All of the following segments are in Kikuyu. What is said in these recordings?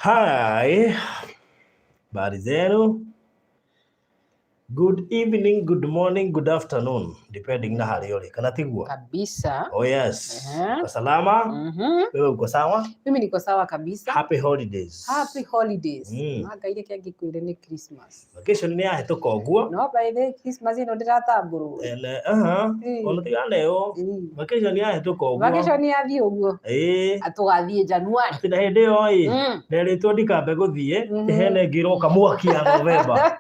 Hi, habari zenu? Good evening, good morning, good afternoon, depending na harĩa ũrĩ, kana tiguo? Kabisa. Oh yes. Ehe. Uko salama? Wewe uko sawa? Mimi niko sawa kabisa. Happy holidays. Happy holidays. Ngai reke ngĩkwĩre nĩ Christmas. Vacation nĩ yahĩtũka ũguo. No by the way, Christmas ĩno ndĩratambũrwo. Ene, aha, ona tiga nayo. Vacation yahĩtũka ũguo. Vacation yathiĩ ũguo. Ĩĩ. Tũgathiĩ January. Atĩ na hĩndĩ ĩyo ĩ, nderĩtwo ndikambe gũthiĩ, hena ĩngĩ ĩroka mwaki ya November.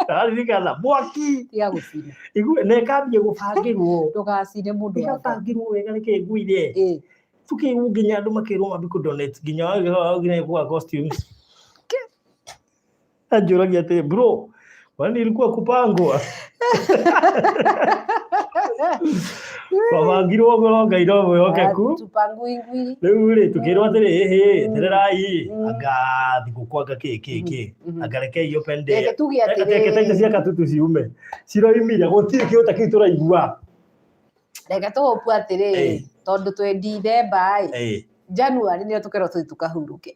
Aririkana mwaki. Tiga gũcina. Igue na ĩkambia gũbangĩrwo. Ndũgacine mũndũ wa Ngai. Ĩgabangĩrwo wega nĩkĩ nguire. Tukĩigua nginya andũ makĩrwo mambi kũ donate nginya nginya kũgũra costumes. Anjũragia atĩrĩ, bro, kwani ilikuwa kupangwa? Twabangirwo ũguo no Ngai no mwĩhokeku. Tupangui ngui. Rĩu rĩ tũkĩrwo atĩrĩ, ĩhĩ, etererai anga thigũkũ anga kĩ kĩ kĩ anga rekei open day. Reke tuge Reke atĩrĩrĩ. taita cia katutu ciume. Ciroimire gũtirĩ kĩũta kĩu tũraigua. Reke tũhopu atĩrĩrĩ, tondũ twĩ December ĩ, January nĩyo tũkerwo tũthiĩ tũkahurũke.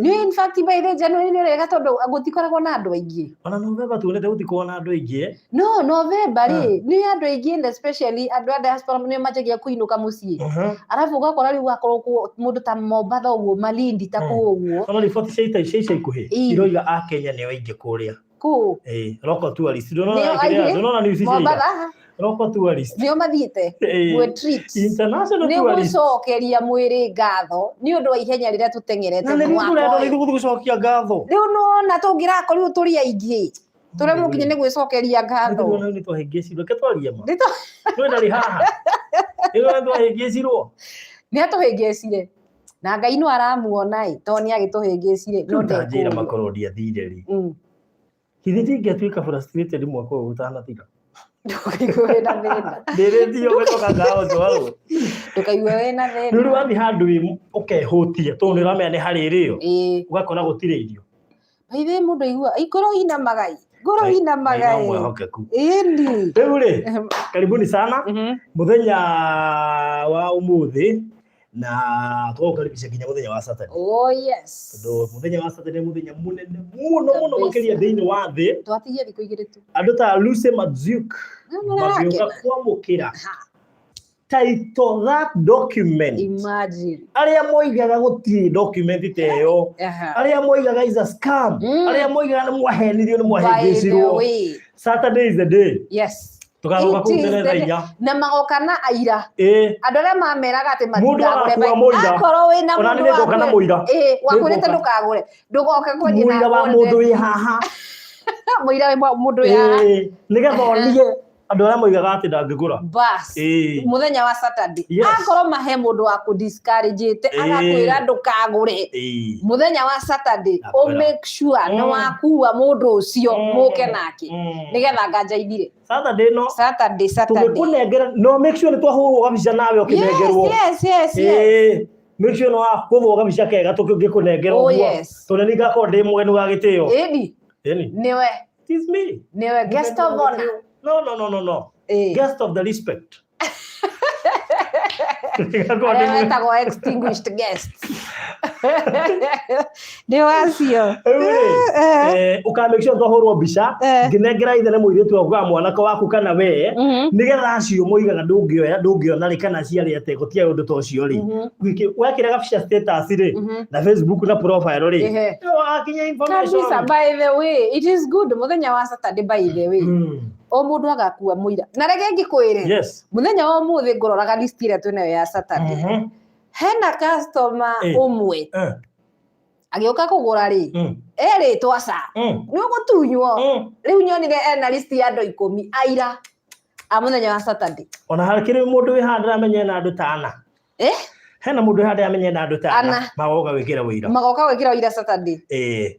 Nĩ in fact by the January nĩ wega tondũ gũtikoragwo na andũ aingĩ. Ona November tuonete gũtikoragwo na andũ aingĩ. Eh? No, November rĩ, nĩ andũ aingĩ and especially andũ a diaspora nĩo manjagia kũinũka mũciĩ. Arabu ũgakora rĩu wakorwo mũndũ ta Mombatha ũguo, Malindi ta kũu ũguo. Ona riboti cia ica ikuhĩ iroiga a Kenya nĩo aingĩ kũrĩa. Kũu? Ĩĩ, local tourist. Nĩo aingĩ? Ndũrona news icio ira? Mombatha? Local tourist. Nĩo mathiĩte? Gwĩ treat. International Nĩ tourist. gũcokeria mwĩrĩ ngatho nĩ ũndũ wa ihenya rĩrĩa tũteng'erete Na nĩ mwaka tũrenda ũyũ. ithuĩ gũthiĩ gũcokia ngatho. Rĩu nĩwona tũngĩrakorirwo tũrĩ aingĩ tũremwo nginya nĩ gwĩcokeria ngatho. Nĩ nĩ twahĩngĩcirwo. Reke twarie ma. Nĩ Twĩ ndarĩ haha. Nĩ twahĩngĩcirwo. Nĩ atũhĩngĩcire. Na Ngai no aramuona ĩ, tondũ nĩ agĩtũhĩngĩcire no Rĩu ta njĩra ndekũũrio. makorwo ndiathire rĩ. Githĩ ndingĩatuĩka frustrated mwaka ũyũ ũtanathira? Ndũkaigue wĩna thĩna. Ndĩrĩtio gũcoka ngawa njwarwo. Ndũkaigue wĩna thĩna. Rĩu wathiĩ handũ wĩ ũkehũtia tondũ nĩ ũramenya nĩ harĩ rĩo. Ĩĩ. Ũgakora gũtirĩ irio. By the way mũndũ aigua, ngoro inamaga ĩ. Ngoro inamaga Ngai no ĩ. mwĩhokeku. Ĩni. Rĩu rĩ, karibuni sana. Mũthenya wa ũmũthĩ na tũgũkaribisha nginya mũthenya wa Saturday. Oh yes. Tondũ mũthenya wa Saturday nĩ mũthenya mũnene mũno mũno makĩria thĩinĩ wa thĩ. Twatigia thikũ igĩrĩ tu. Andũ ta Lucy Matziuk magĩũka kwamũkĩra title that document. Imagine. Arĩa moigaga gũtirĩ document ta ĩyo. Arĩa moigaga is a scam. Arĩa moigaga nĩ mwahenirio nĩ mwahĩngĩcirwo. Saturday is the day. Yes. Tũgacoka kũu It is tene the thaa day. inya. Na magoka na aira. Ĩĩ. Andũ arĩa mameraga atĩ Mũndũ matikagũre agakua mũira. Akorwo wĩna Ona mũndũ niĩ nĩngoka na mũira. Ĩĩ, wakwĩrĩte Nĩngoka. ndũkagũre. Ndũgoke kwendia na Mũira wa golden. mũndũ wĩ haha. Mũira wa mũndũ wĩ haha. Ĩĩ. Nĩgetha onie andũ arĩa moigaga atĩ ndangĩgũra. Bas. Ĩĩ. Mũthenya wa Saturday. Yes. Akorwo mahe mũndũ wa kũ discourage-ĩte, Ĩĩ. agakwĩra ndũkagũre. Ĩĩ. Mũthenya wa Saturday, Akwĩra. ũ make sure nĩ wakua mũndũ ũcio mũke nake. Nĩgetha nganja ithire. Saturday no. Saturday, Saturday. Tũgĩkũnengera, no make sure nĩ twahũrwo gabica nawe ũkĩnengerwo. Yes, yes, yes, yes. Ĩĩ. Make sure nĩ wahũrwo gabica kega tũgĩkũnengera Oh, ũguo. yes. Tondũ nĩ ngakorwo ndĩ mũgeni wa gĩtĩo. Ĩni. Ĩni. Nĩwe. It is me. Nĩwe guest of honor. No, no, no, no, no. Ĩĩ. Guest of the respect. Ngakorwo ndĩ Arĩa mũgeni. metagwo extinguished guests. Nĩ wacio. Rĩu rĩ, ũka make sure twahũrwo mbica ngĩnengera ithe nĩ mũirĩtu waku kana mwanake waku kana we, nĩgetha acio moigaga ndũngĩoya, ndũngĩona rĩ, kana ciarĩ atĩa, gũtiarĩ ũndũ ta ũcio rĩ. Wekĩra gabica status rĩ, na Facebook na profile rĩ, wakinya information. Kabisa, by the way, it is good muthenya wa Saturday, by the way. O mundu agakua muira. Na reke ngikwire. Muthenya wa umuthi ngororaga list ĩrĩa twĩnayo ya Saturday. Hena customer ũmwe agĩũka kũgũra rĩ, erĩtwo aca nĩ ũgũtunywo. Rĩu nyonire ena list ya andũ 10 aira a mũthenya wa Saturday. Ona hakĩrĩ mũndũ wĩ haha ndĩramenya ena andũ ta ana. Hena mũndũ wĩ haha ndĩramenya ena andũ ta ana magoka gwĩkĩra wĩira. Magoka gwĩkĩra wĩira Saturday.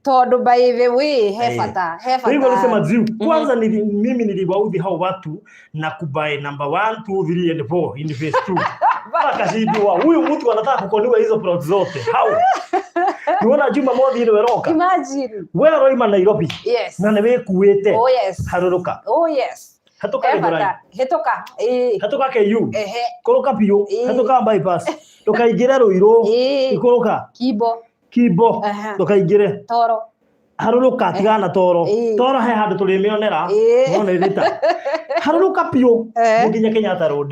Tondũ by the way he bata, he bata. Rĩu alisema ziu kwanza mimi niliwaudhi hao watu na kubuy number 1 2 3 and 4 in phase 2. Akashindwa huyu mtu anataka kukoniwa hizo plot zote. How? Niwona Jumamothi ĩno ĩroka. Imagine. We ũroima Nairobi. Yes. Na nĩ wĩkuĩte. Oh yes. Harũrũka. Oh yes. Hatuka He Gĩthũrai. bata. Hĩtũka. Hatuka KU. Kũrũka biũ. Hatuka bypass. Ndũkaingĩre Rũirũ. Ikũrũka. Kimbo. Kimbo. Ndũkaingĩre. Toro. Harũrũka tigana toro. Toro he handũ tũrĩmĩonera. No nĩ rita. Harũrũka biũ. Nginya Kenyatta Road.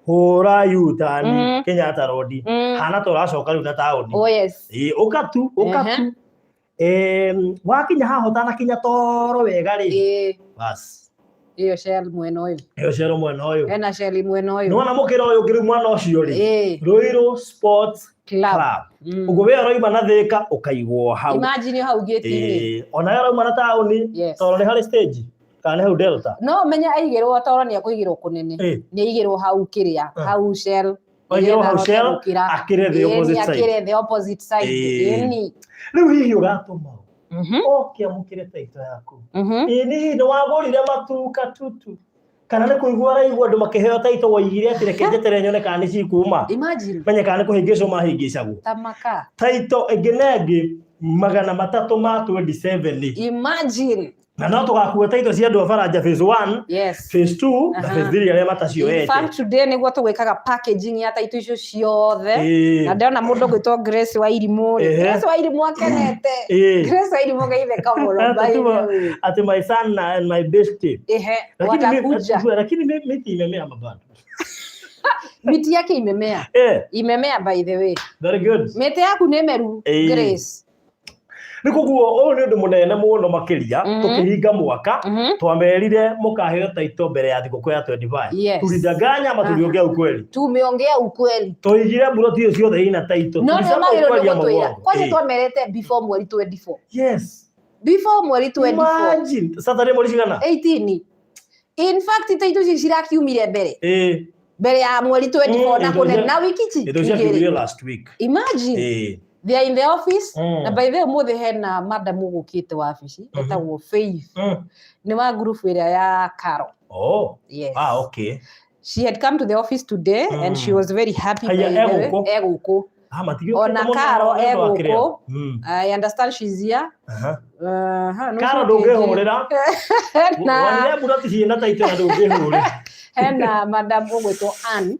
Hũra U-turn Kenyatta Road. Hana tũracoka rĩu na taũni. Oh yes. Ũka tu, ũka tu. Wakinya haha ũtanakinya toro wega rĩ. Bas. Iyo Shell mwena ũyũ. Iyo Shell mwena ũyũ. Hena Shell mwena ũyũ. Nĩwona mũkĩra ũyũ ũngĩ rĩu mwena ũcio rĩ. Ruiru Sports Club. Ũguo we ũroima na Thika ũkaigwo hau. Imagine hau gate-inĩ. Ona we ũrauma na taũni, toro nĩ harĩ stage kana nĩ hau Delta. No menya aigĩrwo toro nĩ ekũigĩrwo kũnene. Nĩ aigĩrwo hau kĩrĩa, hau Shell. Aigĩrwo hau Shell, akĩre the opposite side. Akĩre the opposite side. Rĩu hihi ũgatũma oke amũkĩre title yaku. Ĩni hihi nĩ wagũrire matuka tutu. Kana nĩ kũigua ũraigua andũ makĩheo title woigire atĩ reke njeterere nyone kana nĩ cikuma. Imagine. Menye kana nĩ kũhĩngĩcwo mahĩngĩcagwo. Tamaka. Title ĩngĩ na ĩngĩ 327. Imagine. Na no tũgakua title cia andũ a Baranja phase 1, phase 2 na phase 3 arĩa matacioete. In fact today nĩguo tũgwĩkaga packaging ya title icio ciothe. Na ndĩrona mũndũ ũgwĩtwo Grace wa Irimũ rĩ. Grace wa Irimũ akenete. Grace wa Irimũ geithĩka mũno, by the way. Ati my son and my bestie. Watakuja. Lakini miti imemea mabado. Miti yake imemea. Imemea by the way. Very good. Miti yaku nĩ meru, Grace. Nĩ koguo ũyũ nĩ ũndũ mũnene mũno makĩria tũkĩhinga mwaka twamerire mũkaheo title mbere ya thigũkũ ya 25. Tulidanganya ama tuliongea ukweli? Tumeongea ukweli. Tũigire mburoti icio ciothe ina title. No, Tulisema no, magĩrĩirwo ukweli nĩ ama gũtwĩra. uongo? Kwani twamerete before mweri 24. Yes. Before mweri 24. Imagine. Saturday mweri cigana? 18. In fact title ici cirakiumire mbere. Mbere ya mweri 24 na kũnene na wiki ici Indo ciakiumire last week. Imagine. They are in the office. Na by the way ũmũthĩ hena madam ũgũkĩte wabici, etagwo Faith. Nĩ wa group ĩrĩa ya Caro. Oh. Yes. Okay. She had come to the office today and she was very happy. Haya, by the way. egũkũ. Egũkũ. Matigĩũkĩte Ona mũno Caro nĩ ũndũ wa kĩrĩa. egũkũ. I understand she's here. No Caro ũcoke ndũngĩhũrĩra. Na Wonire mburoti ciĩna title na ndũngĩhũrĩra. Hena madam ũgwĩtwo Ann.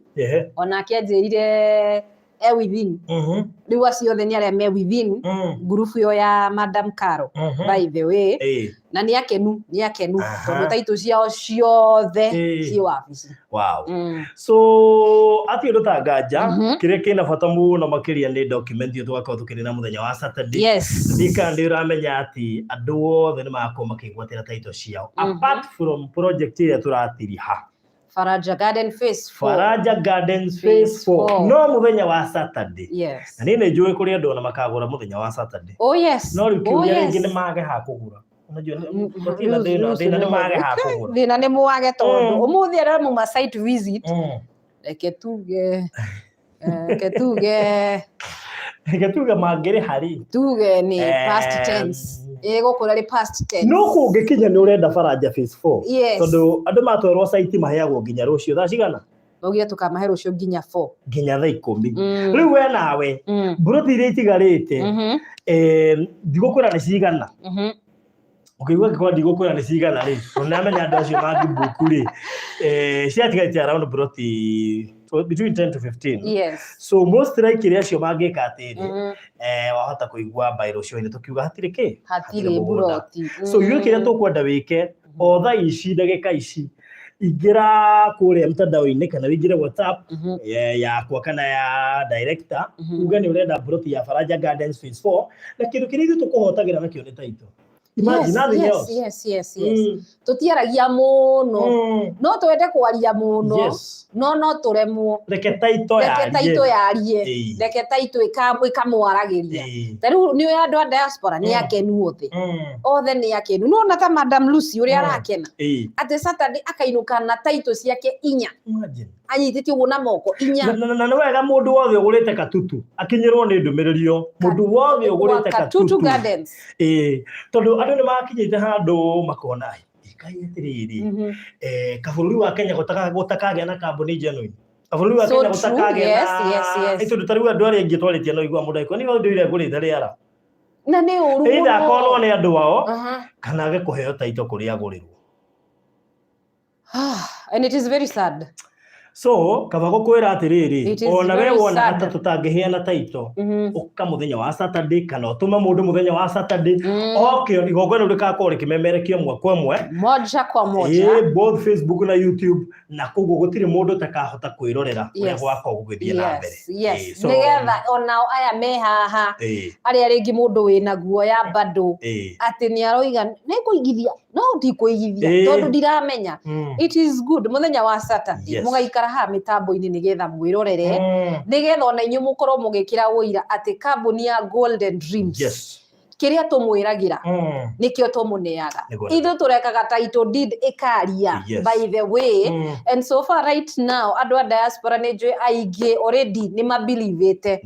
Onake anjĩrire e within. Rĩu acio othe nĩ arĩa me within group ĩyo ya Madam Caro, by the way. Na nĩ akenu, nĩ akenu. Tondũ title ciao ciothe ciĩ wabici. Wow. So ati ũndũ ta nganja, kĩrĩa kĩna bata mũno makĩria nĩ document ĩyo tũgakorwo tũkĩrĩ na mũthenya wa Saturday. Ndika nĩ ũramenya atĩ andũ othe nĩ magakorwo makĩgwatĩra title ciao. Apart from project ĩrĩa tũratiriha. Faraja Garden Phase 4. Faraja Gardens Phase Phase 4. 4. No mũthenya wa Saturday. Yes. Na niĩ nĩ njũĩ kũrĩ andũ ona makagũra mũthenya wa Saturday. Oh yes. No rĩu Oh, kĩũria yes. rĩngĩ nĩ mage ha kũgũra. Unajua, gũtirĩ na thĩna, thĩna nĩ mage ha kũgũra. Thĩna nĩ mwage tondũ ũmũthĩ arĩa mauma site visit. Reke tuge, reke tuge. Reke tuge mangĩrĩha rĩ. Tuge nĩ past tense. Ĩgũkũra rĩ past tense. No kũngĩkinya nĩ ũrenda Faraja Phase 4. Yes. Tondũ andũ matwarwo site maheagwo nginya rũciũ thaa cigana? Maugire tũkamahe rũciũ nginya 4. Nginya thaa 10. Rĩu we nawe, mburoti iria itigarĩte, ndigũkwĩra nĩ cigana. Ũkĩigua angĩkorwo ndigũkwĩra nĩ cigana rĩ, tondũ nĩamenya andũ acio mangĩmbuku rĩ, ciatigarĩte around broti between 10 to 15. So most likely acio mangĩka atĩrĩ, wahota kũigua by rũciũ-inĩ tũkiuga hatirĩ kĩ? Hatirĩ mũgũnda. mburoti. So ithuĩ kĩrĩa tũkwenda wĩke o thaa ici, ndagĩka ici, ingĩra kũrĩa mtandao-inĩ kana wĩingĩre WhatsApp yakwa kana ya director, uge nĩ ũrenda mburoti ya Faraja Gardens phase 4, na kĩndũ kĩrĩa ithuĩ tũkũhotagĩra nakĩo nĩ title. Imagine, nothing else. Yes. Tũtiaragia mũno, no twende kwaria mũno, no no tũremwo. Reke title Reke yarie. title yarie. Reke title ĩkamwaragĩria. Ta rĩu nĩ andũ a diaspora nĩ akenu othe. Othe nĩ akenu. Nĩwona ta Madam Lucy ũrĩa arakena. Atĩ Saturday akainũka na title ciake inya. Imagine. Anyitĩte ũguo na moko inya. Na nĩ wega mũndũ wothe ũgũrĩte katutu akinyĩrwo nĩ ndũmĩrĩri ĩyo. Mũndũ wothe ũgũrĩte Wa Katutu katutu. Gardens. Tondũ andũ nĩ makinyĩte handũ makona, Ngai atĩrĩrĩ, kabũrũri wa Kenya gũtakagĩa na kambuni genuine. Kabũrũri wa So Kenya true. gũtakagĩa na Yes. Ĩ tondũ ta rĩu andũ arĩa aingĩ twarĩtie no igua mũndũ agĩkwĩra, niĩ ndũire ngũrĩte rĩara. Na nĩ ũru Either mũno. akonwo nĩ andũ ao, kana age kũheo title kũrĩa agũrĩrwo. And it is very sad. So, kaba gũkwĩra atĩrĩrĩ, It is ona we very wonaga sad. ta tũtangĩheana title, ũka mũthenya wa Saturday kana ũtũme mũndũ mũthenya wa Saturday, oke igongona rĩu rĩgakorwo rĩkĩmemerekio ĩmwe kwa ĩmwe. Moja kwa moja. Both Facebook na YouTube, na koguo gũtirĩ mũndũ ũtakahota kwĩrorera ũrĩa gwakorwo gũgĩthiĩ na mbere. So Nĩgetha onao aya me haha, arĩa rĩngĩ mũndũ wĩna guoya bado, atĩ nĩ aroiga nĩ ngũigithia, no ndikũigithia, tondũ ndiramenya. It is good mũthenya wa Saturday, mũgaikara haha mĩtambo-inĩ nĩgetha mwĩrorere, nĩgetha ona inyuĩ mũkorwo mũgĩkĩra ũira atĩ kambuni ya Golden Dreams, kĩrĩa tũmwĩragĩra, nĩkĩo tũmũneaga. Nĩguo. Ithuĩ tũrekaga title deed ĩkaria, by the way. And so far right now andũ a diaspora nĩ njũĩ aingĩ already nĩ mabilivĩte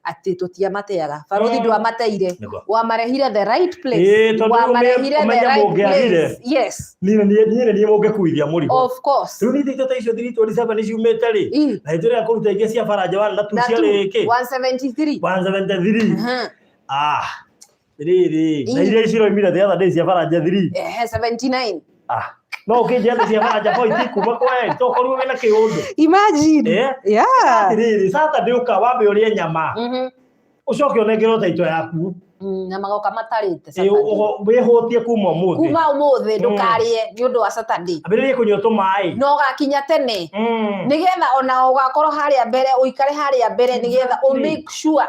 atĩ tũtiamateaga. Barothi ndwamateire. Wamarehire the right place. Tondũ Wamarehire the ũmenye right mũngĩagire. place. Yes. Niĩ nĩ niĩ mũngĩkuithia mũrigo. Of course. Rĩu nĩ itũ ta icio 327 ciumĩte rĩ. Na itũ kũruta ingĩ cia Faraja 1 na 2 Na cia two, rĩkĩ. 173. 173. Rĩrĩ. Na iria ciroimire the other day cia Faraja 3. 79. No ũkĩnjĩra cia Faraja 4 itikuma kwa tokorwo wĩna kĩũndũ. Imagine. Yeah. Atĩrĩrĩ, Saturday ũka wambe ũrĩe nyama. Ũcoke ũnengerwo title yaku. Na magoka matarĩte Saturday. Wĩhũtie kuma ũmũthĩ. Kuma ũmũthĩ ndũkarĩe nĩ ũndũ wa Saturday. Ambĩrĩrie kũnyua tũmaĩ. Na ũgakinya tene. Nĩgetha ona ũgakorwo harĩa mbere, ũikare harĩa mbere nĩgetha ũ make sure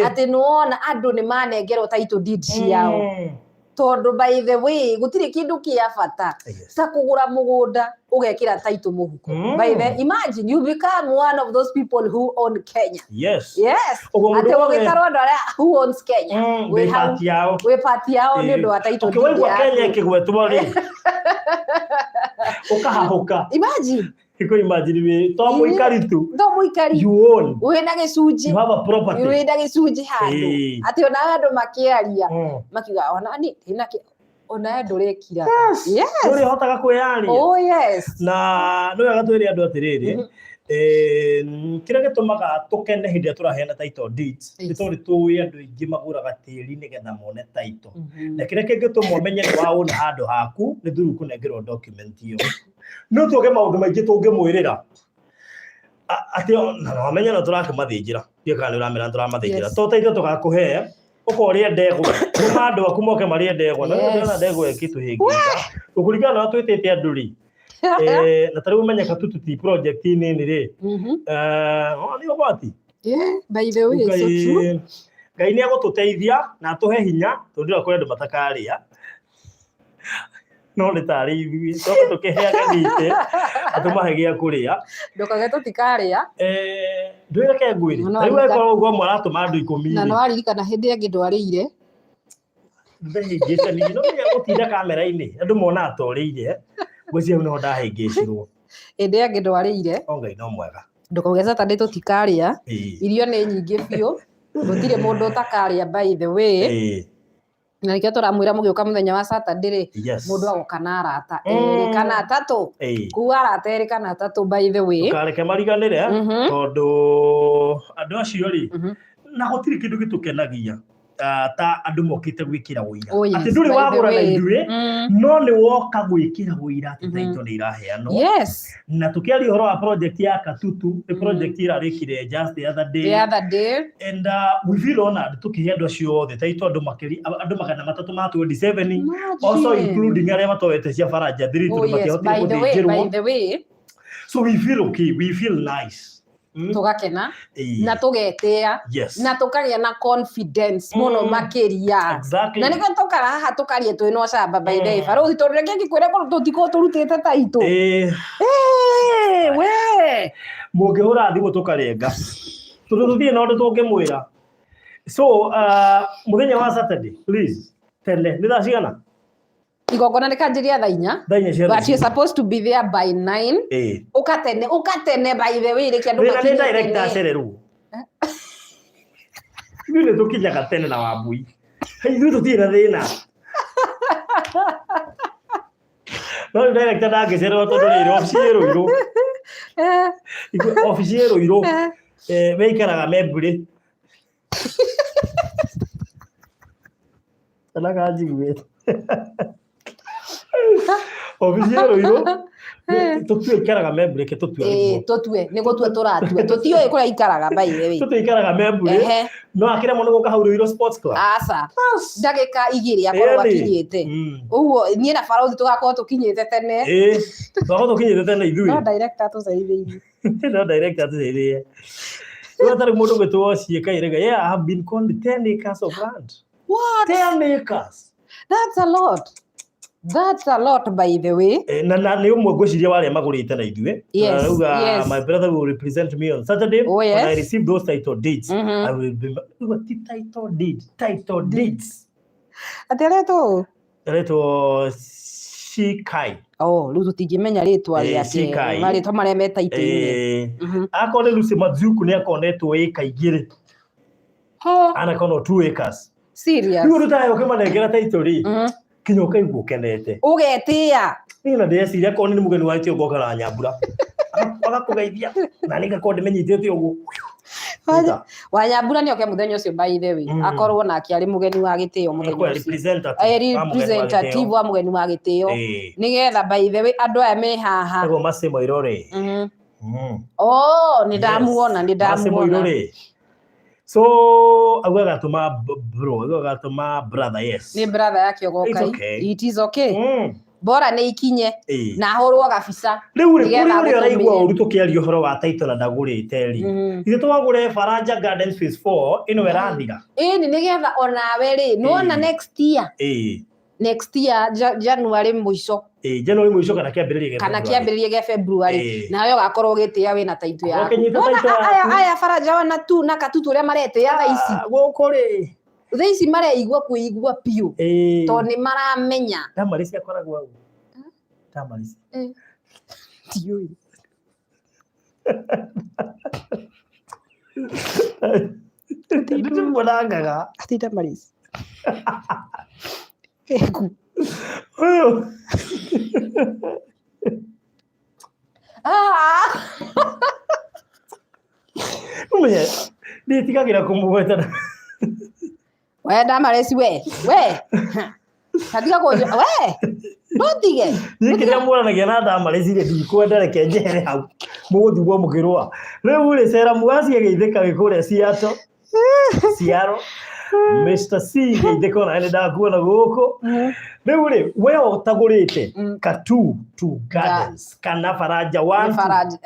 atĩ nĩwona andũ nĩ manengerwo title deed ciao. Tondũ by the way, gũtirĩ kĩndũ kĩa bata ta kũgũra mũgũnda ũgekĩra title mũhuko. By the imagine you become one of those people who own Kenya. Yes. Yes. Ũguo mũndũ Atĩ wothe ũgĩtarwo andũ arĩa who owns Kenya. Wĩ Wĩ hau. part yao. Wĩ part yao nĩ ũndũ wa title Okay, waigua deed Kenya yaku. ĩkĩgwetwo rĩ. Ũkahahũka. Imagine. Iko imagine wĩ to mũikari tu. To mũikari. You own. Wĩna gĩcunjĩ. You have a property. Wĩna gĩcunjĩ handũ. Atĩ ona andũ makĩaria, makiuga ona niĩ ndĩna kĩ, ona ndũrekira. Yes. Yes. Nĩ ũrĩhotaga kwĩyaria. Oh yes. Na nĩ wega twĩre andũ atĩrĩrĩ, kĩrĩa gĩtũmaga tũkene hĩndĩ ĩrĩa tũraheana title deeds, nĩ tondũ tũĩ andũ aingĩ magũraga tĩri nĩgetha mone title. Na kĩrĩa kĩngĩtũma ũmenye nĩ waũna handũ haku, nĩ through kũnengerwo document ĩyo. No tuoge maũndũ maingĩ tũngĩmwĩrĩra. Atĩ na no amenye no tũrakĩmathĩnjĩra. Ndiũĩ kana nĩ ũramera tũramathĩnjĩra. To title tũgakũhe, ũkorĩa ndegwa. Tũma andũ aku moke marĩe ndegwa. Na rĩu ndĩrona ndegwa ĩkĩtũhĩngĩca. Gũkũringana na ũrĩa twĩtĩte andũ rĩ, na ta rĩu ũmenye Katutu ti project nini rĩ, nĩ ũgwati. Yeah, by the way, so true. Ngai nĩ egũtũteithia na atũhe hinya, tondũ ndĩrona kũrĩ andũ matakarĩa. No nĩ tarĩ ithuĩ, tondũ tũkĩheage thite, atũmahe gĩa kũrĩa. Ndũkage tũtikarĩa. Ndwĩreke ngwĩre. No Ta rĩu aririkana. angĩkorwo ũguo amwe aratũma andũ ikũmi Na rĩ. no aririkana hĩndĩ ĩngĩ ndwarĩire. Ndahĩngĩcanire, no nginya gũtinda kamera-inĩ, andũ monaga ta ũrĩire. Ngwĩciria hau nĩho ndahĩngĩcirwo. Hĩndĩ ĩngĩ ndwarĩire. O Ngai no mwega. Ndũkauge Saturday tũtikarĩa. Irio nĩ nyingĩ biũ. Gũtirĩ mũndũ ũtakarĩa by the way. Na nĩkĩo tũramwĩra mũgĩũka mũthenya wa Saturday rĩ, mũndũ agoka na arata erĩ kana atatũ. Kuga arata erĩ kana atatũ by the way. Ndũkareke mariganĩre, tondũ andũ acio rĩ, na gũtirĩ kĩndũ gĩtũkenagia. Ta andũ mokĩte gwĩkĩra ũira Oh, yes, atĩ ndũrĩ by the wagũra na way. ithuĩ, no nĩ woka gwĩkĩra ũira atĩ title nĩ iraheanwo. Na tũkĩaria ũhoro wa project ya Katutu, nĩ project ĩrarĩkire just the other day. The other day. And we feel honored tũkĩhe andũ acio othe title, andũ makĩria andũ 327, also Imagine. including arĩa matoete cia Faraja 3, Oh, tondũ yes. matiahotire By the way, gũthĩnjĩrwo. by the way, So we feel okay, we feel nice. Tũgakena na tũgetĩa na tũkagĩa na confidence mũno makĩria. Na nĩkĩo tũkara haha tũkaria twĩ na ũcamba, by the way, barothi, tondũ reke ngĩkwĩre korwo tũtikorwo tũrutĩte taitũ. Eh, we Mũngĩhũra thimũ tũkarenga tondũ tũtirĩ na ũndũ tũngĩmwĩra. So mũthenya wa Saturday, please, tene. Nĩ thaa cigana? Igongona rĩkanjĩria thaa 4. Thaa 4 cia But you're supposed to be there by 9. Ũkatene, ũkatene, by the way, reke andũ Wĩra nĩ makinye director tene. Acererwo. Ithuĩ nĩ tũkinyaga tene na Wambui. Hey, ithuĩ tũtirĩ na thĩna, no rĩu director ndangĩcererwo tondũ rĩrĩ obici ĩ Rũirũ. Obici ĩ Rũirũ. We ikaraga Memburĩ kana kanjiguĩte obici ĩ Rũirũ, tũtue ikaraga Memburĩ, ke tũtue Ĩĩ, ũguo. Tũtue nĩ gũtua tũratua, tũtiũĩ kũrĩa ikaraga, by the way. Tũtue ikaraga Memburĩ. No akĩremwo nĩ gũka hau Rũirũ Sports Club. Aca, ndagĩka 2 akorwo Ĩni. akinyĩte. Ũguo niĩ na barothi tũgakorwo tũkinyĩte tene. Ĩĩ, twakorwo tũkinyĩte tene No ithuĩ. Director tũceithĩirie. No director atũceithĩrie. Rĩu atarĩ mũndũ gwĩtwo Ciĩkairega, yeah, I have been called 10 acres of land. What? 10 acres. That's a lot, that's a lot, by the way. Na nĩ ũmwe ngwĩciria wa arĩa magũrĩte na ithuĩ. Arauga, "My brother will represent me on Saturday." When I receive those title deeds, I will be. Rĩu ti title deed, title deeds. Atĩ aretwo? Aretwo Shikai. Oh, rĩu tũtingĩmenya rĩtwa rĩake. Shikai. Marĩtwa marĩa me taitũ-inĩ. Akorwo nĩ Lucy Mazuku nĩ akonetwo ĩka 2. Anakorwo 2 acres. Serious? Rĩu ũndũ tayo ũkĩmanengera title rĩ, kinya ũkaigua ũkenete. Ũgetĩa. Niĩ na ndĩreciria akorwo nĩ mũgeni wa gĩtĩo ngoka na Nyambura. Agakũgeithia na nĩ ngakorwo ndĩmĩnyitĩte ũguo. Nita. Wanyambura nĩ oke mũthenya ũcio, by the way. Akorwo nake arĩ mũgeni wa gĩtĩo mũthenya Akwa ũcio. representative Eh, wa mũgeni wa gĩtĩo. representative wa mũgeni wa gĩtĩo, nĩgetha, by the way, andũ aya me haha. Etagwo Mercy Moirore. Oh, nĩ ndamuona, nĩ Mercy ndamuona. Moirore. So augaga atũma bro, augaga atũma brother, yes. Nĩ brother yake ũgoka. It's okay. It is okay. Bora nĩ ikinye na ahũrwo gabica. Rĩu rĩ, Nĩgetha kũrĩ ũrĩa ũraigua agũtũmĩre. ũru tũkĩaria ũhoro wa title na ndagũrĩte rĩ, ithe twagũre Faraja Gardens Phase 4 ĩno ĩrathira. Ĩni, nĩgetha onawe rĩ, nĩwona next year, next year January mũico. Ĩĩ, January mũico kana kĩambĩrĩria gĩa Kana February. kĩambĩrĩria gĩa February, nawe ũgakorwo ũgĩtĩa wĩna title yaku. Ũkĩnyita Wona title aya yaku. aya Faraja wana tu na Katutu ũrĩa maretĩa thaa ici. Ah, gũkũ rĩ. Thaa ici mareigua kwĩigua biũ tondũ nĩ maramenya. Damaris akoragwo hau. Damaris. Ndiũĩ. Nĩtũmuonangaga. Ati Damaris Eku. Ũyũ. Ah! Ũmenye ndĩtigagĩra kũmũgweta. We Damaris, we katiga kũnjũ we ndũtige. Niĩ kĩrĩa muonanagia na Damaris rĩ, ndikwenda, reke njehere hau mũgũtigwo mũkĩrũa. Rĩu rĩ, Cera Mugaci agĩithĩka wĩ kũrĩa Seattle. Seattle. Mr. C geithĩka, ona nĩ ndakuona gũkũ. Rĩu rĩ, we ũtagũrĩte Katutu Gardens kana Faraja Nĩ 1 Faraja,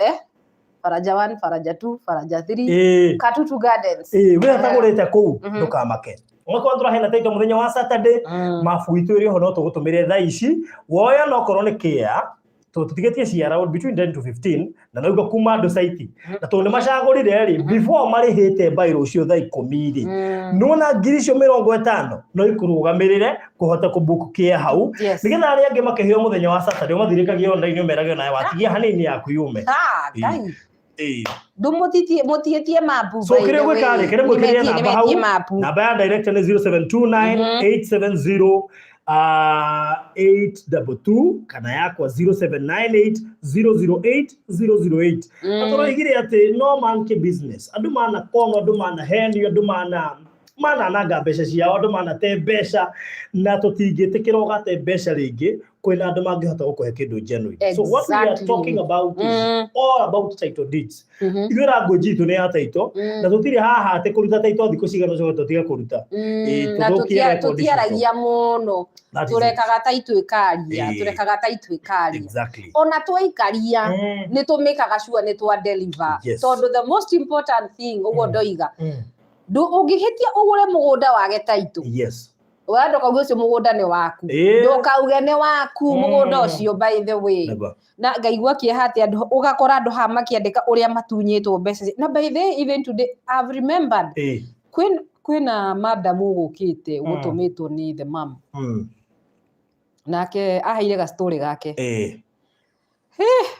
Faraja 1, Faraja 2, Faraja 3, Katutu Gardens. Ĩĩ, we ũtagũrĩte kũu, ndũkamake. Okorwo tũraheana title mũthenya wa Saturday, mabu itũ ĩrĩ ho, no tũgũtũmĩre thaa ici woya, no korwo nĩ kĩa tũtigĩtie cia around between 10 to 15, na nauga kuma andũ site na tondũ nĩ macagũrire rĩ, before marĩhĩte by rũciũ thaa 10 rĩ, nona ngiri icio 50 no ikũrũgamĩrĩre kũhota kũbook kĩa hau, nĩgetha arĩa angĩ makĩheo mũthenya wa Saturday ũmathirĩkagie online, ũmerage onawe watigia hanini yaku yume. Ah, Ngai. Ndũmũtitie mũtiĩtie mapu. So By the kĩrĩa gwĩka way. rĩ, kĩrĩa gwĩkĩrĩre Nĩmetie- namba hau, nĩmetie mapu. Namba ya director nĩ 0729 870 822, kana yakwa 0798 008 008. Na tũroigire atĩ no monkey business, andũ mana kono, andũ mana henio, andũ mana Manananga mbeca ciao, andũ manate mbeca, na tũtingĩtĩkĩra ũgate mbeca rĩngĩ. Kwĩna andũ mangĩhota gũkũhe kĩndũ genuine. So what we are talking about is all about title deeds. Ithuĩ language itũ nĩ ya title, na tũtirĩ haha atĩ kũruta title thikũ cigana ũcoke tũtige kũruta. Ĩĩ, Na tũthũkie record citũ. Tũtiaragia mũno. That is it. Tũrekaga ta ituĩkaria. Tũrekaga ta ituĩkaria. Ona twaikaria, nĩ tũmĩkaga sure nĩ twa deliver. Tondũ the most important thing, ũguo ndoiga, ũngĩhĩtia ũgũre mũgũnda wage title, we ndũkauge ũcio mũgũnda nĩ waku. Ndũkauge nĩ waku mũgũnda ũcio, by the way. Na ngaigua kĩeha atĩ andũ, ũgakora andũ haha makĩandĩka ũrĩa matunyĩtwo mbeca na by the way, even today I've remembered, kwĩna madam ũgũkĩte ũgũtũmĩtwo nĩ the mom. Nake aheire ga story gake.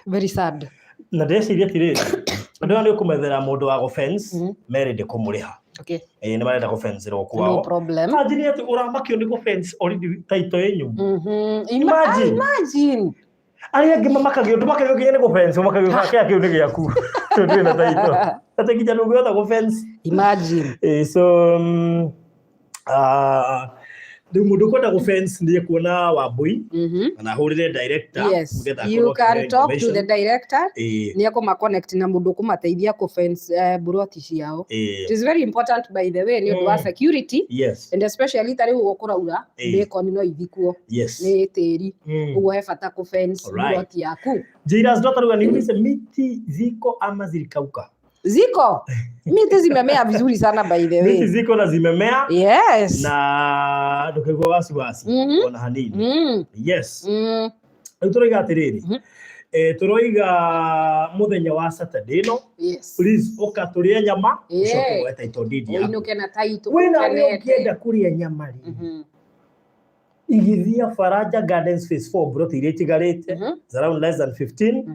Very sad. Na ndĩreciria atĩrĩrĩ, andũ aya nĩ ũkũmethera mũndũ wa gũfence, merĩ kũmũrĩha. Ĩĩ, nĩ marenda gũfencerwo No kwao. problem. Imagine atĩ ũramakio nĩ gũfence already title ĩ nyũmũ. Imagine. Imagine. Imagine. Arĩa angĩ mamakagio, ndũmakagio nginya nĩ gũfence, ũmakagio kĩa kĩu nĩ gĩaku tondũ wĩna title, atĩ nginya ndũngĩhota gũfence. Imagine. Ĩĩ, so rĩu mũndũ ũkwenda gũfence nĩ ekuona Wambui kana ahũrĩre director nĩgetha You akorwo can akĩheo talk to the information. director. Nĩ ekũma connect na mũndũ ũkũmateithia kũfence buroti ciao. It is very important, by the way, nĩ ũndũ wa security, and especially ta rĩu ũguo kũraura, bacon no ithikwo nĩ tĩri. Ũguo he bata kũfence buroti yaku. Jairas Daughter ruga, niulize, miti ziko ama zilikauka? Ziko, miti zimemea vizuri sana, by the Miti way. ziko na zimemea, na ndũkaigua wasiwasi ona hanini. Yes. Rĩu tũroiga atĩrĩrĩ, tũroiga mũthenya wa Saturday ĩno, please ũka tũrĩe nyama, ũcoke woe title deed yaku. Ũinũke na title Wĩna we ũkenete. ũngĩenda kũrĩa nyama rĩ, igithia Faraja Gardens Phase 4, broti iria itigarĩte is around less than 15.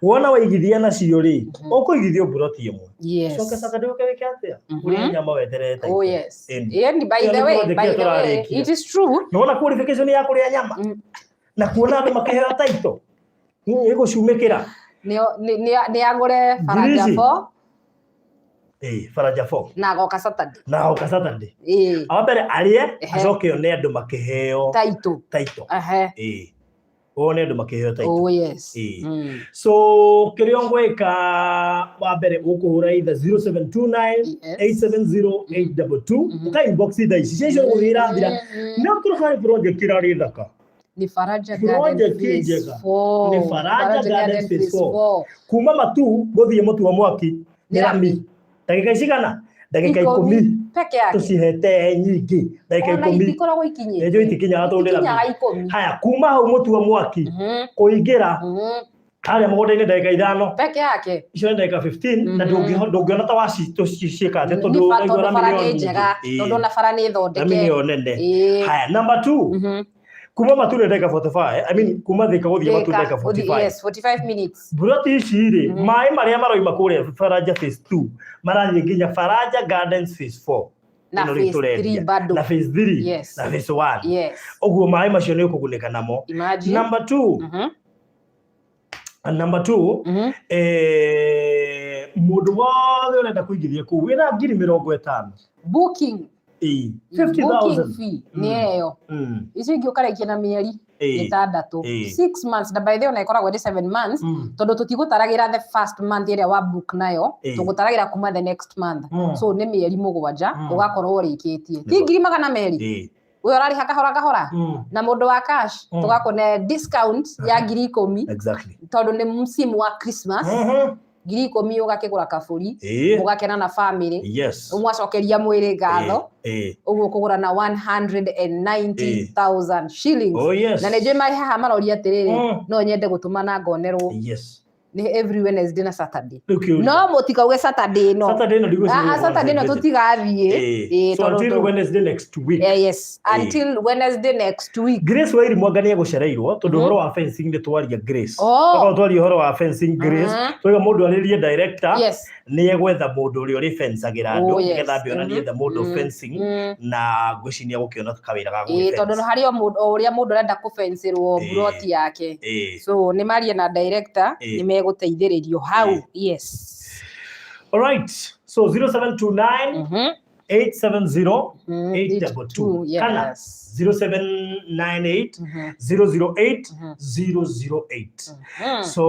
Wona waigithia nacio rĩ, ũkũigithio broti ĩmwe, coke Saturday ũke wĩke atĩa? Ũrĩe nyama weterere title. Oh yes. Ĩni. Yeah, by Ĩyo the nĩ way, project by ĩyo the way, tũrarĩkia. it is true. Nĩwona qualification ya kũrĩa nyama na kuona andũ makĩheo title ĩgũcumĩkĩra. Nĩ agũre Faraja Ngiri ici. 4 Ĩĩ, Faraja 4. Na agoka Saturday. Na oka Saturday. Wa mbere arĩe, acoke one andũ makĩheo Title. title. Ĩĩ, one andũ makĩheo title. Ĩĩ. So kĩrĩa ũgwĩka wa mbere, ũkũhũra either 0729 870 822, ũka inbox thaa ici cia icio ũgũthiĩ irathira. No tũrĩ harĩ project ĩrarĩ thaka. Ni Faraja Garden Project Phase njega. 4. Nĩ Faraja Garden Phase 4. 4. Kuma matu gũthiĩ mũtu wa mwaki nĩ Nĩ rami. rami. Ndagĩka cigana? Ndagĩka 10. Peke yake. Tũcihete nyingĩ, ndagĩka Ona 10. itikoragwo ikinyĩte. Nĩnjũĩ itikinyaga tondũ nĩ rami. Itikinyaga 10. Haya, kuma hau mũtu wa mwaki kũingĩra harĩa mũgũnda-inĩ ndagĩka 5. Peke yake. Icio nĩ ndagĩka 15, na ndũngĩona ta waciĩka atĩ Nĩ tondũ ba- ũraigua tondũ rami bara nĩyo nĩ nyingĩ. njega. Tondũ ona bara nĩ Rami thondeke. nĩyo nene. Haya, number 2, kuma matu nĩ ndagĩka 45, I mean, kuma Thika gũthiĩ matu Thika, ndagĩka 45. Yes, 45 minutes. Buroti ici rĩ, maĩ marĩa maroima kũrĩa Faraja Phase 2 marathiĩ nginya Faraja Gardens Phase 4. Na Ĩno rĩu phase tũrendia. 3 bado. Na phase 3. Na phase 1. Ũguo maĩ macio nĩ ũkũgunĩka namo. Imagine. Number 2, number 2, mũndũ wothe ũrenda kũigithia kũu wĩna 50,000. Booking. Ĩĩ, Booking 50,000. fee nĩ ĩyo. Icio ingĩ ũkarĩkia na mĩeri 6. 6 months, na by the way ona ĩkoragwo ĩrĩ 7 months, tondũ tũtigũtaragĩra the first month ĩrĩa wa book nayo, tũgũtaragĩra kuma the next month. So nĩ mĩeri 7, ũgakorwo ũrĩkĩtie ti 200,000. Ũyũ ũrarĩha kahora kahora, na mũndũ wa cash, tũgakũne discount ya 10,000, tondũ nĩ msimu wa Christmas. 10,000 ũgakĩgũra kabũri, mũgakena na family, ũmwacokeria mwĩrĩ ngatho. Ũguo kũgũra na 190,000 shillings. Oh yes. Na nĩ njũĩ marĩ haha maroria atĩrĩrĩ, no nyende gũtũma na ngonerwo. Nĩ every Wednesday na Saturday. Rĩu kĩũria. No mũtikauge Saturday ĩno. Saturday ĩno ndigwĩciria Ah, ah, Saturday ĩno tũtigathiĩ. So Tondũ until Wednesday next week. Yes, until Wednesday next week. Grace Wairi Mwanga nĩ egũcereirwo tondũ ũhoro wa fencing nĩ twaria, Grace. Oh. Tokorwo twaria ũhoro wa fencing, Grace. Twaiga mũndũ arĩrie director, nĩ egwetha mũndũ ũrĩa ũrĩ fencagĩra andũ, nĩgetha ambe onanie the mũndũ fencing, na ngwĩciria nĩ egũkĩona kawĩra ga Ĩĩ, tondũ gũgĩ harĩ o mũndũ, o ũrĩa mũndũ arenda kũbencĩrwo buroti yake. So nĩ marie na director, nĩ megũteithĩrĩrio hau. Yes. All right. So 0729 870 822 kana 0798 008 008. So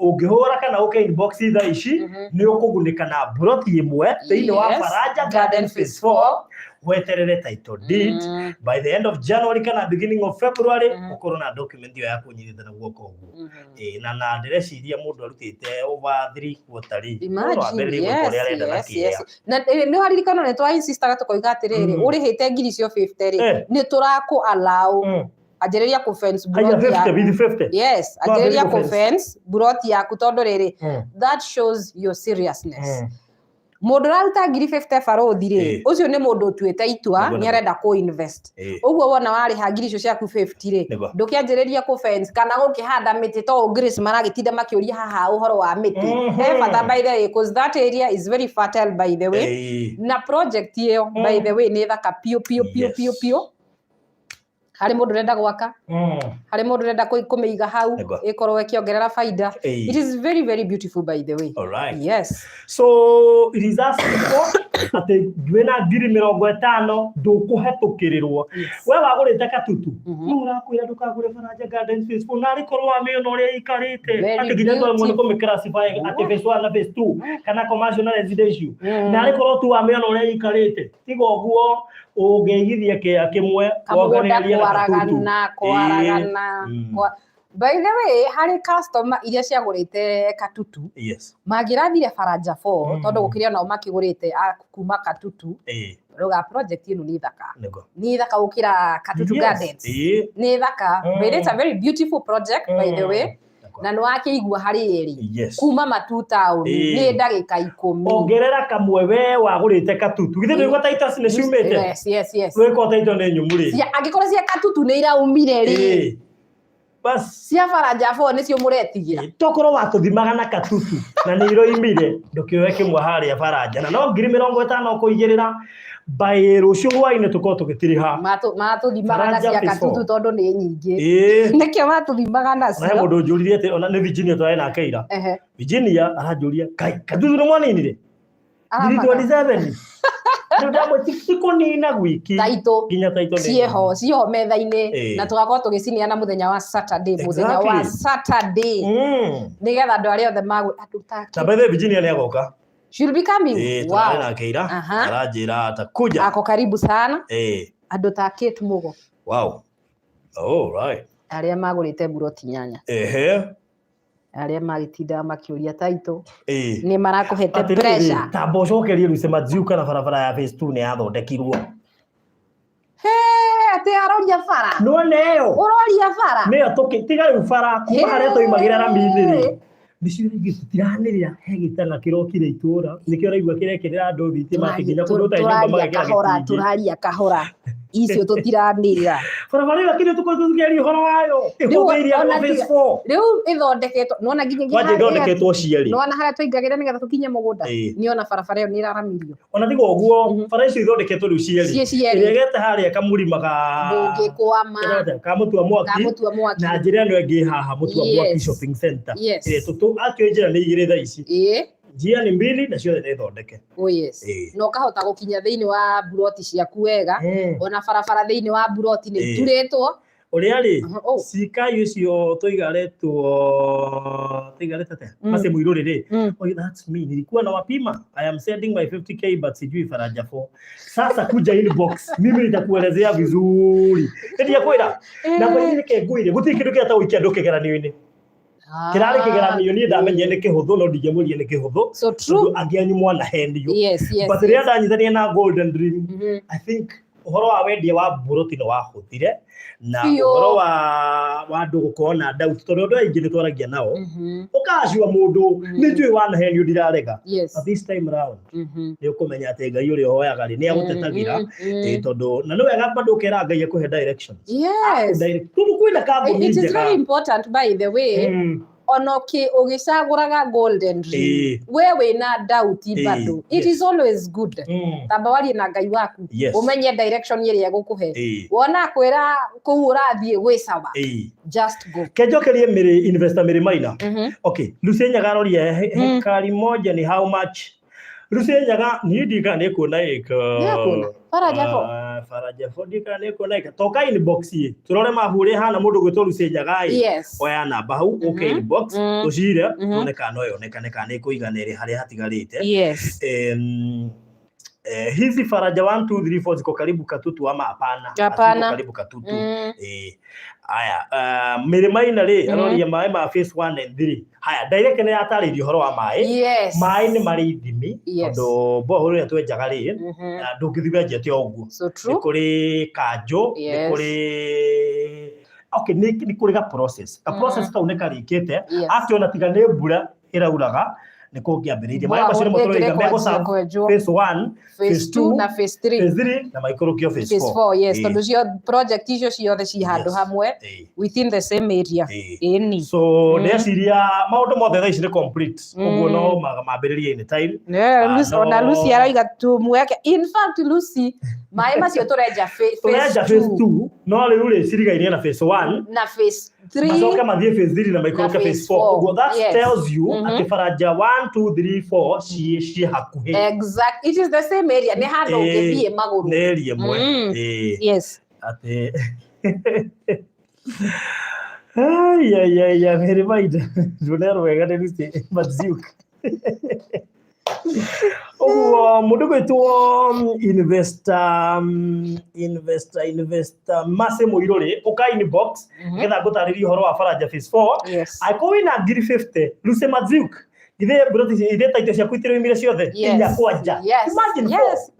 ũngĩhũra kana ũke inbox thaa ici, nĩ ũkũgunĩka na mburoti ĩmwe thĩinĩ wa Faraja Garden Phase 4, weterere title deed by the end of January kana beginning of February, ũkorwo na document ĩyo ya kũnyitithana guoko ũguo. Na ndĩreciria mũndũ arutĩte over 3 quarter rĩ, Imagine, ambĩrĩrie gwĩka ũrĩa arenda na kĩea. Na nĩ waririkana nĩ twa insistaga tũkoiga atĩrĩrĩ, ũrĩhĩte ngiri icio 50 rĩ, nĩ tũrakũ allow anjĩrĩria kũ fence Haya, buroti 50 yaku. with 50. Yes, No, anjĩrĩria ambĩrĩrie kũ kũ fence buroti yaku, tondũ rĩrĩ, that shows your seriousness. Mũndũ ũraruta ngiri 50 barothi rĩ, ũcio nĩ mũndũ ũtuĩte itua, nĩ arenda kũ invest. Ũguo wona warĩha ngiri icio ciaku 50 rĩ, ndũkĩanjĩrĩria kũ fence kana gũkĩhanda mĩtĩ, to Grace maragĩtinda makĩũria haha ũhoro wa mĩtĩ. He bata, by the way, 'cause that area is very fertile, by the way. Na project ĩyo, by the way, nĩ thaka piũ piũ piũ piũ piũ harĩ mũndũ ũrenda gwaka, harĩ mũndũ ũrenda kũmĩiga hau, ĩkorwo ĩkĩongerera baida. It is very very beautiful, by the way. All right. Yes. So it is as simple atĩ wĩna ngiri 50 ndũkũhetũkĩrĩrwo. We wagũrĩte Katutu, no ũrakwĩra ndũkagũre Faraja Gardens Phase 4, narĩ korwo wamĩona ũrĩa ĩikarĩte, Very atĩ nginya twaremwo nĩ beautiful. kũmĩ-classify atĩ phase 1 na phase 2 kana commercial na residential, narĩ korwo tu wamĩona ũrĩa ĩikarĩte, tiga ũguo ũngĩigithia kĩea kĩmwe Kamũgũnda wonganĩrĩrie na Katutu. kwaragana kwaragana. By the way, harĩ customer iria ciagũrĩte Katutu, mangĩrathire Faraja 4, tondũ gũkĩrĩ onao makĩgũrĩte a kuma Katutu, rauga project ĩno nĩ thaka, nĩ thaka gũkĩra Katutu Gardens. Nĩ thaka. But it's a very beautiful project, by the way. Na nĩ wakĩigua harĩ ĩrĩ kuma Matu town nĩ ndagĩka 10. Ongerera kamwe, we wagũrĩte Katutu, githĩ ndũigua titles nĩ ciumĩte? Yes. Wĩko title nĩ nyumu rĩ. Angĩkorwo cia Katutu nĩ iraumire rĩ, Bas. Cia Faraja 4 nĩcio mũretigĩra. Tokorwo watũthimaga na Katutu na nĩ iroimire, ndũkĩoe kĩmwe harĩa Baranja na no ngiri 50 ũkũigĩrĩra, by rũciũ hwainĩ tũkorwo tũgĩtiriha. Matũthimaga na Faraja cia Phase Katutu 4. tondũ nĩ nyingĩ, nĩkĩo matũthimaga Na he nacio. mũndũ ũnjũririe atĩ ona nĩ Virginia twarĩ nake ira. Virginia aranjũria, kai Katutu nĩ mwaninire ngiri Aramaka. 27? Rĩu ndamwe ti kũnina gwiki. Taitũ nginya taitũ nĩ ciĩho ciĩho metha-inĩ, na tũgakorwo tũgĩcineana mũthenya wa Saturday, mũthenya wa Saturday, nĩgetha andũ arĩa othe magũ andũ Na take. By the way, Virginia nĩ agoka. She'll be coming. Tũrarĩ nake ira. Aranjĩra atakuja. Ako karibu sana. Andũ ta Kate Mugo, Wow, all right. Arĩa magũrĩte mburoti 8, arĩa magĩtindaga makĩũria taitũ, nĩ marakũhete Atĩrĩrĩ, pressure. Tamba ũcokerie Lucy Madziu kana barabara ya phase 2 nĩ yathondekirwo. He, atĩ aroria bara? Nĩwona ĩyo? Ũroria bara? Nĩyo tũkĩ tiga rĩu bara kuma harĩa twaimagĩra rami-inĩ rĩ, nĩcio rĩngĩ tũtiranĩrĩra, he gĩtang'a kĩrokire itũra, nĩkĩo ũraigua kĩrekĩrĩra andũ thitima, atĩ nginya kũndũ gũtarĩ nyũmba Tũraria magekĩra kahora. gĩtingĩ. Tũraria kahora, icio tũtiranĩrĩra. Barabara ĩyo akĩrĩ tũkoretwo tũkĩaria ũhoro wayo, Rĩu ĩhũthĩirie andũ ona a phase 4. Rĩu ĩthondeketwo, nĩwona nginyagia Kwanja harĩa, ithondeketwo cierĩ. nĩwona harĩa twaingagĩra nĩgetha tũkinye mũgũnda, nĩona barabara ĩyo nĩ ĩraramirio. Ona tiga ũguo, bara icio ithondeketwo rĩu cierĩ. Ciĩ cierĩ. Ĩrĩa ĩgete harĩa kamũrima ka Ndũngĩkwama. Ka mũtua mwaki. Kamũtua mwaki. Na njĩra ĩno ĩngĩ haha mũtua mwaki shopping center. Ĩrĩa tũtũ akĩo njĩra nĩ igĩrĩ thaa ici. Njia ni mbili na ciothe nĩ thondeke. Oh yes. Na ũkahota gũkinya thĩinĩ wa buroti ciaku wega. Ona barabara thĩinĩ wa buroti nĩ iturĩtwo. Ũrĩa rĩ, Oh. cikai ũcio tũigaretwo tũigarĩte atĩa? Mace mũirũrĩ rĩ, oh, that's me, nilikuwa na wapima, I am sending my 50K but sijui Faraja 4. Sasa kuja inbox, mimi nitakuelezea vizuri. Ndio kwĩra na kwa reke ngwĩre, gũtirĩ kĩndũ kĩreta gũikia andũ kĩgeranio-inĩ, kĩrarĩ kĩgeranio, niĩ ndamenyire nĩ kĩhũthũ, no ndingĩamũrire nĩ kĩhũthũ, So true. tondũ angĩ anyu mwanahenio. Yes. But rĩrĩa ndanyitania na Golden Dream, I think ũhoro wa wendia wa mburoti nĩ wahũthire, na ũhoro wa andũ gũkorwo na doubt, tondũ andũ aingĩ nĩ twaragia nao, ũkacua mũndũ, nĩ njũĩ wanahenio, ndirarega. But this time round nĩ ũkũmenya atĩ Ngai ũrĩa ũhoyaga rĩ, nĩ agũtetagĩra. Tondũ na nĩ wega bado ũkera Ngai akũhe directions. Akũ-direct. Tondũ kwĩna kambuni It is njega. very important, by the way. Ona ũgĩcagũraga Golden Dream, we wĩna doubt bado, it is always good tamba warie na Ngai waku, ũmenye direction ĩrĩa egũkũhe. Wona akwĩra kũu ũrathiĩ gwĩ sawa, just go. Kenjokerie mĩrĩ investor mĩrĩ maina. Okay, Lucy Nyaga aroria, hekari moja ni how much? Rucenyaga niĩ ndiũĩ kana nĩ kuona ĩka. Nĩekuona. Faraja 4. Ah, Faraja 4 ndiũĩ kana nĩ kuona ĩka. Toka inbox ĩ. Tũrore mabu ũrĩa ĩhana mũndũ gwĩtwo Rucenyaga ĩ. Yes. Oya namba hau ũke inbox tũcire tuone kana no yonekane kana nĩ ĩkũigana ĩrĩ harĩa hatigarĩte. Yes. Hizi Faraja 1 2 3 4 ziko karibu Katutu ama hapana? Hapana. Haziko karibu Katutu. Aya, Mĩrĩma-inĩ rĩ, aroria maĩ ma phase 1 and 3. Haya, direct nĩ yatarĩirie ũhoro wa maĩ. Yes. Maĩ nĩ marĩ ithimi, Yes. tondũ borehole ĩrĩa twenjaga rĩ, na ndũngĩthiĩ wenjete o ũguo. So Nĩ true. kũrĩ kanjũ, nĩ kũrĩ okay, nĩ kũrĩ ga process. Ga process kau nĩ karĩkĩte. Yes. Akĩona tiga nĩ mbura ĩrauraga, nĩ kũngĩambĩrĩirie. Maĩ macio nĩmo Borehole tũroiga ĩngĩrĩ megũserve kwenjwo. phase 1, Phase phase 2 2, na phase 3. phase 3 na maikũrũkio phase Phase 4. 4, yes. Ĩĩ. Tondũ cio project icio ciothe ci handũ Yes. hamwe Ĩĩ. within the same area. Ĩĩ. Ĩni. So ndeciria maũndũ mothe thaa ici nĩ complete. Ũguo no mambĩrĩrie anytime. Yeah, Ah, Lucy, no. ona Lucy arauga tumweke. In fact, Lucy, maĩ macio tũrenja phase Tũrenja phase 2, no rĩu rĩ cirigainie na phase 1. na phase 3 Macoke mathiĩ phase 3 na maikũrũke Na phase phase 4. 4. Ũguo that Yes. tells you atĩ Faraja 1 2 3 4 ciĩ hakuhĩ. Exact. It is the same area. Nĩ handũ Ĩĩ, ũngĩthiĩ magũrũ. Nĩ area ĩmwe. Ĩĩ. Yes. Atĩ Ai, ai, ai, ai, Mary Maida. Ndũnerwo wega nĩ Lucy Madziuk. Ũguo mũndũ gwĩtwo investor Mercy Mũirũ rĩ, ũka inbox nĩgetha ngũtarĩrie ũhoro wa Faraja phase 4. Yes. Angĩkorwo wĩna ngiri 50, Lucy Madziuk, githĩ mburoti ithe taito ciaku itiroimire ciothe? Yes. Inya kwanja. Yes. Imagine four. Yes.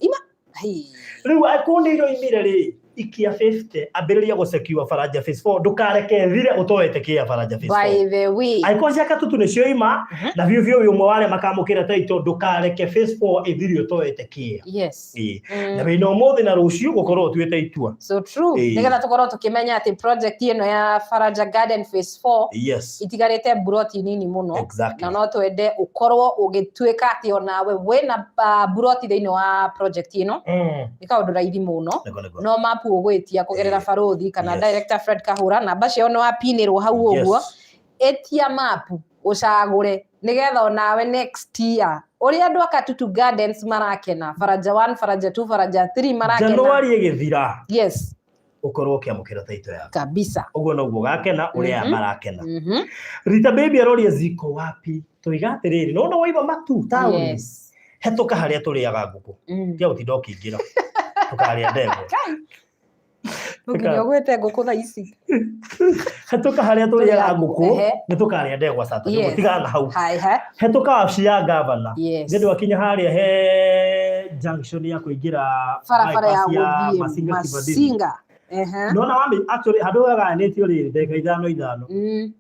Hey. Rĩu angĩkorwo nĩ iroimire rĩ, ikia 50, ambĩrĩria gũsecure Faraja phase 4, ndũkareke ĩthire ũtoete kĩa Faraja phase 4. By the way. Angĩkorwo cia Katutu nĩ cioima, na biũ biũ wĩ ũmwe wa arĩa makamũkĩra taito, ndũkareke phase 4 ĩthire ũtoete kĩa. Yes. Ĩĩ. Na wĩna ũmũthĩ na rũciũ gũkorwo ũtuĩte itua. So true. Ĩĩ. Nĩgetha tũkorwo tũkĩmenya atĩ project ĩno ya Faraja Garden phase 4 Yes. itigarĩte mburoti nini mũno. Exactly. Na no twende ũkorwo ũgĩtuĩka atĩ onawe wĩna mburoti thĩinĩ wa project ĩno. Nĩ kaũndũ raithi mũno. Nĩguo, nĩguo. No mapu ũgwĩtia kũgerera Ĩĩ. Barũthi kana Yes. Director Fred Kahũra, namba ciao nĩ wapinĩrwo hau ũguo. Yes. Ĩtia mapu ũcagũre nĩgetha onawe next year ũrĩa andũ a Katutu Gardens marakena, Faraja 1, Faraja 2, Faraja 3 marakena. January ĩgĩthira. Yes. Ũkorwo ũkĩamũkĩra taito yaku. Kabisa. Ũguo noguo ũgakena ũrĩa aya marakena. Rita Baby aroria ziko wapi? Tũiga atĩrĩrĩ, no no waima matu taũni. Yes. Hetũka harĩa tũrĩaga ngũkũ. Tiga gũtinda ũkĩingĩra. Tũkarĩa ndegwa. Nginya ũgwĩte ngũkũ thaa ici. Hetũka harĩa tũrĩaga ngũkũ, Ehe. nĩ tũkarĩa ndegwa Saturday. Yes. Tigana na hau. Hai, hai. Hetũka wabici ya gavana. Yes. Nĩ ndwakinya harĩa he junction ya kũingĩra Barabara ya bypass ya gũthiĩ Masinga Kibadini. Masinga. Ehe. Nona wami actually handũ hagayanĩtio rĩrĩ ndagĩka ithano ithano.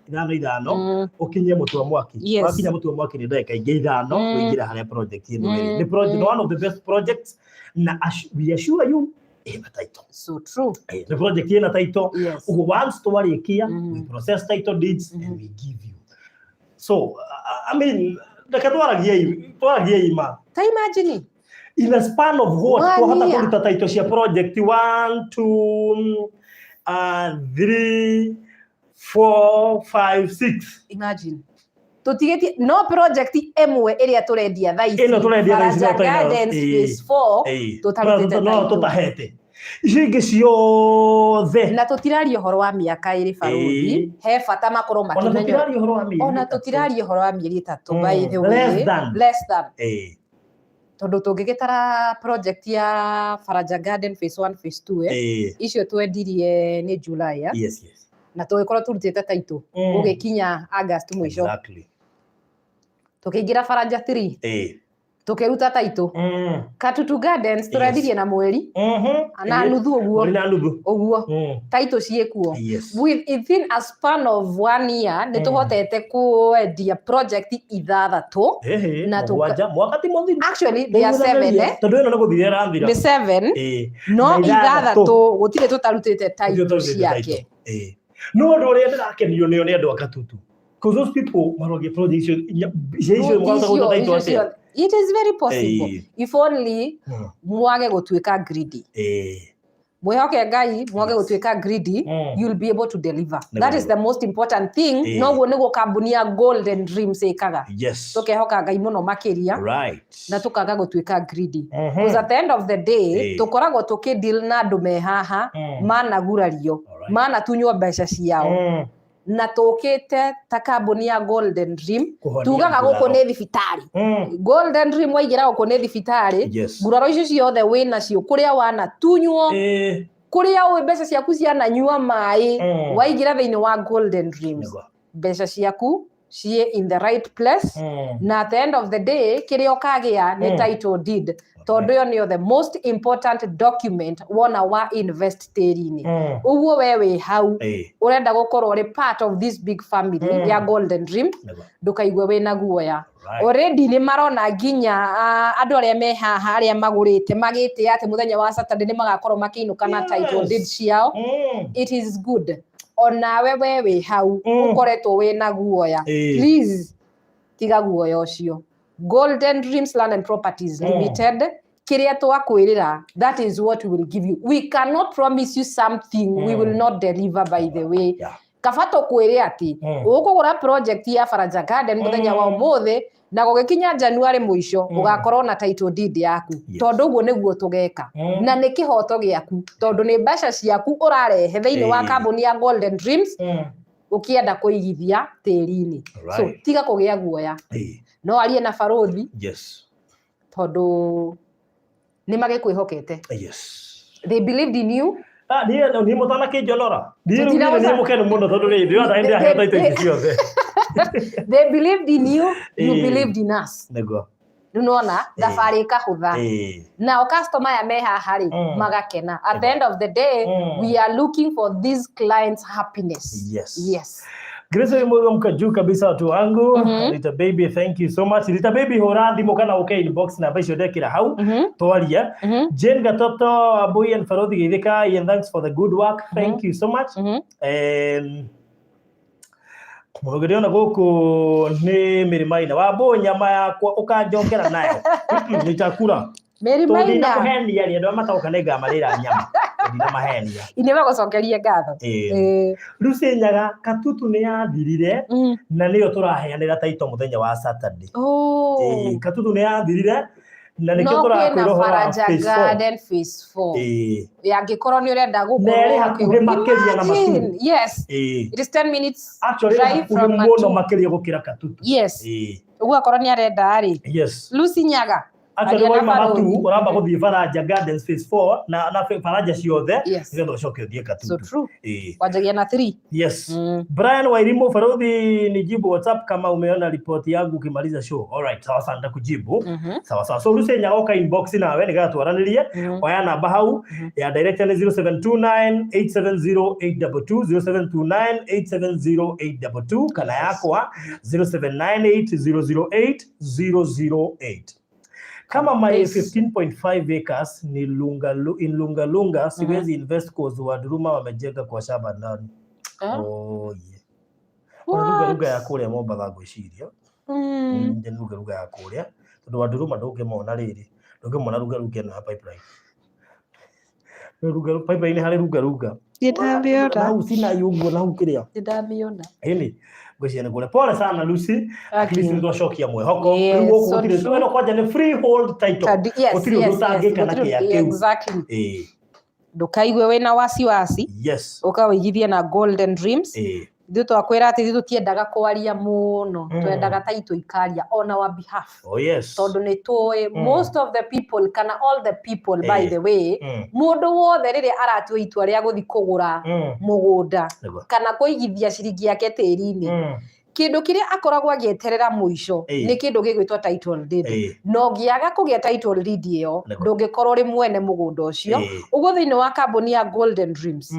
Ithano ithano, ũkinye mũtwe wa mwaki. Yes. Wakinya mũtwe wa mwaki nĩ ndagĩka ingĩ ithano ũingĩre harĩa project ĩno ĩrĩ. Nĩ project, one of the best projects na we assure you ĩna title. So true. Ĩĩ, nĩ project ĩna title. Yes. Ũguo once twarĩkia, we process title deeds and we give you. So, I mean, reke twaragie ima. Ta imagine. In a span of what? One Twahota year. kũruta title cia project 1, 2, 3, 4, 5, 6. Imagine. Tũtigĩtie no project ĩmwe ĩrĩa tũrendia thaa ici. Ĩno tũrendia thaa ici no Faraja tũrĩ nayo. Gardens Ĩĩ. phase 4 Ĩĩ. tũtarutĩte No title. tũtahete. Icio ingĩ ciothe. Na tũtiraria ũhoro wa mĩaka ĩrĩ barũthi. Ĩĩ. He bata makorwo Ona makĩmenya. tũtiraria ũhoro wa mĩeri Ona ĩtatũ. tũtiraria ũhoro wa mĩeri ĩtatũ, by the way. Less than. Less than. Ĩĩ. Tondũ tũngĩgĩtara project ya Faraja Garden phase 1, phase 2, Ĩĩ. Icio twendirie nĩ July, eh? Yes, yes. Na tũgĩkorwo tũrutĩte title. Gũgĩkinya August mũico. Exactly. Tũkĩingĩra Faraja 3. Ĩĩ. Tũkĩruta title. Katutu Gardens tũrendirie na mweri. Na nuthu ũguo. Mweri na nuthu. Ũguo. Title ciĩkuo. Yes. Within a span of 1 year nĩ tũhotete kwendia project ithathatũ. Ehe, Na mũgwanja, mwaka ti mũthiru. Actually, they are 7, eh? Tondũ ĩno nĩ gũthira ĩrathira. Nĩ 7. Ĩĩ. No Na ithathatũ. ithathatũ gũtirĩ tũtarutĩte Gũtirĩ title tũtarutĩte ciake. title. Ĩĩ. No ũndũ ũrĩa ndĩrakenio nĩo nĩ andũ a Katutu. Because those people marogia project icio icio icio makahota kũruta title atĩa? It is very possible. Ĩĩ. If only mwage gũtuĩka greedy. Ĩĩ. Mwĩhoke Ngai, mwage gũtuĩka greedy, you'll be able to deliver. That is the most important thing. Noguo nĩguo kambuni ya Golden Dreams ĩkaga. Tũkehoka Ngai mũno makĩria na tũkaga gũtuĩka greedy. Because at the end of the day, tũkoragwo tũkĩ deal na andũ me haha managurario, manatunywo mbeca ciao, na tũkĩte ta kambuni ya Golden Dream Kũhonia tugaga gũkũ nguraro. nĩ thibitarĩ. Golden Dream waingĩra gũkũ nĩ thibitarĩ. Nguraro icio ciothe wĩ nacio, kũrĩa wanatunywo, kũrĩa ũĩ mbeca ciaku ciananyua maĩ, waingĩra thĩinĩ wa Golden Dreams, mbeca ciaku ciĩ in the right place, na at the end of the day kĩrĩa ũkagĩa nĩ title deed, tondũ ĩyo nĩyo the most important document wona wa invest tĩri-inĩ. Ũguo we wĩ hau ũrenda gũkorwo ũrĩ part of this big family ya Golden Dream, ndũkaigue wĩna guoya. Already nĩ marona nginya andũ arĩa me haha, arĩa magũrĩte, magĩtĩa atĩ mũthenya wa Saturday nĩ magakorwo makĩinũka na title deed ciao. It is good. Onawe we wĩ hau ũkoretwo wĩna guoya, please tiga guoya ũcio. Golden Dreams Land and Properties Limited, kĩrĩa twakwĩrĩra, that is what we will give you. We cannot promise you something we will not deliver, by the way. Kaba tũkwĩre atĩ ũkũgũra project ya Faraja Garden mũthenya wa ũmũthĩ, na gũgĩkinya January mũico ũgakorwo na title deed yaku, tondũ ũguo nĩguo tũgeka, na nĩ kĩhoto gĩaku, tondũ nĩ mbeca ciaku ũrarehe thĩinĩ wa kambuni ya Golden Dreams ũkĩenda kũigithia tĩri-inĩ. So tiga kũgĩa guoya. No arie na barũthi, tondũ nĩ magĩkwĩhokete. They believed in you. Ah, niĩ niĩ mũtanakĩnjonora, niĩ rĩu niĩ nĩ mũkenu mũno, tondũ rĩrĩ ndĩrona ndĩraheo title ici ciothe. They believed in you, you believed in us. Rĩu nĩwona thabarĩ ĩkahũtha. Nao customer aya me haha rĩ, magakena. At the end of the day, we are looking for these clients' happiness. Yes. Grace Mwega juu kabisa, watu wangu. Rita Baby, thank you so much. Rita Baby, hũra thimũ kana ũke inbox, namba icio ndekĩra hau, twarie. Jane Gatoto Abui and Farodhi Geithika, and thanks for the good work. Thank you so much. Mũndũ ndĩrona gũkũ nĩ Mĩrĩmaina Wambũ, nyama yakwa ũkanjokera nayo nĩtakura. Mary Tondũ Maina. ndinakũhenia rĩ, andũ arĩa matagoka nĩ ngamarĩra nyama, ndinamahenia. Nĩ magũcokerie ngatho. Lucy Nyaga, Katutu nĩ yathirire, na nĩyo tũraheanĩra taito mũthenya wa Saturday. Katutu nĩ yathirire, na nĩkĩo No tũrakwĩra kwĩna ũhoro wa Faraja phase four. Garden phase 4. Angĩkorwo nĩ ũrenda Na ĩrĩ gũkorwo hakuhĩ makĩria na Matuu. Imagine, yes. It is 10 minutes Actually, ĩrĩ drive hakuhĩ from mũno Matuu. makĩria gũkĩra Katutu. Ũguo akorwo nĩ arenda rĩ, Lucy Nyaga, Actually, aria na waima barũthi. Matuu ũramba gũthiĩ Faraja Gardens phase 4 na Faraja ciothe, nĩgetha ũcoke ũthiĩ So Katutu. true. Wanjagia na 3. Brian Wairimu, Farodhi, nijibu WhatsApp kama umeona ripoti yangu ukimaliza show. All right, sawa sawa, nitakujibu. Sawa sawa. So Lucy Nyagoka inbox nawe nĩgetha twaranĩrie. Oya namba hau ya director nĩ 0729 870 822, 0729 870 822, kana yakwa 0798 008 008. Kama my 15.5 acres ni lunga, in Lunga Lunga, siwezi invest cause Waduruma wamejenga kwa shamba ndani. Eh? Oh, yeah. Ona Lunga Lunga ya What? kũrĩa Mombatha ngwĩciria. Nĩ Lunga Lunga ya kũrĩa, tondũ Waduruma ndũngĩmona rĩrĩ, ndũngĩmona Lunga Lunga ĩno ya Pipeline. Lunga Pipeline harĩ Lunga Lunga. Nĩndamĩona. Nahau Sinai ũguo, nahau kĩrĩa. Nĩndamĩona. Ĩni ngwĩciria nĩ kũrĩa. Pole sana Lucy. At least nĩtwacokia mwĩhoko. Yes, Rĩu gũkũ so gũtirĩ true. ĩno kwanja nĩ freehold title. Gũtirĩ ũndũ ũtangĩka na Gũtirĩ- kĩa kĩu. Ndũkaigue wĩna wasiwasi. Ũkawĩigithia na Golden Dreams. Ithuĩ twakwĩra atĩ ithuĩ tũtiendaga kwaria mũno, twendaga taitũ ikaria on our behalf, tondũ nĩ tũĩ most of the people, kana all the people, by the way, mũndũ wothe rĩrĩa aratua itua rĩa gũthiĩ kũgũra mũgũnda kana kũigithia ciringi yake tĩri-inĩ, kĩndũ kĩrĩa akoragwo agĩeterera mũico nĩ kĩndũ gĩgwĩtwo title deed. Na ũngĩaga kũgĩa title deed ĩyo, ndũngĩkorwo ũrĩ mwene mũgũnda ũcio. Ũguo thĩinĩ wa kambuni ya Golden Dreams,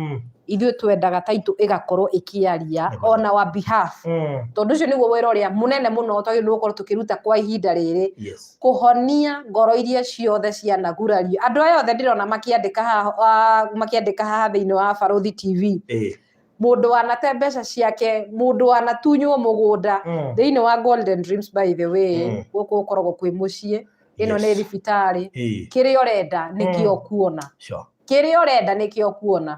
ithuĩ twendaga title ĩgakorwo ĩkĩaria on our behalf, tondũ ũcio nĩguo wĩra ũrĩa mũnene mũno twagĩrĩirwo nĩ gũkorwo tũkĩruta kwa ihinda rĩrĩ, kũhonia ngoro iria ciothe cianagurario. Andũ aya othe ndĩrona makĩandĩka haha thĩinĩ wa Barũthi TV, mũndũ wanate mbeca ciake, mũndũ wanatunywo mũgũnda, thĩinĩ wa Golden Dreams, by the way, gũkũ gũkoragwo kwĩ mũciĩ. Ĩno nĩ thibitarĩ. Kĩrĩa ũrenda nĩkĩo ũkuona. Kĩrĩa ũrenda nĩkĩo ũkuona.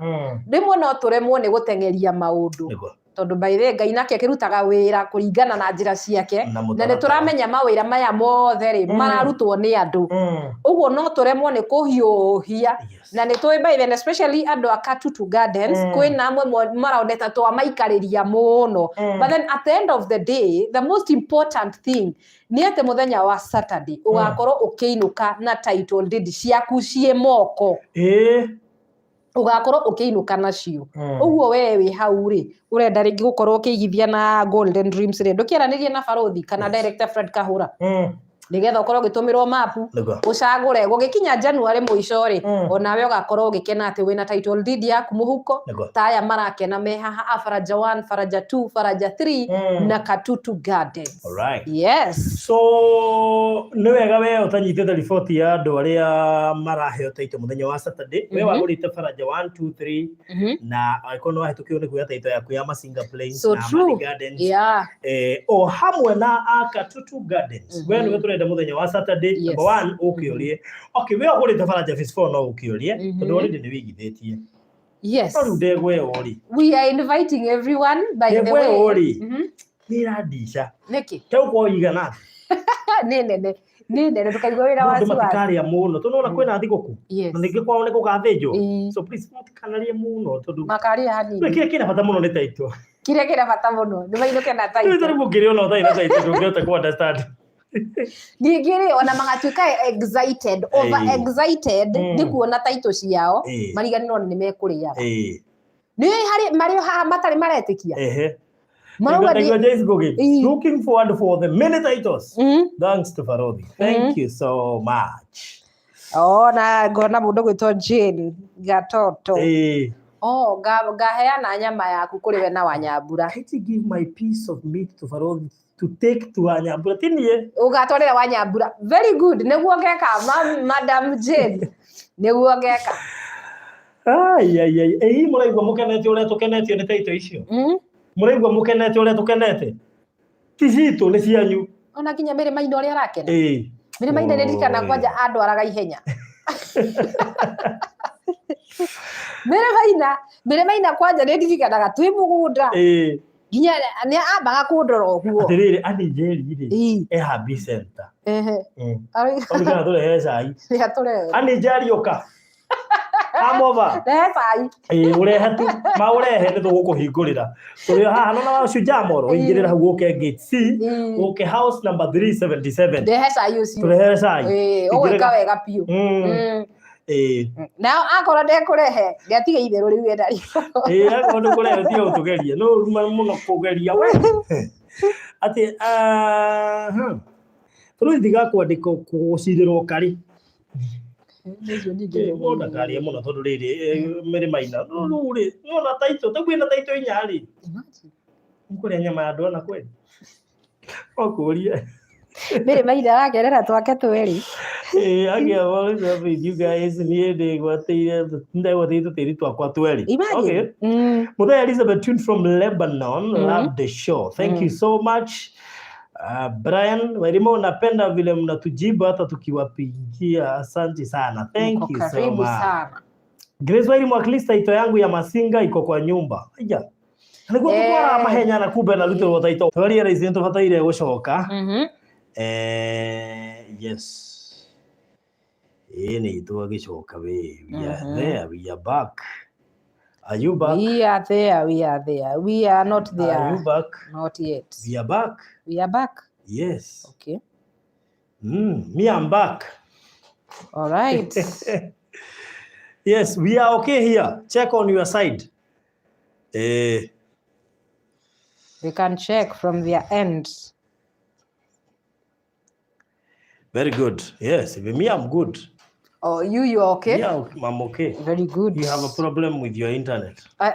Rĩmwe no tũremwo nĩ gũteng'eria maũndũ. Tondũ by the way, Ngai nake akĩrutaga wĩra kũringana na njĩra ciake. Na Na nĩ mũtaratara. tũramenya mawĩra maya mothe rĩ, mararutwo nĩ andũ. Ũguo no tũremwo nĩ kũhiũhia. Na nĩ tũĩ by the way, especially andũ a Katutu Gardens, kwĩna amwe maroneka twamaikarĩria mũno. But then at the end of the day, the most important thing nĩ atĩ mũthenya wa Saturday ũgakorwo ũkĩinũka na title deed ciaku ciĩ moko. Ũgakorwo ũkĩinũka nacio. Ũguo we wĩ hau rĩ, ũrenda rĩngĩ gũkorwo ũkĩigithia na Golden Dreams rĩ, ndũkĩaranĩrie na barothi kana director Fred Kahũra. Nĩgetha ũkorwo ũgĩtũmĩrwo mapu, ũcagũre. Gũgĩkinya January mũico rĩ, onawe ũgakorwo ũgĩkena atĩ wĩna title deed yaku mũhuko, ta aya marakena me haha a Faraja 1, Faraja 2, Faraja 3 na Katutu Gardens. Alright. Yes. So nĩ wega we ũtanyitĩte riboti ya andũ arĩa maraheo title mũthenya wa Saturday. We wagũrĩte Faraja 1, 2, 3 na angĩkorwo nĩ wahĩtũkirwo nĩ kuoya title yaku ya Masinga Plains So na true. Amani Gardens. O hamwe na a Katutu Gardens. We nĩwe tũrenda mũthenya wa Saturday. Number 1 ũke ũrĩe. Okay, we ũgũrĩte Faraja Phase 4 no ũke ũrĩe, tondũ already nĩ wĩigithĩtie. No rĩu ndegwa ĩyo rĩ. We are inviting everyone, by the Ndegwa way. ĩyo rĩ, nĩ ĩrandica. Nĩkĩ? Ta ũkorwo ĩigana atĩa? Nĩ nene. Nĩ nene, ndũkaigua wĩra Andũ wasiwasi. matikarĩa mũno. Tondũ nĩwona kwĩna thigũkũ. Na ningĩ kwao nĩ gũgathĩnjwo. So please mũtikanarĩe mũno tondũ Makarĩa hanini. Kĩrĩa kĩna bata mũno nĩ title. Kĩrĩa kĩna bata mũno nĩ mainũke na Rĩu title. rĩu ũngĩrĩa ona ũtarĩ na title ndũngĩhota kũ understand. Ningĩ rĩ, ona magatuĩka excited, over excited nĩ kuona title ciao, mariganĩrwo nĩ mekũrĩaga. Nĩ harĩ marĩ haha matarĩ maretĩkia. Marauga Ndaigua nĩ Joyce Ngugi, looking forward for the many titles. Thanks to Farodhi. Thank you so much. Oh, na ngona mũndũ gwĩtwo Jane Gatoto. Oh, ngaheana nyama yaku kũrĩ we na Wanyambura. Can't you give my piece of meat to Farodhi to take to Wanyambura? Ti niĩ. Ũgatwarĩra Wanyambura. Very good. Nĩguo ngeka, Madam Jane. Nĩguo ngeka. Ai, ai, ai. Ĩ, mũraigua mũkenete ũrĩa tũkenetio nĩ title icio? Mũraigua mũkenete ũrĩa tũkenete? Ti citũ, nĩ cianyu. Ona nginya Mary Maina ũrĩa arakena. Mary Maina nĩ ndirikana kwanja andwaraga ihenya. Mary Maina, Mary Maina kwanja nĩ ndirikanaga twĩ mũgũnda. Nginya nĩ ambaga kũndora ũguo. Atĩrĩrĩ, Andy Njeri rĩ, e Happy Center. Arauga Arauga tũrehe cai. Nĩ atũrehe. Andy Njeri ũka. Come over. Rehe cai. Ũrehe tu, ma ũrehe nĩ tũgũkũhingũrĩra. Tũrĩ o haha, nona wa Shujaa Mall, ũingĩrĩra hau ũke gate C, ũke house number 377. Rehe cai ũcio. Tũrehere cai. Ũgwĩka wega biũ. Nao akorwo ndekũrehe, nĩatige itherũ rĩu ena rĩo. Akorwo ndũkũrehe tiga gũtũgeria. No ũruma mũno kũgeria we. Atĩ, Bũrũri tiga kwandĩkwo gũcirĩrwo karĩ. Mũndũ ndakarĩe mũno tondũ rĩrĩ, Mary Maina, rĩu rĩ, nĩwona title, ta kwĩna title inya rĩ. Imagine. Ũkũrĩa nyama ya andũ ana kweli? Ũkũrie. Mary Maina arakerera twake twĩrĩ. Agi, I'm always happy with you guys. Niĩ ndĩgwatĩire, ndegwatĩire tũtĩri twakwa tweri. Imagine. Okay. Mũthenya Elizabeth Tune from Lebanon, love the show. Thank you so much. Brian Wairimu, napenda vile mnatujibu hata tukiwapigia. Asante sana. Thank Mko you so karibu much. sana. Grace Wairimu, at least title yangu ya Masinga iko kwa nyumba. Aya. Nĩguo tũtwaraga mahenya na kumbe na rutĩrwo title. Twaria raici nĩ tũbataire gũcoka. Yes. Ĩĩ nĩ twagĩcoka we. We are there, we are back. Are you back? We are there, we are there. We are not Are there. you back? Not yet. We are back. We are back. Yes. Okay. Me, I'm back. All right. Yes, we are okay here. Check on your side. They can check from their end. Very good. Yes, me, I'm good. Oh, you are okay? Yeah, I'm okay. Very good. You have a problem with your internet. I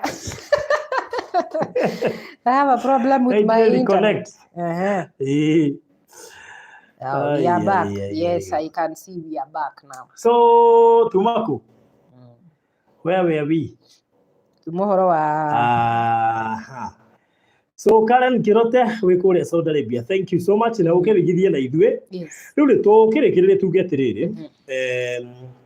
have a problem with Hey, my really internet. Connect. Oh, we are back. Yes, I can see we are back now. So, Tumaku, where were we? Tumuhoro wa... So Karen Kirote wĩ kũrĩa Saudi Arabia, thank you so much na ũke wĩigithie na ithuĩ. Yes. Rĩu rĩ tũkĩrĩkĩrĩria tuge atĩrĩrĩ,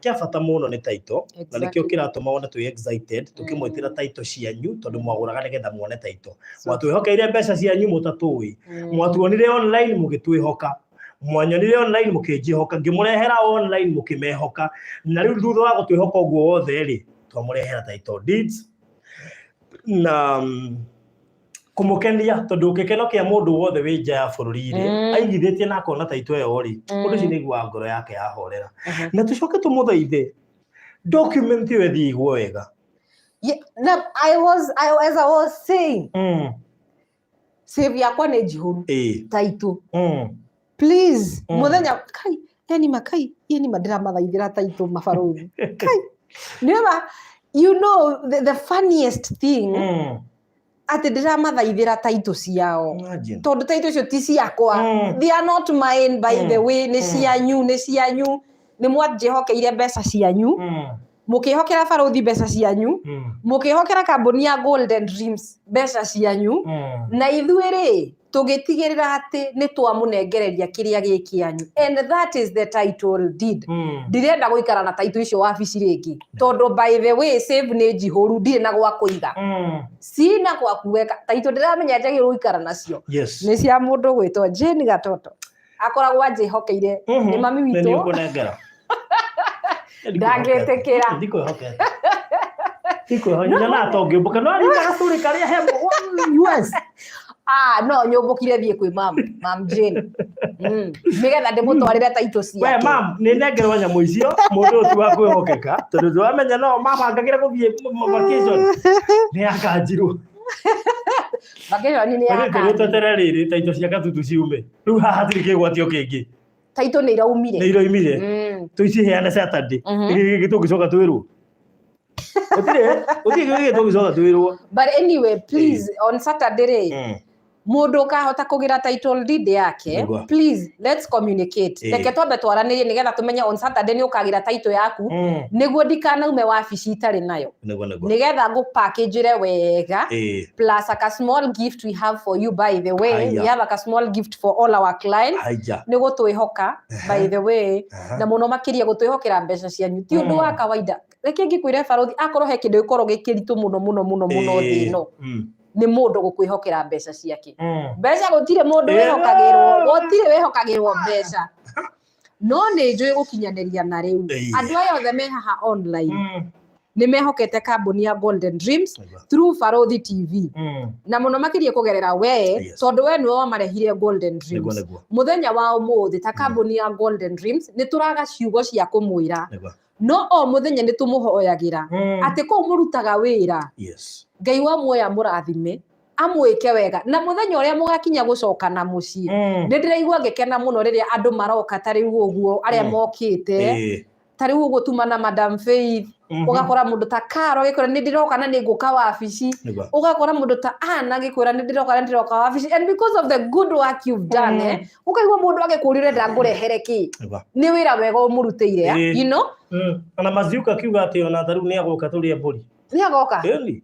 kĩa bata mũno nĩ title na nĩkĩo kĩratũma wone twĩ excited tũkĩmwĩtĩra title cianyu tondũ mwagũraga nĩgetha muone title. Mwatwĩhokeire mbeca cianyu mũtatũĩ, mwatuonire online mũgĩtwĩhoka, mwanyonire online mũkĩnjĩhoka, ngĩmũrehera online mũkĩmehoka, na rĩu thutha wa gũtwĩhoka ũguo wothe rĩ, twamũrehera title deeds na kũmũkenia tondũ gĩkeno kĩa mũndũ wothe wĩ nja ya bũrũri rĩ, aigithĩtie na akona title ĩyo rĩ, ũndũ ũcio nĩ aiguaga ngoro yake yahorera. Na tũcoke tũmũthaithe document ĩyo ĩthiĩ ĩigwo wega. Yeah, na as I was saying, save yakwa nĩ njihũru title. Please, mũthenya kai yani makai yani ndĩramathaithĩra title mabarũthi. Kai nĩma, you know the funniest thing atĩ ndĩramathaithĩra title ciao. Imagine. Tondũ title icio ti ciakwa. They are not mine, by the way, nĩ cianyu, nĩ cianyu. Nĩ mwanjĩhokeire mbeca cianyu. Mũkĩhokera barũthi mbeca cianyu. Mũkĩhokera kambuni ya Golden Dreams mbeca cianyu. Na ithuĩ rĩ, tũgĩtigĩrĩra atĩ nĩ twamũnengereria kĩrĩa gĩ kĩanyu. And that is the title deed. Ndirenda gũikara na title icio wabici rĩngĩ. Tondũ by the way, save nĩ njihũru, ndirĩ na gwa kũiga. Sina gwa kuweka. Title ndĩramenya njagĩrĩirwo gũikara nacio. Nĩ cia mũndũ gwĩtwo Jane Gatoto. Akoragwo anjĩhokeire. Nĩ mami Nĩ witũ. niĩ ũkũnengera. Ndangĩtĩkĩra. Ndikwĩhokete. Ndikwĩhokete. Nyonaga ta ũngĩũmbũka. No arĩ gacũrĩ karĩa he US. Ah, no nyũmbũkire thiĩ kwĩ mam, mam Jane. Nĩgetha ndĩmũtwarĩre title We ciake. mam, nĩ nengerwo nyamũ icio, mũndũ ũyũ ti wa kwĩhokeka, tondũ ndĩramenya no mabangagĩra gũthiĩ vacation. Nĩ akanjirwo. Vacation nĩ Rĩu yakanjirwo. tweterere rĩrĩ title cia Gatutu ciume. Rĩu haha hatirĩ kĩgwatio kĩngĩ. Title nĩ iraumire. Nĩ iraumire. Tũciheane Saturday. Gĩkĩ tũngĩcoka twĩrwo. Gũtirĩ, gũtirĩ gĩkĩ tũngĩcoka twĩrwo. But anyway, please, on Saturday rĩ, mũndũ ũkahota kũgĩra title deed yake, please, let's communicate. Reke twambe twaranĩrie nĩgetha tũmenye on Saturday nĩ ũkagĩra title yaku, nĩguo ndikanaume wabici itarĩ nayo. Nĩguo, nĩguo. Nĩgetha ngũpackage wega. Plus a small gift we have for you, by the way. We have a small gift for all our clients. Nĩ gũtwĩhoka, by the way. Na mũno makĩria gũtwĩhokera mbeca cianyu. Ti ũndũ wa kawaida. Reke ngĩkwĩre barũthi, akorwo he kĩndũ gĩkorwo gĩ kĩritũ mũno mũno mũno mũno thĩ ĩno. Nĩ mũndũ gũkwĩhokera mbeca ciake. Mbeca gũtirĩ mũndũ wĩhokagĩrwo, gũtirĩ wĩhokagĩrwo mbeca. No nĩ njũĩ gũkinyanĩria na rĩu. Andũ aya othe me haha online nĩ mehokete kambuni ya Golden Dreams through Barũthi TV. Na mũno makĩria kũgerera we, tondũ we nĩwe wamarehire Golden Dreams. Mũthenya wa ũmũthĩ ta kambuni ya Golden Dreams nĩ tũraga ciugo cia kũmwĩra. No o mũthenya nĩ tũmũhoyagĩra atĩ kũu mũrutaga wĩra. Ngai wa muoya mũrathime, amwĩke wega. Na mũthenya ũrĩa mũgakinya gũcoka na mũciĩ. Nĩ ndĩraigua ngĩkena mũno rĩrĩa andũ maroka ta rĩu ũguo, arĩa mokĩte. Ta rĩu ũguo tuma na Madam Faith. Ũgakora mũndũ ta Caro agĩkwĩra nĩ ndĩroka na nĩ ngũka wabici. Ũgakora mũndũ ta Anna agĩkwĩra nĩ ndĩroka na nĩ ndĩroka wabici. And because of the good work you've done, ũkaigua mũndũ agĩkũria ũrenda ngũrehere kĩ? Nĩ wĩra wega ũmũrutĩire, you know? Ona Maziuka akiuga atĩ ona ta rĩu nĩ agoka tũrĩe mbũri. Nĩ agoka? Ĩni.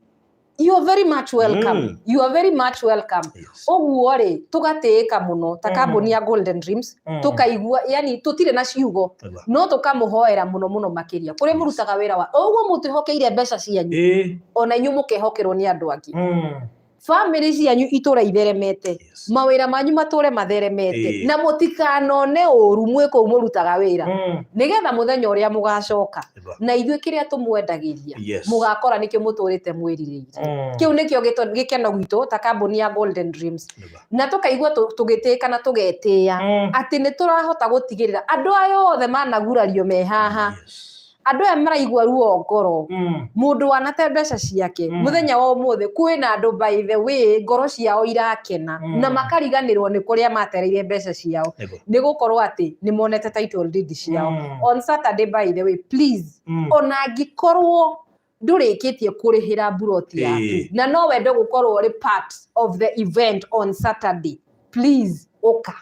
You are very much welcome. You are very much welcome. Ũguo rĩ, tũgatĩĩka mũno ta kambuni ya Golden Dreams, tũkaigua, yani tũtirĩ na ciugo, no tũkamũhoera mũno mũno makĩria. Kũrĩa mũrutaga wĩra wa, ũguo mũtwĩhokeire mbeca cianyu, ona inyuĩ mũkehokerwo nĩ andũ angĩ. Family cianyu itũre itheremete. Mawĩra manyu matũre matheremete. Na mũtikanone ũru mwĩ kũu mũrutaga wĩra. Nĩgetha mũthenya ũrĩa mũgacoka. Na ithuĩ kĩrĩa tũmwendagĩria, mũgakora nĩkĩo mũtũrĩte mwĩrirĩirie. Kĩu nĩkĩo gĩkeno gwitũ ta kambuni ya Golden Dreams. Na tũkaigua tũgĩtĩka na tũgetĩĩa atĩ nĩ tũrahota gũtigĩrĩra andũ aya othe managurario me haha. Andũ aya maraigua ruo ngoro. Mũndũ wanate mbeca ciake. Mũthenya wa ũmũthĩ kwĩna andũ by the way ngoro ciao irakena. Na makariganĩrwo nĩ kũrĩa matereire mbeca ciao. Nĩ gũkorwo atĩ nĩ monete title deed ciao. On Saturday by the way please. Ona angĩkorwo ndũrĩkĩtie kũrĩhĩra mburoti yaku. Na no wende gũkorwo ũrĩ part of the event on Saturday. Please ũka.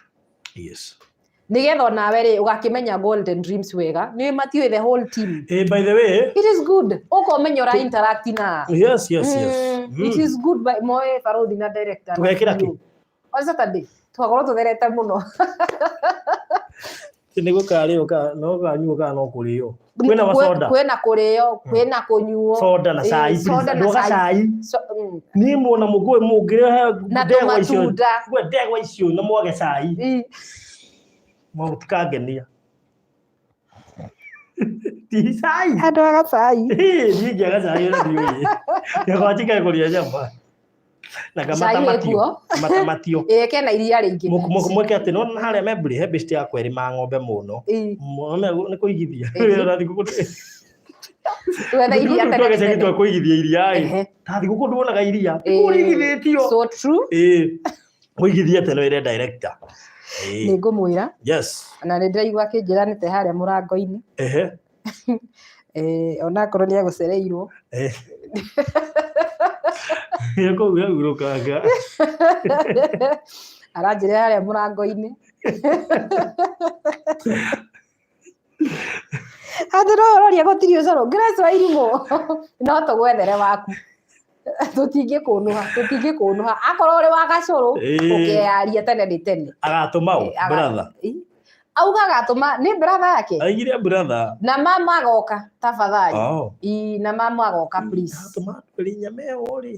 Nĩgetha onawe rĩ ũgakĩmenya Golden Dreams wega, nĩ matiũĩ the whole team. By the way, It is good. Ũkomenya ũra interact na. Yes. It is good by moe barothi na director. Tũgekĩra kĩ? On Saturday. Tũgakorwo tũtherete mũno. Nĩ gũkarĩo ka no kanyuo kana no kũrĩo. Kwĩna macoda. Kwĩna kũrĩo, kwĩna kũnyuo. Soda na cai. Soda Please. na Andũ aga cai. cai. So. Niĩ muona mũkũĩ mũngĩrehe Na ndegwa icio. tũmatunda. Gwe ndegwa icio na mwage cai. Mũtikangenia. Ti cai. Andũ aga cai. Ĩ, niĩ ingĩaga cai ona ndiũĩ. Yakwa njikare kũrĩa nyama. Na Cai ngamatamatio. wĩkuo. Matamatio. Ĩ kena iria rĩingĩ. Mweke atĩ nona harĩa Membri he best yakwa ĩrĩmaga ng'ombe mũno. Mone nĩ kũigithia. Wĩra thigũkũ. Twetha iria tene Twagecagi tene. twa kũigithia iria ĩ. Ta thigũkũ nduonaga iria. Kũigithĩtio. So true. Ĩ. Kũigithia tene wĩre director. Ĩ. Nĩ ngũmwĩra. Yes. Na nĩ ndĩraigua akĩnjĩra nĩ te harĩa mũrango-inĩ. Onakorwo nĩ egũcereirwo. Kũu yagurũkanga. Aranjĩra harĩa mũrango-inĩ. Atĩ no ũroria gũtirĩ ũcũrũ. Grace wa irimũ. No tũgwethere waku. Tũtingĩkũnũha, tũtingĩkũnũha. Akorwo ũrĩ wa gacũrũ, ũkeyaria tene nĩ tene. Agatũma ũ? Brother. Auga agatũma nĩ brother yake. Aigire brother. Na mama agoka tafadhali. Oh. Ii, na mama agoka please. Agatũma andũ erĩ nyama ĩyo rĩ.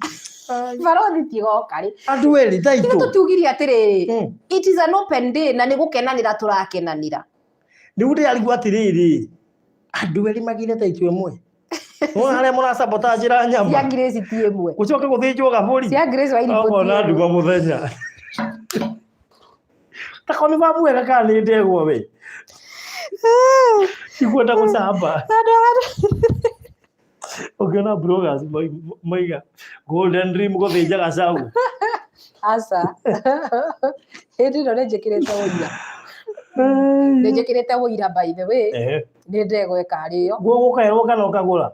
Barothi tigoka rĩ. Andũ erĩ Ithuĩ taitũ. tũtiugire atĩrĩrĩ. It is an open day na nĩ gũkenanĩra tũrakenanĩra. Rĩu ndĩrarigwo atĩrĩrĩ. Andũ erĩ magire taitũ ĩmwe. Nĩwona harĩa mũrasabotajĩra nyama. Cia Grace ti ĩmwe. Gũcoke gũthĩnjwo gabũri. Cia Grace wa irimũ ti Ũkona ĩmwe. nduma mũthenya. Ta ko nĩ mwega kana nĩ ndegwa we. Ikwenda gũcamba. Ũngĩona bloggers moiga Golden Dream gũthĩnja gacau. Aca. Hĩndĩ ĩno nĩ njĩkĩrĩte ũira. Nĩ njĩkĩrĩte ũira by the way. Nĩ ndegwa ĩkarĩo. Gũkaĩrwo kana ũkagũra?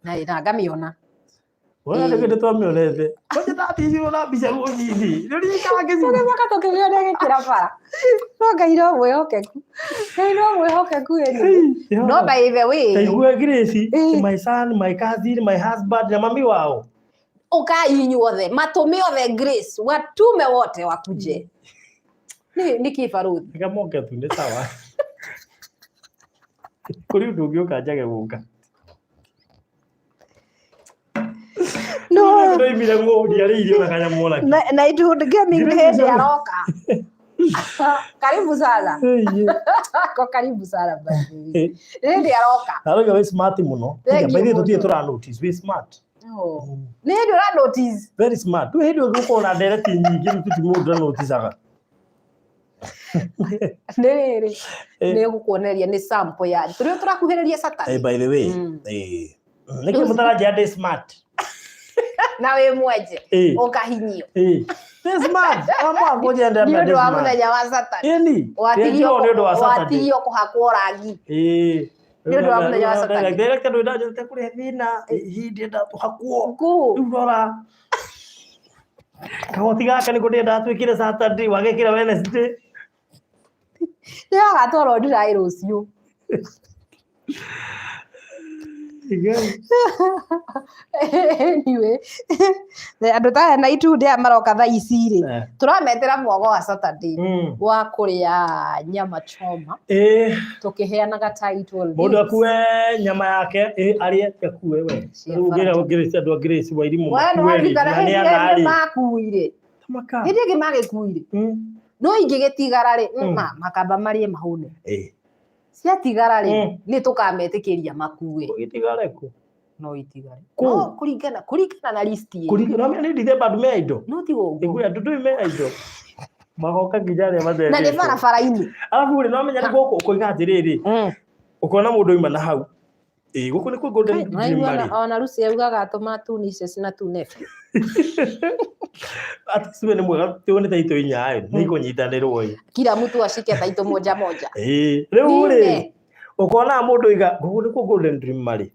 Na ngamĩona. Wona nĩ kĩndũ twamĩonete. Kwanja ndaticirwo na mbica rũcinĩ. Rĩu ngĩciria. Tũgĩcoka tũkĩmĩona ĩgĩkĩra bara. No Ngai no mwĩhokeku. Ngai no mwĩhokeku anyway. No by the way. Taigue Grace, my son, my cousin, my husband na mami wao. Ũkai inyuothe, matũme othe Grace, watume wote wakuje. Nĩ kĩ baruthi? Reke moke tu nĩ sawa. Kũrĩ ũndũ ũngĩ ũka njage gũka. No. Ndoimire ng'ũ ndiarĩirio na kanyamũ ona kĩ. Na Nighthood Gaming hĩndĩ aroka. Karibu sana. Ko karibu sana by the way. Hĩndĩ aroka. Arauga wĩ smart mũno. Thank By the you way tũtirĩ mũno. tũra notice wĩ smart. Nĩ hĩndĩ ũra notice. Very smart. Rĩu hĩndĩ ĩyo gũkorwo na ndereti nyingĩ rĩu tũti mũndũ ũra noticaga. Nĩ rĩrĩ. Nĩ gũkuonereria nĩ sample ya tũrĩa tũrakuhĩrĩria Saturday. By the way. Nĩkĩ mũtaranjĩra ndĩ smart? Na wĩ mwenje. Ũkahinyio. Ndĩ smart. Amwa kũnjendera Nĩ ndĩ ũndũ wa smart. mũthenya wa Saturday. Ĩni. Watigio Nĩ ũndũ wa Saturday. watigio kũhakwo rangi. Nĩ ũndũ wa mũthenya wa Saturday. Director ndũ ndanjĩrĩte kũrĩhe thĩna. Hihi ndĩrenda tũhakwo. Kũ? Rĩu rora. Kagoti gaka nĩko ndĩrenda twĩkĩre Saturday wagekĩra Wednesday. Nĩ agatwarwo ndirai rũciũ. Anyway, andũ ta aya na itundi aya maroka thaa ici rĩ, tũrametĩra mwago wa Saturday wa kũrĩa nyama choma. Tũkĩheanaga title Mũndũ deeds. akue nyama yake arĩe akue we. Cia Rĩu bara. ngĩra Grace andũ a Grace wa irimũ We nĩ makue rĩ, waririkana na nĩ hĩndĩ ana ĩrĩa rĩ. makuire. Tamaka. Hĩndĩ ĩngĩ magĩkuire. No ingĩgĩtigara rĩ, makamba marĩe mahũne. Ciatigara rĩ, nĩ tũkametĩkĩria makue. Itigare kũ? No itigare. Kũ? No kũringana na list ĩyo. Kũringana na nĩ December andũ me indo. No tiga ũguo. Ĩguo andũ ndũĩ me indo. Magoka nginya arĩa Na nĩ matendetwo. barabara-inĩ. Arabu rĩ, no menya nĩ gũkũ ũkoiga atĩrĩrĩ, ũkona mũndũ oima na hau. Gũkũ nĩkuo Golden Dream marĩ. Ona Lucy augaga atũma two nieces na two nephew. At least we nĩ mwega tuone taitũ inya ĩ, nĩ ikũnyitanĩrwo ĩ. Kila mtu ashike taitũ moja moja. Rĩu rĩ, Nine. ũkona mũndũ oiga gũkũ nĩkuo Golden Dream marĩ.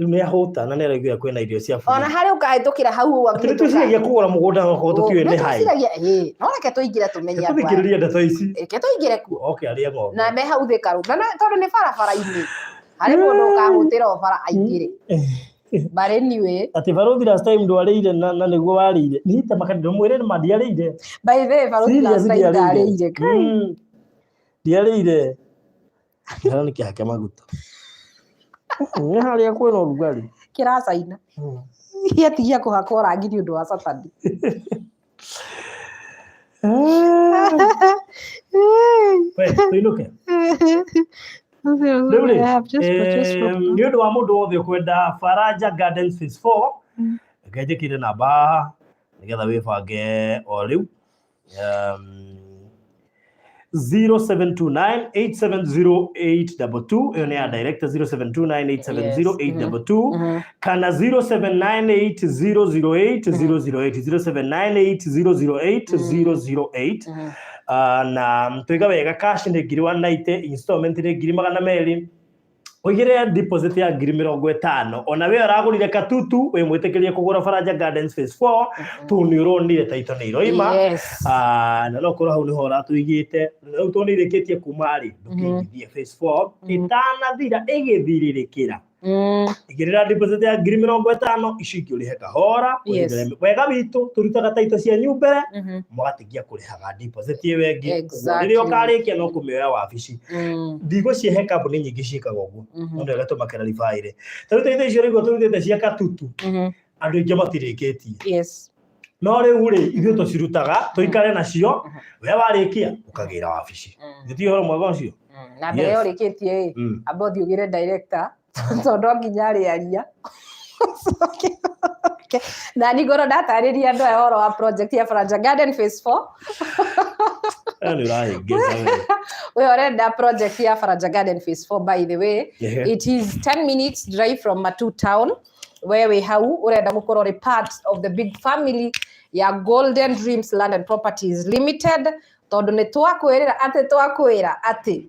Rĩu nĩ ahũta na nĩ araigua kwĩna irio cia Ona bũrũri. harĩ ũkahĩtũkĩra hau ũguo. Atĩ nĩ twĩciragia kũgũra mũgũnda okorwo tũtiũĩ nĩ haĩ. Nĩtwĩciragia, ĩĩ, no reke tũingĩre tũmenye andũ aya. Tũthikĩrĩrie ndeto ici. Reke tũingĩre kuo. Oke arĩe ng'ombe. Na me hau Thika Road. Na tondũ nĩ barabara-inĩ. Harĩ mũndũ ũkahũtĩra o bara aingĩre. But anyway. Atĩ barũthi last time ndwarĩire na nĩguo warĩire. Niĩ ta makani ndũmwĩre nĩ ma ndiarĩire. By the way, barũthi Serious last time ndiarĩire. ndarĩire. Kai. Ndiarĩire. Kĩharo nĩ kĩhake maguta. Nĩ harĩa kwĩna ũrugarĩ. Kĩracaina. Gĩatigia kũhakwo rangi nĩ ũndũ wa Saturday. We, tũinũke. Rĩu rĩ, nĩ ũndũ wa mũndũ wothe ũkwenda Faraja Gardens Phase 4, reke njĩkĩre namba haha nĩgetha wĩbange o rĩu. 0729870822 ĩyo nĩ ya director, 0729870822 kana 0798008008, 0798008008. Na twiga wega, cash nĩ 190,000, installment nĩ 200,000. Ũigĩrĩre deposit ya 50,000. Ona we ũragũrire Katutu, wĩ mwĩtĩkĩrie kũgũra Faraja Gardens Phase 4, tondũ nĩ ũronire taito nĩ iroima. Ah, na no korwo hau nĩho ũratũigĩte rĩu, tondũ nĩ irĩkĩtie kuma rĩ, ndũkĩigithie Phase 4 ĩtanathira ĩgĩthirĩrĩkĩra. Igĩrĩra deposit ya 50,000, icio ingĩ ũrĩhe kahora. Wega witũ tũrutaga taito cianyu mbere, mũgatigia kũrĩhaga deposit ĩyo ĩngĩ. Ũguo rĩrĩa ũkarĩkia no kũmĩoya wabici. Ndigũcihe kambuni nyingĩ ciĩkaga ũguo. No nĩ wega tũmakeraribaĩre. Ta rĩu taito icio rĩguo tũrutĩte cia Katutu, andũ aingĩ matirĩkĩtie. No rĩu rĩ, ithuĩ tũcirutaga tũikare nacio, we warĩkia ũkagĩra wabici. Nĩ ti ũhoro mwega ũcio? Na mbere ya ũrĩkĩtie ĩ, amba ũthiĩ ũgĩre director, tondũ no nginya arĩaria. Na ningoro ndatarĩria andũ aya ũhoro wa project ya Faraja Garden Phase 4. Ĩyo nĩ ũrahĩngĩca we. We ũrenda project ya Faraja Garden Phase 4, by the way, it is 10 minutes drive from Matu town. We wĩ hau ũrenda gũkorwo ũrĩ part of the big family ya Golden Dreams Land and Properties Limited, tondũ nĩ twakwĩrĩra atĩ, twakwĩra atĩ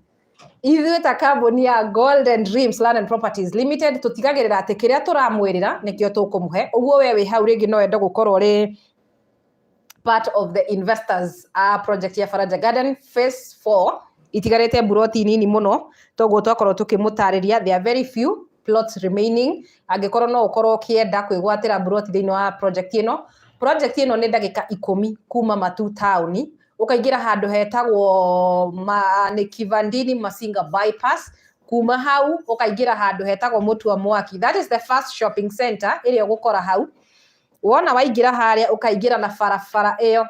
ithuĩ ta kambuni ya Golden Dreams Land and Properties Limited tũtigagĩrĩra atĩ kĩrĩa tũramwĩrĩra nĩkĩo tũkũmũhe. Ũguo we wĩ hau rĩngĩ no wende gũkorwo ũrĩ part of the investors a project ya Faraja Garden Phase 4. Itigarĩte mburoti nini mũno, toguo twakorwo tũkĩmũtarĩria, there are very few plots remaining. Angĩkorwo no ũkorwo ũkĩenda kwĩgwatĩra mburoti thĩinĩ wa project ĩno, project ĩno nĩ ndagĩka 10 kuma Matu taũni, ũkaingĩra handũ hetagwo nĩ Kivandini Masinga bypass. Kuma hau ũkaingĩra handũ hetagwo Mũtua Mwaki, that is the first shopping center ĩrĩa ũgũkora hau. Wona waingĩra harĩa, ũkaingĩra na barabara ĩyo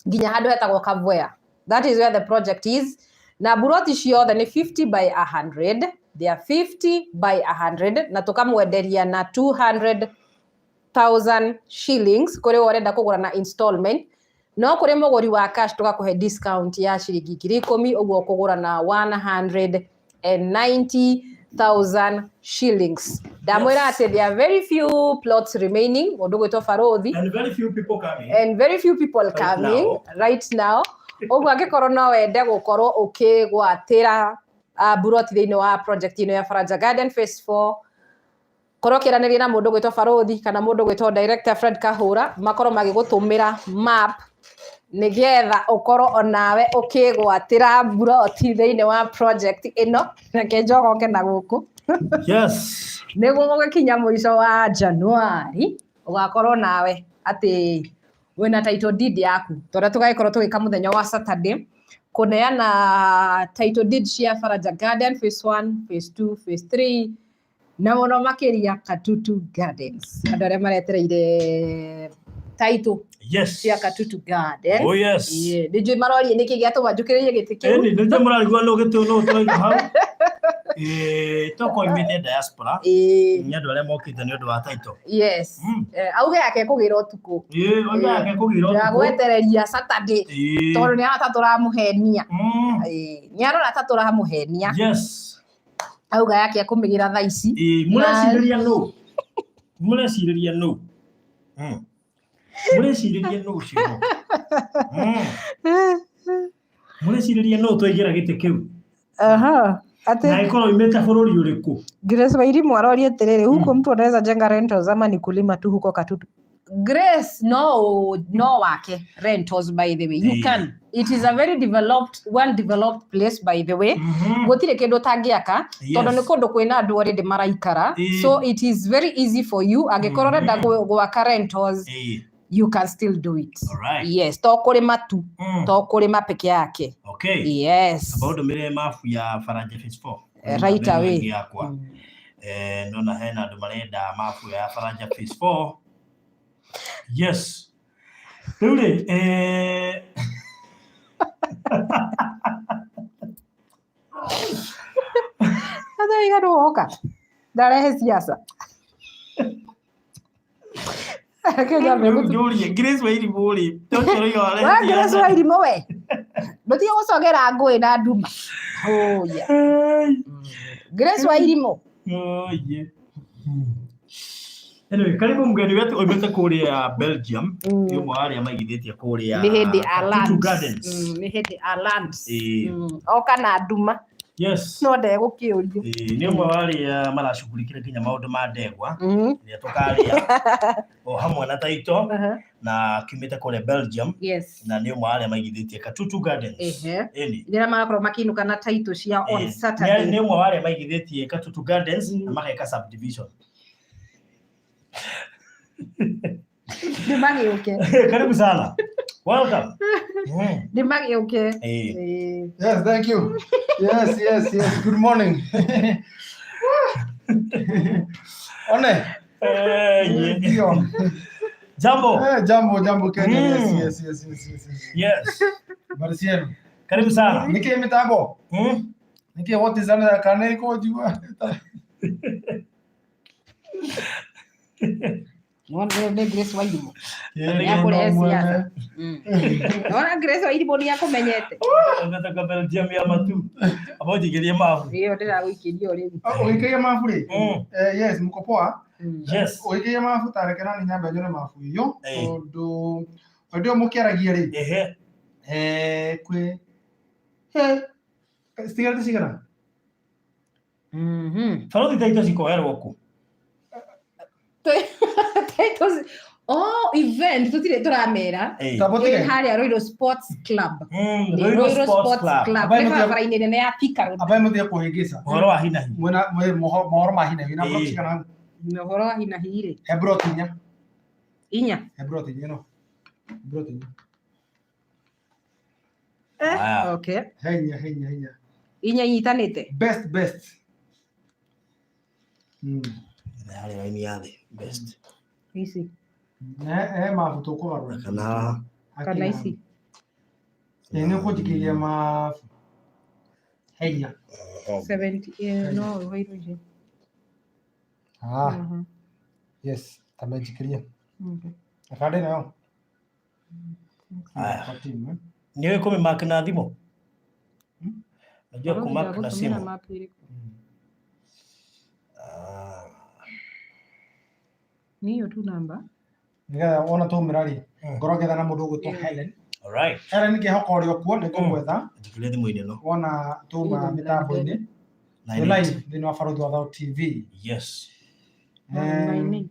nginya handũ hetagwo Kavwea, that is where the project is. Na mburoti ciothe nĩ 50 by 100, they are 50 by 100, na tũkamwenderia na 200,000 shillings kũrĩ we ũrenda kũgũra na installment. No kũrĩ mũgũri wa cash tũgakũhe discount ya ciringi 10,000, ũguo ũkũgũra na 190,000 shillings. Ndamwĩra atĩ there are very few plots remaining. Mũndũ gwĩtwo Barũthi. And very few people coming. And very few people right coming now. Right now. Ũguo angĩkorwo no wende gũkorwo ũkĩgwatĩra mburoti thĩinĩ wa project ĩno ya Faraja Garden Phase 4, korwo ũkĩaranĩria na mũndũ gwĩtwo Barũthi kana mũndũ gwĩtwo director Fred Kahũra, makorwo magĩgũtũmĩra map nĩgetha ũkorwo onawe ũkĩgwatĩra mburoti thĩinĩ wa project ĩno. Reke njogoke na gũkũ. Nĩguo gũgĩkinya mũico wa Januari ũgakorwo nawe atĩ wĩna title deed yaku, tondũ tũgagĩkorwo tũgĩka mũthenya wa Saturday kũneana title deed cia Faraja Garden Phase 1, Phase 2, Phase 3 na mũno makĩria Katutu Gardens. Andũ arĩa maretereire title cia Katutu Gardens. Oh yes. Ĩĩ, nĩ njũĩ maroria nĩkĩ gĩatũma njũkĩrĩrie gĩtĩ kĩu. Ĩni nĩnjũ mũrarigua nũ gĩtĩ nũ tũraiga hau. Tokoimĩte diaspora. Nĩ andũ arĩa mokĩte nĩ ũndũ wa title. Yes. Auge yake kũgĩra ũtukũ. Ĩĩ, oiga yake kũgĩra ũtukũ. Ndagwetereria Saturday. Tondũ nĩ arona ta tũramũhenia. Nĩ arona ta tũramũhenia. Auga yake akũmĩgĩra thaa ici. Ĩĩ, mũrecirĩria nũ? Mũrecirĩria nũ? Mũrecirĩria nũ ũcio? Mũrecirĩria nũ twaigĩra gĩtĩ kĩu? Aha. Ati Na ĩkorwo imĩte bũrũri ũrĩkũ? Grace Wairimu aroria atĩrĩrĩ, huko mtu anaweza jenga rentals ama ni kulima tu huko Katutu? Grace, no, no wake rentals, by the way. You can. It is a very developed, well developed place, by the way. Gũtirĩ kĩndũ ũtangĩaka tondũ nĩ kũndũ kwĩna andũ already maraikara. So it is very easy for you angĩkorwo ũrenda gwaka rentals, you can still do it. Yes, to kũrĩma tu, to kũrĩma peke yake. Yes. Amba ũndũmĩre mabu ya Faranja Phase 4. Right away. Yakwa. Ndona hena andũ marenda mabu ya Faranja Phase 4. Yes. Rĩu rĩ, Sasa iga ndũgoka ndarehe siasa. Reke nyambe rĩu njũrie Grace Wairimu rĩ, tocio ũroiga warehe We Grace siasa. Wairimu, we ndũtige gũcogera ngũĩ na nduma. Ũya. Hey. Grace Wairimu. Oh, yeah. Anyway, karibu mgeni wetu oimĩte kũrĩa Belgium. Nĩ ũmwe wa arĩa maigithĩtie kũrĩa Nĩ hĩndĩ a Katutu lands. Gardens. Nĩ hĩndĩ a lands. Oka na nduma. No ndegũkĩũrio. Nĩ ũmwe wa arĩa maracugurikĩra nginya maũndũ ma ndegwa ĩrĩa tũkarĩa o hamwe na Taito, na kiumĩte kũrĩa Belgium, na nĩ ũmwe wa arĩa maigithĩtie Katutu Gardens. Ĩni. Rĩrĩa magakorwo makĩinũka na taito cia on Saturday. Nĩ ũmwe wa arĩa maigithĩtie Katutu Gardens na mageka subdivision. Nĩ magĩũke. Karibu sana. Welcome. Nĩ magĩũke. Yes, thank you. Yes. Good morning. One. Yeah. Ndio. Jambo. Jambo, jambo Kenya. Yes. Habari zenu? Karibu sana. Niki mitambo? Niki what is under kana iko jua? Nona rĩu nĩ Grace Wairimu. Yeah, Nĩ akũrehe no, siasa. Nona Grace Wairimu nĩ akũmenyete. Ũgĩte Belgium ya matu. Amba ũnjigĩrie mabu. Ĩyo ndĩragũikĩria o rĩu. Ũgĩkĩria mabu rĩ? Yes, mko poa. Yes. Ũgĩkĩria mabu tareke nani nyambe nyone mabu iyo tondũ hĩndĩ ĩyo mũkĩaragia rĩ, kwĩ citigarĩte cigana? Barothi taito cikoerwo kũ? Titles. Oh, event tũtirĩ tũramera. Tabo tige. Ĩ harĩa Royal Sports Club. Nĩ Royal Royal Sports Sports Club. Club. Ambaye Nĩ mũtia- barabara-inĩ nene ya Thika Road. Ambaye mũtige kũhĩngĩca. Ũhoro wa hinahi. Mwena mohoro ma hinahi na broti cigana hau? Na ũhoro wa hinahi rĩ. He broti inya. Inya. He broti inya no. Broti inya. Aya. Okay. He inya, he inya, he inya. Inya inyitanĩte. Best, best. Harĩa raini ya thĩ. Best. Ici. He mabu tũkũgarũra. Kana haha. Kana ici. Nĩ ũkũnjikĩria mabu. He inya. 70. No, ũheirwo ici. Yes, tamenjikĩria. Akande nayo. Aya. Kwa timu, eh? Nĩ ũĩ kũmĩmark na thimũ? Najua kũmark na simu. Nĩ iyo tu namba. Nĩgetha wona twaumĩra rĩ, ngorwo ngĩetha na mũndũ ũgwĩtwo Helen. All right. Helen ngĩhoka ũrĩ o kuo nĩ ngũmwetha Njikĩrie thimũ-inĩ ĩno. wona twauma mĩtambo-inĩ. Nine Twĩ eight. live thĩinĩ wa Barũthi wa Thao TV. Yes. 98.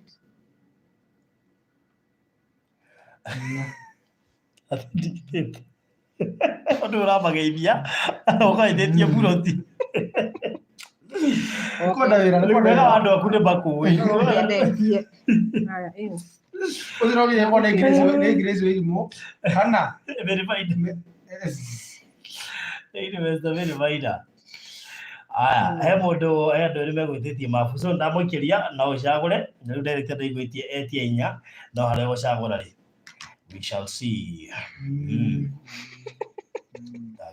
Athindikĩte. Ũndũ ũramageithia ũgaithĩtie buroti. Kwenda wĩra, nĩ Rĩu kwenda wega wa wĩra. andũ aku nĩ makũĩ. Endetie. Haya, ĩyo. Ũcio no nginya ĩkorwo nĩ Grace, nĩ Grace Wairimu kana Verified. Investor verified. Aya, he mũndũ, he andũ erĩ megwĩtĩtie mabu, so ndamũikĩria na ũcagũre. Na rĩu director ndaigwĩtie etie inya, no harĩa ũgũcagũra rĩ, we shall see.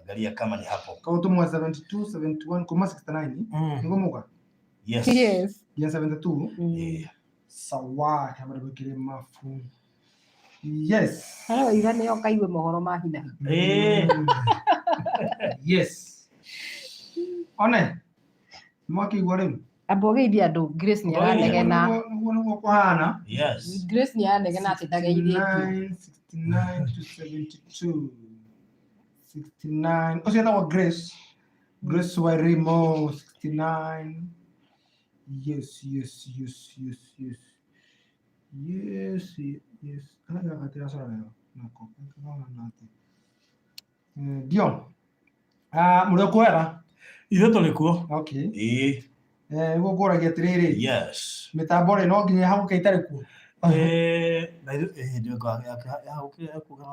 Angalia kama ni hapo. Kau tumwe 72, 71 kuma 69 nĩguo muga? Yes. Yes. Nginya 72. Sawa, kama ndĩgwĩkĩrie mabu. Yes. Harĩa waiga nĩyo kaigue mohoro ma hinahi. Yes. One, mwakĩigua rĩu? Amba ũgeithie andũ, Grace nĩ aranegena. Nĩguo nĩguo kũhana. Yes. Grace nĩ aranegena atĩ ndageithĩtio. 69, 69 to 72. 69. Ũcio etagwo Grace. Grace Wairimo 69. Yes, yes, yes, yes, yes. Yes, yes. Kana gatira wega. Nako. Kana na ati. Ndio. Ah, mũrĩ o kwega? Ithuĩ tũrĩ kuo. Okay. Ĩĩ. Nĩguo ngũragia atĩrĩrĩ. Yes. Mĩtambo rĩ no nginya ĩhagũke itarĩ kuo. Na ithuĩ ĩĩ yahagũkire ekuo kana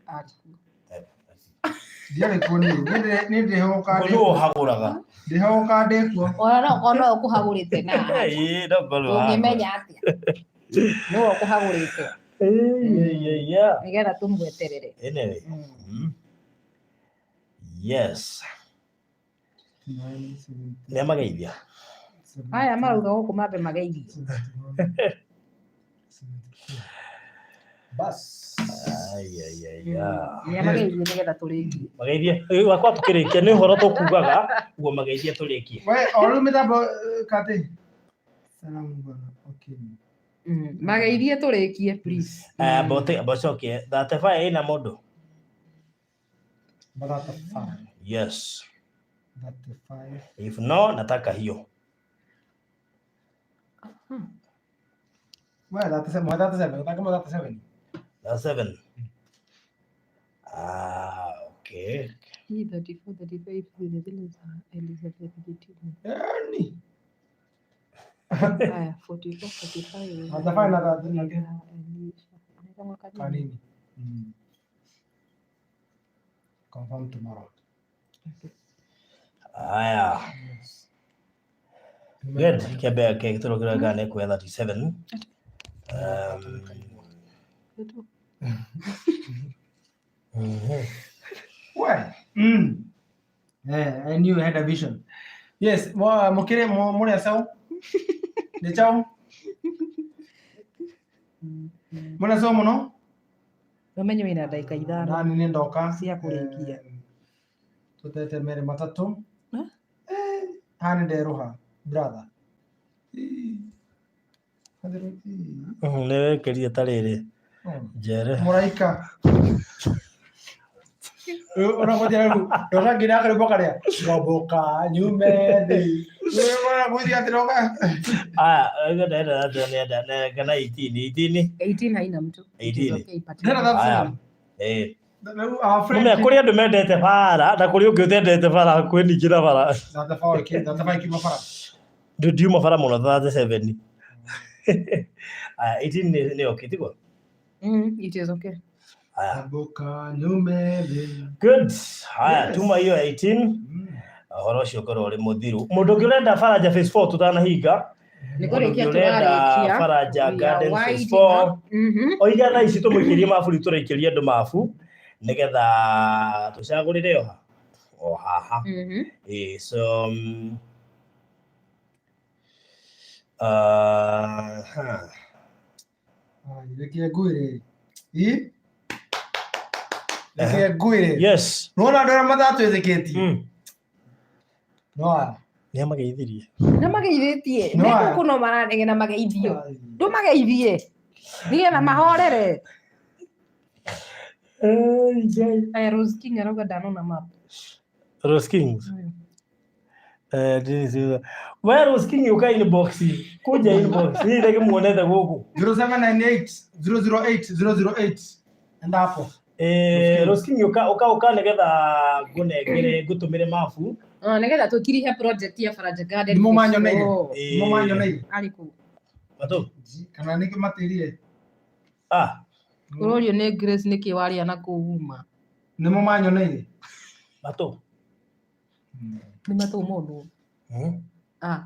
arĩ kuo? Ndiarĩ kuo niĩ. Niĩ ndĩhagũka Ũguo nĩwe ũhagũraga. Ndĩhagũka ndĩ kuo. Ona no korwo nowe ũkũhagũrĩte na Ĩĩ no korwo ũhagũra. Ũngĩmenya atĩa? Nĩwe ũkũhagũrĩte. Ĩĩ yeah. Nĩgetha tũmweterere. Anyway. Yes. Nĩ amageithia. Aya marauga gũkũ mambe mageithio. Bas. Ai ai ai. Nĩ amageithie nĩgetha tũrĩkie. Mageithie. Wakwa tũkĩrĩkia nĩ ũhoro tũkugaga ũguo mageithie tũrĩkie. We o rĩu mĩtambo katĩ. Salamu bwana. Okay. Mageithie tũrĩkie please. Mbote mbocokie. 35 ĩna mũndũ. 35. Yes. 35. If no, nataka hiyo. Well, 37, 37. Nataka 37. 37. Ah, okay. Hii 34, 35 zile zile za Elizabeth Gitini. Yaani. Haya, 44, 45. 35 na 39. Elisha. Kanini. Confirm tomorrow. Haya. Yes. Good. Kĩambe ke tũrokĩra kana nĩ kuoya 37. We. Yeah, I knew I had a vision. Yes, mukire muri acau. Nĩ chau. Muri acau mũno? Ũmenye wĩna ndagĩka ithano. Nani nĩ ndoka. Cia kũrĩkia. Tũtete mere matatũ. Haha nĩ nderũha brother. Nĩ wekĩrire ta rĩrĩ. Njere. Mũraika. Ũrakwĩra rĩu ndoka nginya karwĩmbo karĩa ngomboka nyume thĩ. Ũrakwĩra atĩ Aya, ndenda ndenda kana 18 18. 18 haina mtu. 18. Ndenda Aya. 37. Mũmenya kũrĩ andũ mendete bara na kũrĩ ũngĩ ũtendete bara hakuhĩ ningĩ na bara. 35 bara. Ndiuma bara mũno 37. Aya, 18 nĩ okay tiguo? It is okay. Aya. Ngomboka nyume thĩ. Good. Haya, tuma hiyo 18. Ũhoro ũcio ũkorwo ũrĩ mũthiru. Mũndũ ũngĩ ũrenda Faraja phase 4 tũtanahinga. Nĩ kũrĩkia Ũrenda tũrarĩkia. Faraja Garden phase 4. Oiga thaa ici tũmũikĩrie mabu rĩu tũraikĩria andũ mabu nĩgetha tũcagũrĩre oha o haha. Ĩĩ, so Reke ngwĩre. Ĩ? Reke ngwĩre. Yes. Nĩwona andũ arĩa matatwĩtĩkĩtie? No aya. Nĩ amageithirie. Nĩ mageithĩtie. Nĩ gũkũ no maranegena mageithio. Ndũmageithie. Nĩgetha mahorere. Aya, Rose King arauga ndanona map. Rose Kings. We Rose King uka inbox. Kuja inbox. Hii ndege muonete gũkũ. 0798 008 008. Enda hapo. Rose King uka uka uka nĩgetha ngũnengere ngũtũmĩre mabu. Nĩgetha tũkirihe project ya Faraja Garden. Nĩmo manyoneire. Nĩmo manyoneire. Arĩ kũ? Matũ. Kana nĩkĩo matĩrire. Ah. Ũrorio nĩ Grace nĩkĩ warĩa na kũu uma. Nĩmo manyoneire. Matũ. Nĩ matũ mũndũ. Ah.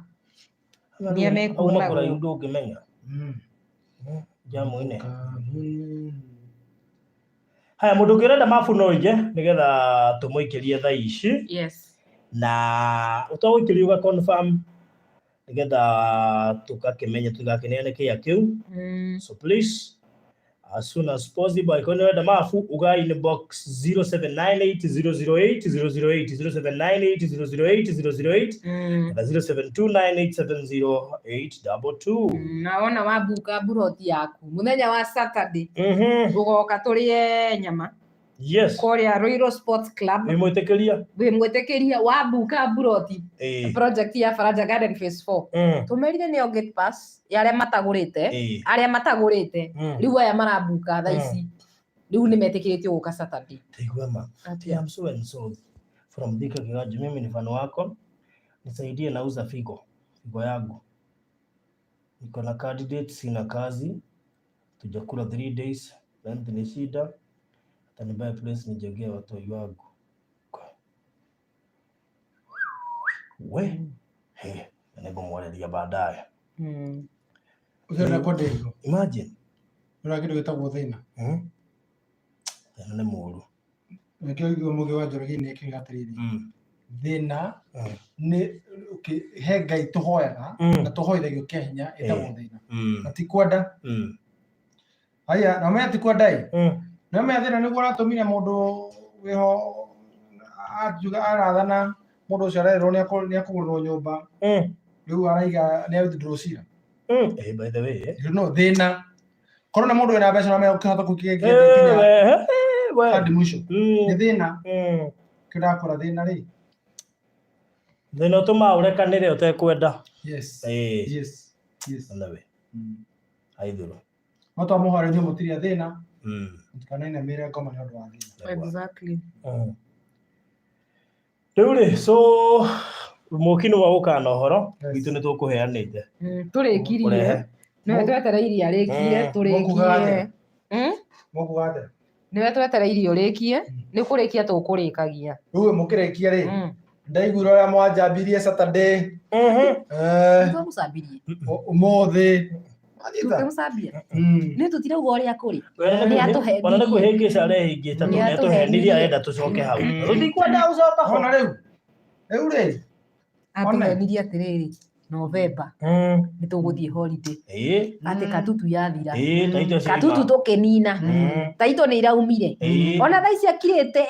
Nĩ amekuonagwo. kũraihu ndũngĩmenya. Jamu-inĩ. Haya, mũndũ ũngĩ ũrenda mabu no oige nĩgetha tũmũikĩrie thaa ici. Yes. Na ũtagũikĩria ũga confirm nĩgetha tũgakĩmenya tũtigakĩneane kĩa kĩu. So please as soon as possible angĩkorwo nĩ ũrenda mabu uga inbox 0798 008 008 0798 008 008 na 0729870822. Na wona wabuka mburoti yaku muthenya wa Saturday ugoka turie nyama. Yes. Kũrĩa Ruiru Sports Club. Wĩ mwĩtĩkĩria. Wĩ mwĩtĩkĩria wa mbuka mburoti. Project ya Faraja Garden Phase 4. Tũmerire nĩyo gate pass ya arĩa matagũrĩte. Arĩa matagũrĩte. Rĩu aya marambuka thaa ici. Rĩu nĩ metĩkĩrĩtio gũka Saturday. Taigua ma. Atĩa? I'm so and so from Thika Kiganjo. Mimi ni fan wako. Nisaidie nauza figo. Figo yangu. Niko na candidate, sina kazi. Tujakula 3 days. Rent ni shida. Hata nibuy place nijengee watoi wangu. We. Hey, nĩngũmwarĩria baadaye. Ũcio nĩ ndĩgo. Imagine. Ũrĩa kĩndũ gĩtagwo thĩna. Thĩna nĩ mũũru. Nĩkĩo ithuĩ Mũgĩ wa Njoroge nĩ ekiuga atĩrĩrĩ. Thĩna nĩ okay, he Ngai tũhoyaga na tũhoithagio kĩa hinya ĩtagwo thĩna. Na ti kwenda. Haya, na ũmenye ti kwenda ĩ. Na ũmenye thĩna nĩguo ũratũmire mũndũ wĩho akiuga arathana mũndũ ũcio arerwo nĩ akũgũrĩrwo nyũmba. Rĩu araiga nĩ withdraw cira. Eh, by the way, eh. You know, thĩna. Korwo nĩ mũndũ wĩna mbeca na ũmenye ũkĩhota kũkinya Eh, we. hadi mwisho. Nĩ thĩna. Kĩo ndakora thĩna rĩ. Thĩna ũtũmaga ũrekanĩre ũtekwenda. Yes. Eh. Yes. Yes. Anyway, aithũrũ. No twamũhoera inyuĩ mũtirĩ a thĩna. Mũtikanainamĩrĩre ngoma nĩ ũndũ wa thĩna. Exactly. Rĩu rĩ, so mũki nĩ wagũkaga na ũhoro Yes. witũ nĩ tũkũheanĩte. Tũrĩkirie. Ũrehe. Nĩwe twetereire arĩkie, Mũkuga tũrĩkie. atĩa? Mũkuga atĩa? Nĩwe twetereire ũrĩkie, nĩ kũrĩkia tũkũrĩkagia. Rĩu mũkĩrĩkia rĩ, ndaiguire ũrĩa mwanjambirie Saturday. Tũmũcambirie. Ũmũthĩ. Mathiĩte? Tũkĩmũcambia. Nĩ tũtirauga ũrĩa kũrĩ. Ona Nĩ nĩ atũhenirie. kwĩhĩngĩca arehĩngĩca tondũ nĩ atũhenirie arenda tũcoke hau. Tũtikwenda gũcoka ho. Ona rĩu. Rĩu rĩ. Atũhenirie atĩrĩrĩ, November nĩ tũgũthiĩ holiday. Atĩ katutu yathira. Taito ciauma. Katutu tũkĩnina. Taito nĩ iraumire. Ona thaa ici akirĩte.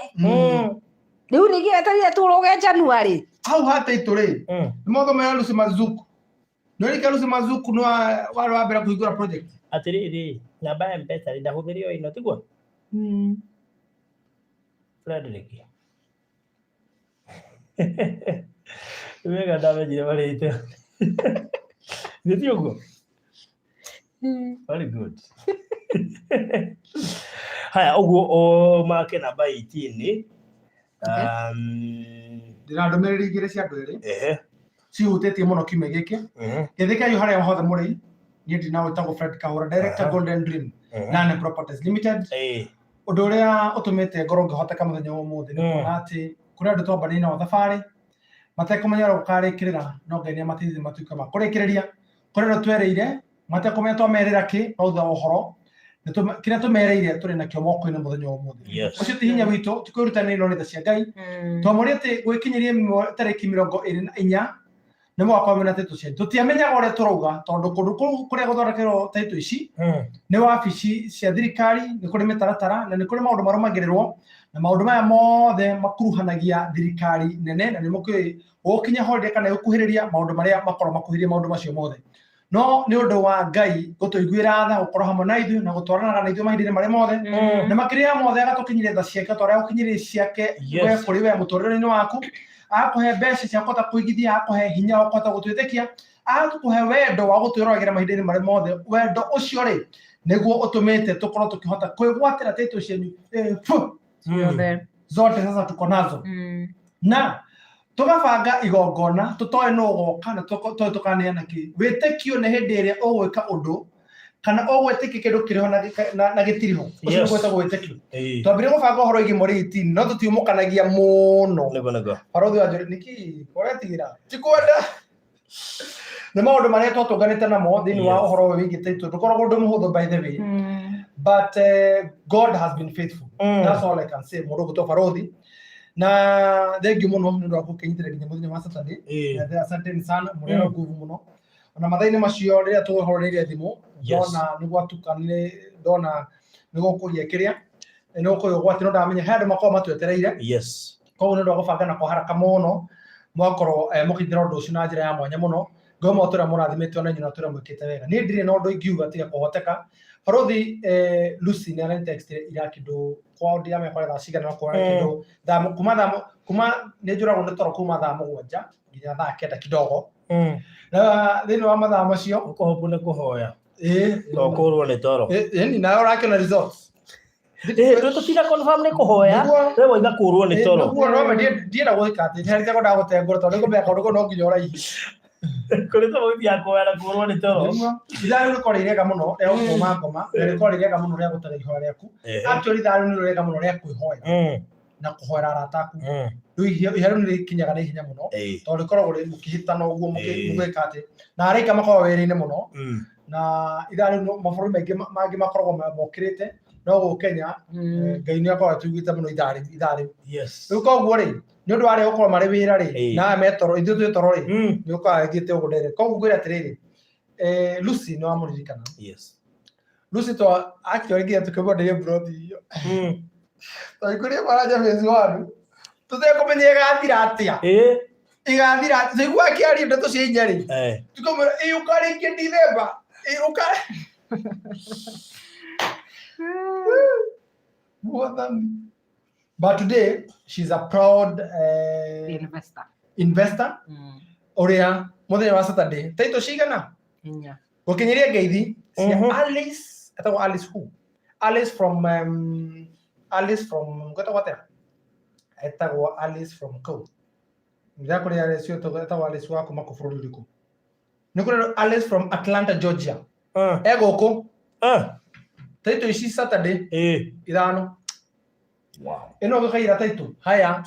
Rĩu nĩ gĩeterire tũrũge January. Hau ha taito rĩ. Nĩ mwathomera Lucy Mazuku. Nĩ ũrika Lucy Mazuku nĩ warĩ wa mbere kũhingũra project. Atĩrĩrĩ, namba ya M-Pesa rĩ ndahũthĩre o ĩno tiguo? Frederick. Nĩ wega ndamenyire marĩte. Nĩ ti ũguo? Very good. Haya, ũguo o make namba 18. Ndĩna ndũmĩrĩri igĩrĩ cia andũ erĩ. Cihutĩtie mũno kiumia gĩkĩ. Gĩthĩkai harĩa hothe mũrĩ. Niĩ ndina wĩtagwo Fred Kahũra, Director Golden Dream, Nane Properties Limited. Ũndũ ũrĩa ũtũmĩte ngorwo ngĩhoteka mũthenya wa ũmũthĩ nĩ kuona atĩ kũrĩ andũ twambanĩire nao thabarĩ matekũmenya ũrĩa gũkarĩkĩrĩra, no Ngai nĩamateithirie matuĩke ma kũrĩkĩrĩria. Kũrĩ andũ twerĩire matekũmenya twamerĩra kĩ, no thutha wa ũhoro kĩrĩa tũmerĩire tũrĩ nakĩo moko-inĩ mũthenya wa ũmũthĩ. Ũcio ti hinya witũ, ti kwĩrutanĩria no nĩ tha cia Ngai. Twamũrire atĩ gwĩkinyĩria tarĩki 24 nĩ mũgakorwo mwĩna taitũ cianyu. Tũtiamenyaga ũrĩa tũrauga tondũ kũndũ kũu kũrĩa gũthondekerwo taitũ ici nĩ wabici cia thirikari, nĩ kũrĩ mĩtaratara na nĩ kũrĩ maũndũ marũmagĩrĩrwo, na maũndũ maya mothe makuruhanagia thirikari nene, na nĩ mũkĩũĩ gũgũkinya holiday kana gũkuhĩrĩria maũndũ marĩa makorwo makuhĩrĩrie maũndũ macio mothe. No nĩ ũndũ wa Ngai gũtũiguĩra tha, gũkorwo hamwe na ithuĩ na gũtwaranaga na ithuĩ mahinda-inĩ marĩa mothe. Na makĩria ya mothe agatũkinyĩria tha ciake, ta ũrĩa agũkinyĩria ciake we kũrĩ we mũtũrĩre-inĩ waku, agakũhe mbeca cia kũhota kũigithia, agakũhe hinya wa kũhota gũtwĩtĩkia, agakũhe wendo wa gũtwĩroragĩra mahinda-inĩ marĩa mothe. Wendo ũcio rĩ nĩguo ũtũmĩte tũkorwo tũkĩhota kwĩgwatĩra taitũ cianyu, Ciothe. Zote sasa tuko nazo. Na tũgabanga igongona tũtoĩ nũ ũgoka na tũtoĩ tũkaneana kĩ. Wĩtĩkio nĩ hĩndĩ ĩrĩa ũgwĩka ũndũ kana ũgwĩtĩkia kĩndũ kĩrĩ ho na gĩtirĩ ho. Ũcio nĩguo wĩtagwo wĩtĩkio. Twambire gũbanga ũhoro wĩgiĩ mweri 18, no tũtiumũkanagia mũno. Nĩguo, nĩguo. Barothi wa Njoroge, nĩkĩ ũretigĩra? Ti kwenda. Nĩ maũndũ marĩa twatũnganĩte namo thĩinĩ wa ũhoro ũyũ wĩgiĩ taitũ. Ndũkoragwo ũndũ mũhũthũ by the way. But God has been faithful. That's all I can say. Mũndũ ũgwĩtwo Barothi. Na thengiũ mũno nĩ ũndũ wa gũkĩnyitĩra nginya mũthenya wa Saturday. Na asanteni sana, mũrĩ na nguvu mũno. Ona mathaa-inĩ macio rĩrĩa tũhũrĩire thimũ, ndona nĩ gwatuka, nĩ ndona nĩ gũkũgĩa kĩrĩa, nĩ gũkũgĩa ũgwati, no ndamenya he andũ makoragwo matwetereire. Koguo nĩ ũndũ wa gũbanga na kwa haraka mũno, mwakorwo mũkĩnyitĩra ũndũ ũcio na njĩra ya mwanya mũno. Ngoma mũtũra mũrathimĩte ona inyuĩ na tũrĩa mwĩkĩte wega. Niĩ ndirĩ na ũndũ ingiuga tiga kũhoteka. Barothi Lucy nĩ aranitextire ira kĩndũ Kwao ndiramenya kware thaa cigana no kware kĩndũ thaa kuma thaa kuma nĩ njũragwo nĩ toro kuma 7:00 nginya 9:00 kidogo. Na thĩinĩ wa mathaa macio Ũkũhũbu nĩ kũhoya. Ĩĩ. To kũrwo nĩ toro. Ĩni nawe ũrakĩona results. Tũtira confirm nĩ kũhoya. Nĩguo. We waiga kũrwo nĩ toro. Nĩguo no ndienda gwĩka atĩ nĩ harĩ ngwendaga gũtengũra tondũ nĩngũmenya kaũndũ kau no nginya ũraihi. Kũrĩ tofauti ya kũhoya na kũrwo nĩ toro. Nĩguo. Ithaa rĩu rĩkorwo rĩ rĩega mũno rĩa gũkũma ngoma na rĩkorwo rĩ rĩega mũno rĩa gũtara ihoya rĩaku. Actually ithaa rĩu nĩrĩo rĩega mũno rĩa kwĩhoya na kũhoera arata aku. Rĩu ihoya rĩu nĩ rĩkinyaga na ihenya mũno tondũ rĩkoragwo rĩ mũkĩhĩtana ũguo mũgĩka atĩ na araika makoragwo wĩra-inĩ mũno na ithaa rĩu mabũrũri maingĩ mangĩ makoragwo mokĩrĩte no gũkũ Kenya Ngai nĩ akoragwo atũiguĩte mũno ithaa rĩu ithaa rĩu. Rĩu koguo rĩ nĩ ũndũ wa arĩa gũkorwo marĩ wĩra rĩ na aya me toro ithuĩ twĩ toro rĩ nĩ ũkoragwo ĩthiĩte ũguo direct. Koguo ngwĩre atĩrĩrĩ Lucy nĩ wamũririkana. Lucy to actually nginya tũkĩmwenderia mburoti icio. Twaikũrire baranja phase one tũtekũmenya ĩgathira atĩa. Ĩgathira tũigua akĩaria ndeto cia inya rĩ tũkamwĩra ĩ ũkarĩkia December ĩ ũka Mwathani. But today she's a proud Investor. investor ũrĩa mũthenya wa Saturday taito cigana 4. Gũkinyĩria ngeithi cia Alice etagwo Alice who Alice from Alice from gwetagwo atĩa etagwo Alice from kũ ndĩrakũrĩa Alice etagwo Alice wa kuma kũ bũrũri ũrĩkũ nĩ kũrĩ Alice from Atlanta Georgia e gũkũ taito ici Saturday 5. Ĩno ũgĩkaira taito haya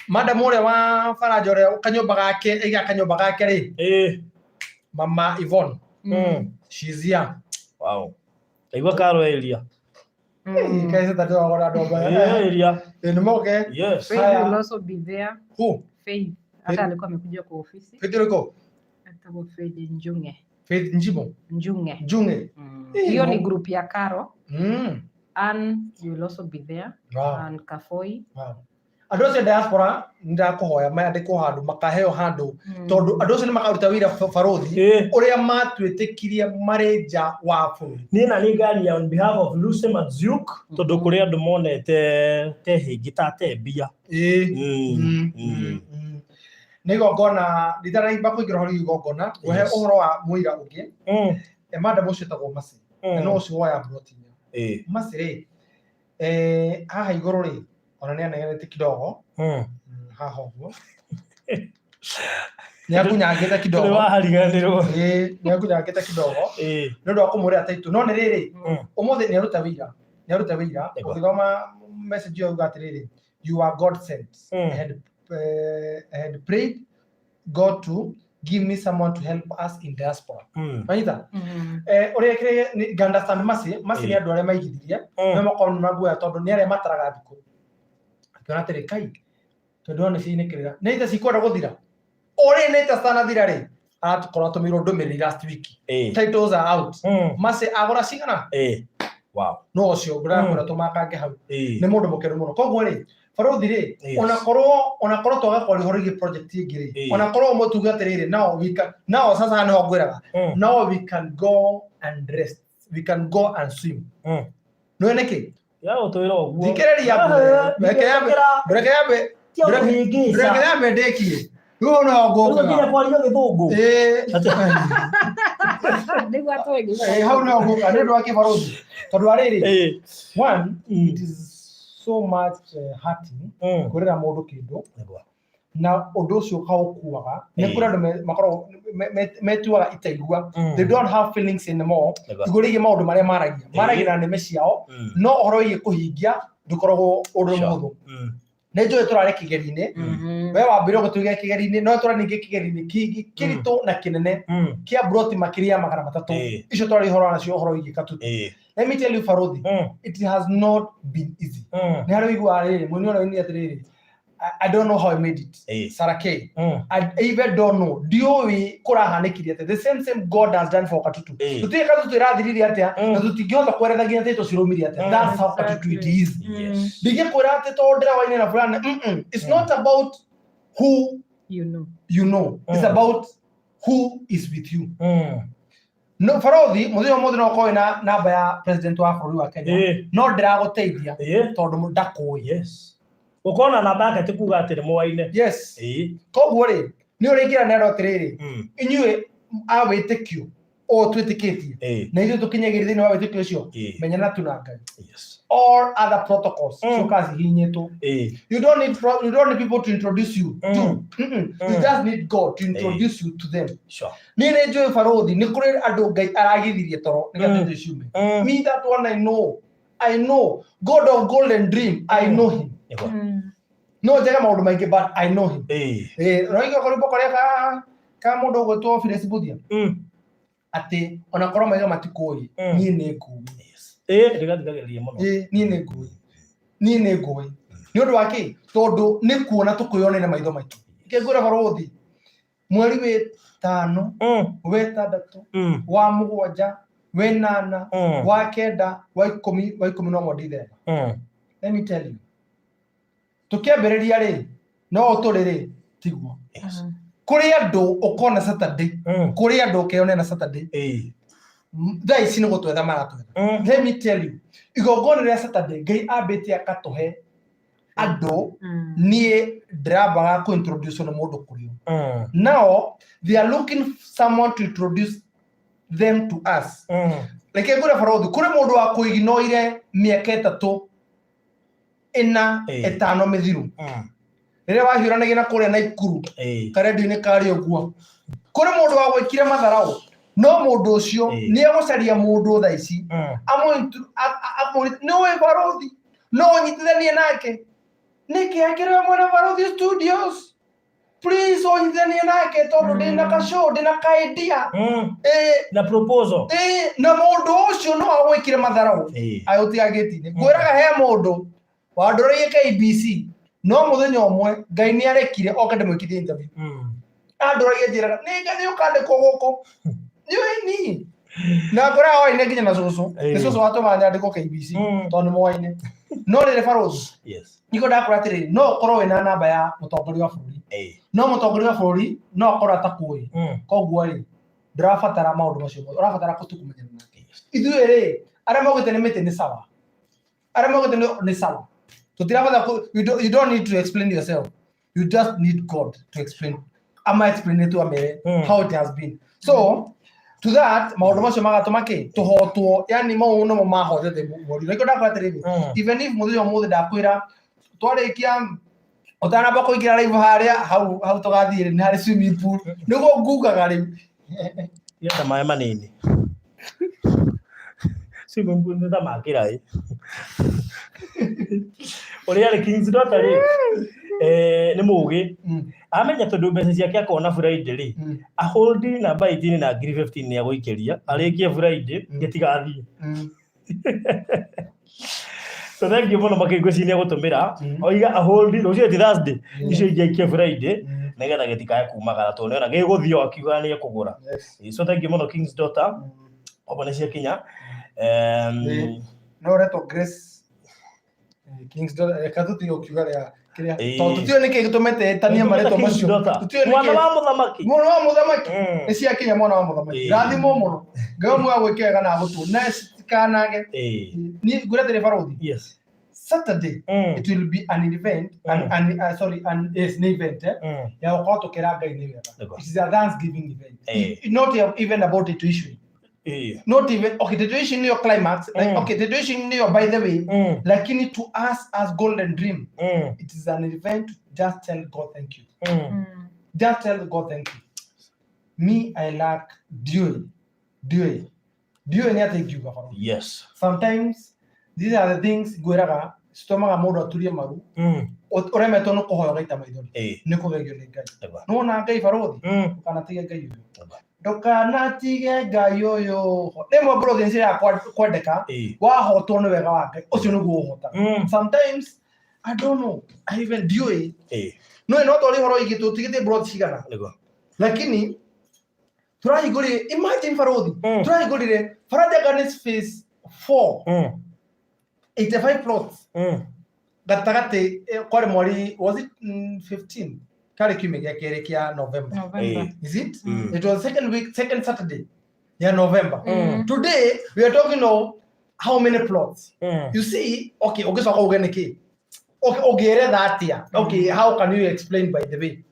madam ũrĩa wa Faranja ũrĩa kanyũmba gake aiga kanyũmba gake rĩ Mama Yvonne she's here. Wow. Ndaigua karo area. Kaĩ Saturday wagora andũ amwe. Area. Nĩ moke. Yes. Faith Haya. will also be there. Who? Faith. Hata alikuwa amekuja kwa ofisi. Faith ũrĩkũ? Atakuwa Faith Njunge. Faith Njimo. Njunge. Njunge. Hiyo ni group ya Karo. Ann, you will also be there. Wow. Ann Kafoi. Wow. Andũ acio diaspora ndakũhoya mandĩkwo handũ makaheo handũ tondũ andũ acio nĩ makaruta wĩra barothi ũrĩa matuĩtĩkirie marĩ nja wa bũrũri. Niĩ na nĩ ngaria on behalf of Lucy Madziuk tondũ kũrĩ andũ monete te hĩngĩ ta te mbia. Nĩ igongona nditaraimba kũingĩra ũhoro igongona ngũhe ũhoro wa mũira ũngĩ madam ũcio etagwo Mercy na no ũcio woya mburoti inya. Mercy rĩ haha igũrũ rĩ ona nĩ anegenete kidogo haha ũguo nĩ akunyangĩte kidogo. Nĩ wahariganĩrwo. Nĩ akunyangĩte kidogo nĩ ũndũ wa kũmũrĩra taitũ no nĩ rĩrĩ ũmũthĩ nĩ aruta wĩira nĩ aruta wĩira ũgĩthoma message ĩyo auga atĩrĩrĩ you are God sent. I had prayed God to give me someone to help us in diaspora. Wanyita? Ũrĩa kĩrĩa understand Mercy Mercy nĩ andũ arĩa maigithirie no makorwo nĩ maguoya tondũ nĩ arĩa mataraga thikũ akiona atĩrĩ kai tondũ nĩ ciinĩkĩrĩra nĩ ita cikwenda gũthira ũrĩ nĩ ita citanathira rĩ aratukorwo atũmĩirwo ndũmĩrĩri last week titles are out Mercy agũra cigana Wow. no ũcio ngũrakwĩra tũmakange hau nĩ mũndũ mũkenu mũno koguo rĩ barothi rĩ onakorwo twaga kwaria ũhoro wĩgiĩ project ĩngĩ rĩ onakorwo ũmwe tuge atĩrĩrĩ now we can now sasa nĩho ngwĩraga now we can go and rest we can go and swim nĩũĩ nĩkĩ Ya gũtwĩra ũguo. Thikĩrĩria reke yambe reke yambe reke yambe ndĩkie rĩu hau nĩho ngũkaga nginya kwaria gĩthũngũ Nĩguo atwĩgie. Hau nĩho ngũka nĩ ũndũ wa kĩbarothi tondũ wa rĩrĩ one it is so much hurting kwĩrĩra mũndũ kĩndũ na ũndũ ũcio ũkaũkuaga nĩ kũrĩ andũ makoragwo metuaga itaigua they don't have feelings anymore igũrũ rĩgiĩ maũndũ marĩa maragia maragia na nĩmĩ ciao no ũhoro wĩgiĩ kũhingia ndũkoragwo ũndũ mũhũthũ nĩ njũĩ tũrarĩ kĩgeri-inĩ we wambire gũtuiga kĩgeri-inĩ no tũra ningĩ kĩgeri-inĩ kĩngĩ kĩritũ na kĩnene kĩa mburoti makĩria ya 300 icio twarĩ ũhoro nacio ũhoro wĩgiĩ Katutu. Let me tell you Barothi, it has not been easy. Nĩ harĩ ũiguaga rĩrĩ mũini ũrĩa ũinire atĩrĩrĩ I don't know how I made it. Sarah K. I even don't know. Ndiũĩ kũrahanĩkire atĩa. The same same God has done for Katutu. Tũtiũĩ Katutu ĩrathirire atĩa na tũtingĩhota kweretha nginya tĩtũ cirũmire atĩa. That's how Katutu it is. Ndingĩkwĩra atĩ tondũ ndĩrawaine na fulani. It's not about who you know. You know. It's about who is with you. No barothi muthenya ũmũthĩ no ũkorwo wĩna namba ya president wa bũrũri wa Kenya no ndĩragũteithia tondũ ndakũĩ. Yes. Gũkorwo na namba yake ti kuga atĩ nĩ mũwaine. Yes. Koguo rĩ nĩ ũrĩingĩra nĩ andũ atĩrĩrĩ inyuĩ a wĩtĩkio o twĩtĩkĩtie na ithuĩ tũkinyagĩria thĩinĩ wa wĩtĩkio ũcio menyana tu na Ngai. All other protocols ciũkaga cihihinyĩtwo. You don't need people to introduce you to. You just need God to introduce you to them. Niĩ nĩ njũĩ barothi nĩ kũrĩ andũ Ngai aragithirie toro nĩgetha indo ciume. Me that one I know. I know God of Golden Dream, I know him. No njage maũndũ maingĩ but I know him. Roiga karwĩmbo karĩa ka mũndũ ũgwĩtwo Phyllis Mbuthia atĩ ona korwo maiga matikũĩ niĩ nĩ ngũĩ. Ndĩgathikagĩrĩria mũno. Niĩ nĩ ngũĩ. Niĩ nĩ ngũĩ. Nĩ ũndũ wa kĩ? Tondũ nĩ kuona tũkwĩyonera maitho maitũ. Reke ngwĩre barothi mweri wĩtano wetandatũ wa mũgwanja wenana wa kenda wa ikũmi wa ikũmi na ũmwe Ndithemba. Let me tell you, tũkĩambĩrĩria rĩ no ũtũrĩ rĩ tiguo. Kũrĩ andũ ũkona Saturday, kũrĩ andũ ũkeyonera Saturday. Thaa ici nĩ gũtwetha maratwetha. Let me tell you, igongona rĩa Saturday Ngai ambĩtie akatũhe andũ niĩ ndĩrambaga kũ introduce nĩ mũndũ kũrĩ o. Now they are looking someone to introduce them to us. Reke ngwĩre barothi kũrĩ mũndũ wa kũignoire mĩaka 3 4 5 mĩthiru rĩrĩa wahiũranagia na kũrĩa Naikuru karendio-inĩ karĩ ũguo. Kũrĩ mũndũ wa gwĩkire matharaũ no mũndũ ũcio nĩ egũcaria mũndũ thaa ici nĩ ũĩ barothi no ũnyitithanie nake nĩkĩ akĩrĩ we mwene Barothi Studios, please ũnyitithanie nake tondũ ndĩna ka show ndĩna ka idea. Na proposal. Na mũndũ ũcio no agwĩkire matharaũ agũtiga gĩti-inĩ. Ngwĩraga he mũndũ wandoreire KBC no mũthenya ũmwe Ngai nĩ arekire oke ndĩmwĩkithie interview. Andoragia njĩraga nĩ ngai ũkandĩkwo gũkũ nĩ ni na ngora waine nginya na cũcũ nĩ cũcũ watũma nyandĩkwo KBC tondũ nĩ mwaine no rĩrĩ barothi. Niko ndakũra atĩrĩrĩ no ũkorwo wĩna namba ya mũtongoria wa bũrũri no mũtongoria wa bũrũri no akorwo atakũĩ koguo rĩ ndũrabatara maũndũ macio mothe ũrabatara kũtu kũmenyana nake. Ithuĩ rĩ arĩa maugĩte nĩ mĩtĩ nĩ sawa, arĩa maugĩte nĩ sawa, tũtirabatara you don't need to explain yourself, you just need God to explain ama explain it to amere how it has been. So to that maũndũ macio magatũma kĩ tũhotwo, yani mau nomo mahotete mweri. Nĩkĩo ndakora atĩrĩrĩ even if mũthenya ũmũthĩ ndakwĩra twarĩkia ũtanamba kũingĩra live harĩa hau hau tũgathiĩ nĩ harĩ swimming pool nĩguo ngugaga rĩu. Yenda maĩ manini. Swimming pool nĩ ta makĩra ĩ. Ũrĩa arĩ King's Daughter rĩ nĩ mũgĩ amenya tondũ mbeca ciake akona Friday rĩ ahold namba 18 na ngiri 15 nĩ agũikĩria arĩkie Friday gĩtigathiĩ. So thank you mũno makĩria ngwĩciria nĩ egũtũmĩra oiga ahold rũciũ ti Thursday icio ingĩ aikie Friday nĩgetha gĩtikae kumagara tondũ nĩona gĩgũthiĩ o akiugaga nĩ ekũgũra. So thank you mũno King's Daughter obo nĩ ciakinya. No ũretwo Grace King's Daughter reka tũtige gũkiuga rĩa kĩrĩa tondũ tũtiũĩ nĩkĩ gĩtũmĩte ĩtanie marĩtwa macio. Tũtiũĩ mwana wa mũthamaki. Mwana wa mũthamaki nĩ ciakinya mwana wa mũthamaki. Rathimwo mũno Ngai ũmwe agwĩke wega na agũtũ na citikanage. Niĩ ngwĩra atĩrĩ barothi. Yes. Saturday it will be an event an, sorry an yes an event ya gũkorwo tũkĩra Ngai nĩ wega. It is a thanksgiving event. Not even about the issue. Not even okay the issue niyo climax like okay the issue niyo by the way lakini to us as Golden Dream it is an event to just tell God thank you. Just tell God thank you. Me I lack ndiũĩ ndiũĩ ndiũĩ nĩ atĩ ingiuga baro. Yes. Sometimes these are the things ngwĩraga citũmaga mũndũ aturie maru ũremetwo nĩ kũhoya ũgaita maithori nĩ kũgerio nĩ Ngai. Nĩwona Ngai barothi ndũkanatige Ngai ũyũ ndũkanatige Ngai ũyũ rĩmwe barothi nĩ cirehaga kwendeka wahotwo nĩ wega wa Ngai ũcio nĩguo ũhotaga. Sometimes I don't know I even ndiũĩ no no twarĩ ũhoro wĩgiĩ tũtigĩte barothi cigana lakini turahingũrire imagine barothi turahingũrire Faraja Gardens phase 4 85 plots gatagatĩ kwarĩ mweri was it 15 karĩ kiumia gĩa kerĩ kĩa November. Is it? It was second week, second Saturday. Ya November. Today we are talking of how many plots. You see, okay, ũngĩcoka uge nĩkĩ? Okay, ũngĩeretha atĩa? Okay, how can you explain, by the way?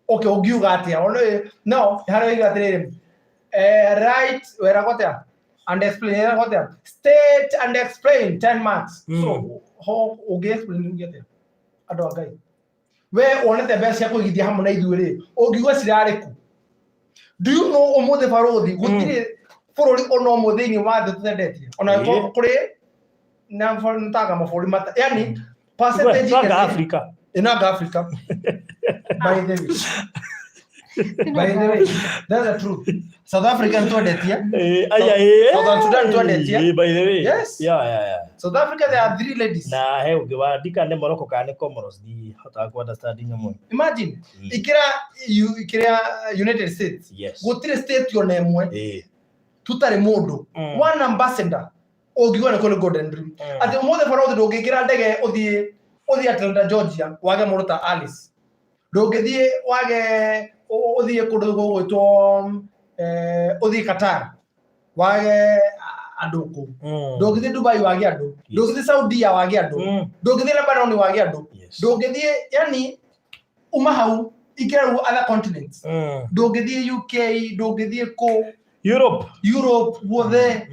Okay, ũngiuga atĩa? Ona no harĩa oiga atĩrĩrĩ, write weragwo atĩa and explain, weragwo atĩa, state and explain, 10 marks. So ho ũngĩ explain uge atĩa? Andũ a Ngai, we wonete mbeca cia kũigithia hamwe na ithuĩ rĩ, ũngiuga cirarĩ kũ? Do you know ũmũthĩ barũthi gũtirĩ bũrũri ona ũmwe thĩinĩ wa thĩ tũtendetie ona kũrĩ na nĩtanga mabũrũri mata, yani percentage Twanga nene- Africa. Inanga Africa. By the way. By the way, that's the truth. South Africa nitwendetie. Aya. Southern Sudan twendetie. By the way. Yes. Yeah. South Africa, there are three ladies. Na he ũngĩ wandika nĩ Morocco kana nĩ Comoros, ndihotaga ku understand nyamũ. Imagine, ikira ikira United States. Gũtirĩ state ona ĩmwe tutarĩ mũndũ. One ambassador ũngiuga nĩ kũrĩ Golden Dream. Atĩ ũmũthĩ barũthi ndũngĩingĩra ndege ũthiĩ Atlanta, Georgia wage mũndũ ta Alice. Ndũngĩthiĩ wage ũthiĩ kũndũ gũgwĩtwo ũthiĩ Qatar wage andũ kũu. Ndũngĩthiĩ Dubai wage andũ. Ndũngĩthiĩ Saudia wage andũ. Ndũngĩthiĩ Lebanon wage andũ. Ndũngĩthiĩ, yani uma hau ikĩra rĩu other continents. Ndũngĩthiĩ UK, ndũngĩthiĩ kũ Europe. Europe guothe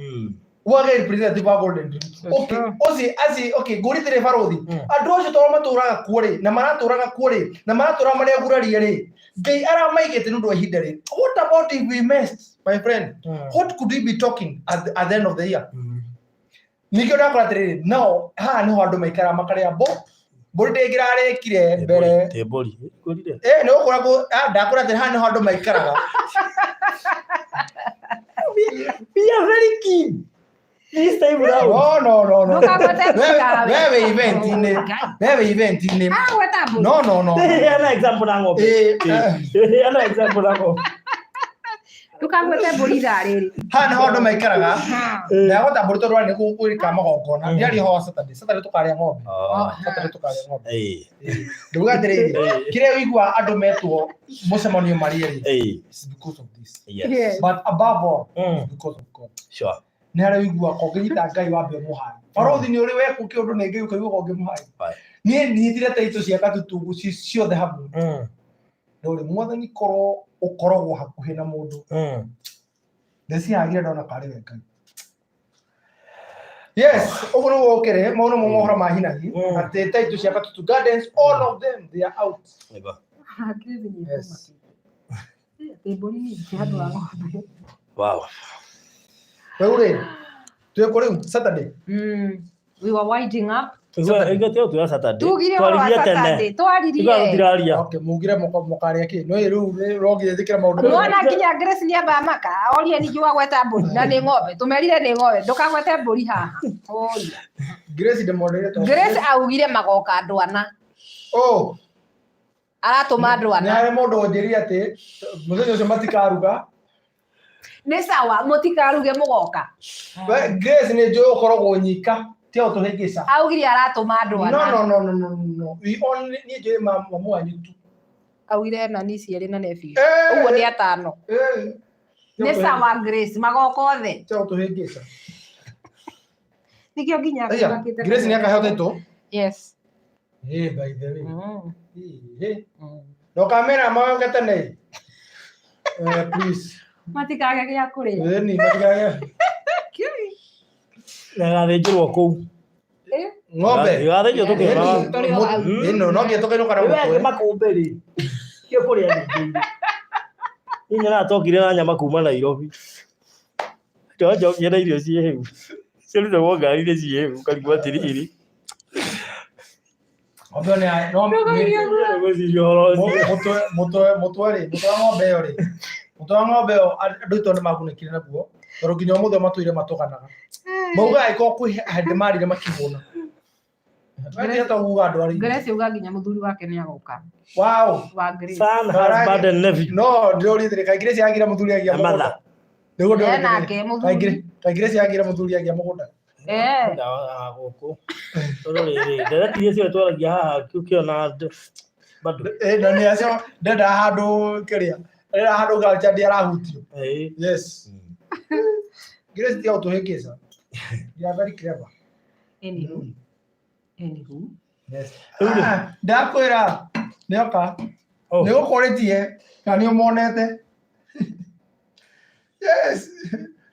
wage representative wa Golden Dream. Okay, ũcio aci, okay, ngũrĩtĩre barũthi. Andũ acio tondũ matũraga kuo rĩ, na maratũraga kuo rĩ, na maratũraga marĩ agurarie rĩ, Ngai aramaigĩte nĩ ũndũ wa ihinda rĩ. What about if we messed, my friend? What could we be talking at the end of the year? Ningĩ ndakora atĩrĩrĩ, no haha nĩho andũ maikaraga makarĩa mbo mbũri ndĩngĩrarĩkire mbere. Tĩ mbũri. Ngũrire. Nĩ gũkũra ndakora atĩrĩ, haha nĩho andũ maikaraga. We are very keen. This time round. No, no, no, no. Ndũkagwete mbũri tawe. Wewe event-inĩ. Wewe event-inĩ. Agweta mbũri. No, no, no. Heana example na ng'ombe. Heana example na ng'ombe. Ndũkagwete mbũri ithaa rĩrĩ. Haha nĩho andũ maikaraga. Ndagweta mbũri tondũ nĩ gwĩka magongona. Ndiaria ho Saturday. Saturday tũkarĩa ng'ombe. Saturday tũkarĩa ng'ombe. Nduga atĩrĩrĩ, kĩrĩa ũigua andũ metwo mũcemanio marĩe rĩ, it's because of this. But above all, it's because of God. Nĩ harĩa ũigua kongĩnyita Ngai wambe ũmũhae. Barũthi nĩ ũrĩ wekwo kĩũndũ nĩ Ngai ũkaigua kongĩmũhae. Niĩ nyitire taitũ cia Gatutu ci ciothe hamwe. Ndũrĩ mwathani korwo ũkoragwo hakuhĩ na mũndũ. Ndĩcihagire ndona karĩ we Ngai. Yes, ũguo nĩguo ũkĩrĩ, mau nĩmo mohoro ma hi na hi. Atĩ taitũ cia Gatutu Gardens, all of them, they are out. Yes. Atĩ mbũri nyingĩ handũ ha ng'ombe. Wow. Rĩu rĩ, twĩ kũ rĩu Saturday? We were winding up. Igua tio Saturday. Tugire ũhoro wa Twaririe tene. Saturday. Igua Twaririe. tũtiraria. Okay, mugire mũkarĩa kĩ? No rĩu rongire thikĩra maũndũ. Nĩwona nginya Grace nĩ amba maka orie ningĩ wagweta mbũri na nĩ ng'ombe tũmerire nĩ ng'ombe ndũkagwete mbũri haha. Oria. Grace ndĩmonere tondũ- Grace augire magoka andũ ana. Oh, Aratũma andũ nĩ ana. harĩ mũndũ ũnjĩrire atĩ mũthenya ũcio matikaruga. Nĩ sawa mũtikaruge mũgoka. We, Grace nĩ njũĩ ũkoragwo nyika, tiga gũtũhĩngĩca. Augire aratũma andũ No, ana. no, no, no, no, no. We only niĩ njũĩ mamu wanyu tu. Augire hena nici erĩ na nephew. Ũguo nĩ atano. Nĩ sawa Grace magoka othe. Tiga gũtũhĩngĩca. Nĩkĩo nginya Aya, akĩmakĩte Grace nĩ akaheo title. Yes. By the way. Ndũkamera maoke tene. Please. Matikage gĩa kũrĩa. Ĩni, matikage. Na gathĩnjĩrwo kũu. Ng'ombe. Gathĩnjwo tũkĩonaga. Tũrĩ o hau. Ĩno no nginya tũkainũka na Wewe mũtwe. makũmbĩ rĩ. Kĩo kũrĩa thĩnjĩire. Niĩ nyonaga tokire na nyama kuma Nairobi. Njokia na irio ciĩ hĩu. Ciarutagwo ngari-inĩ ciĩ hĩu ũkarigwo atĩrĩrĩ. Ng'ombe ĩyo nĩ ya- no- Ngwĩciria ũhoro ũcio. Mũtwe rĩ, mũtwe wa ng'ombe ĩyo rĩ, mũtwe wa ng'ombe ĩyo andũ aitũ nĩ magunĩkire naguo tondũ nginya ũmũthĩ matũire matũganaga. Maugaga angĩkorwo kwĩ hĩndĩ marire makĩhũna. We tiga ta kuga andũ arĩa. Grace auga nginya mũthuri wake nĩ agoka. Wow. Wa Grace. Son, husband and nephew. No, ndĩrorire atĩrĩ, kaĩ Grace yagĩra mũthuri agĩa Na mother. mũgũnda. Nĩguo ndĩrorire Eh, nake atĩrĩ, mũthuri. kaĩ Grace yagĩra mũthuri agĩa mũgũnda. Ndawa gũkũ. Tondũ rĩrĩ, ndereti iria ciothe twaragia haha ũkĩona bado. Na nĩ acio ndendaga handũ kĩrĩa. Ndendaga handũ culture ndĩ arahutio. Yes. Grace tiga gũtũhĩngĩca. You are very clever. Anywho, anywho. Yes. Rĩu rĩ- Ah, ndakwĩra nĩoka Oh. nĩ gũkũrĩtie kana nĩ ũmonete yes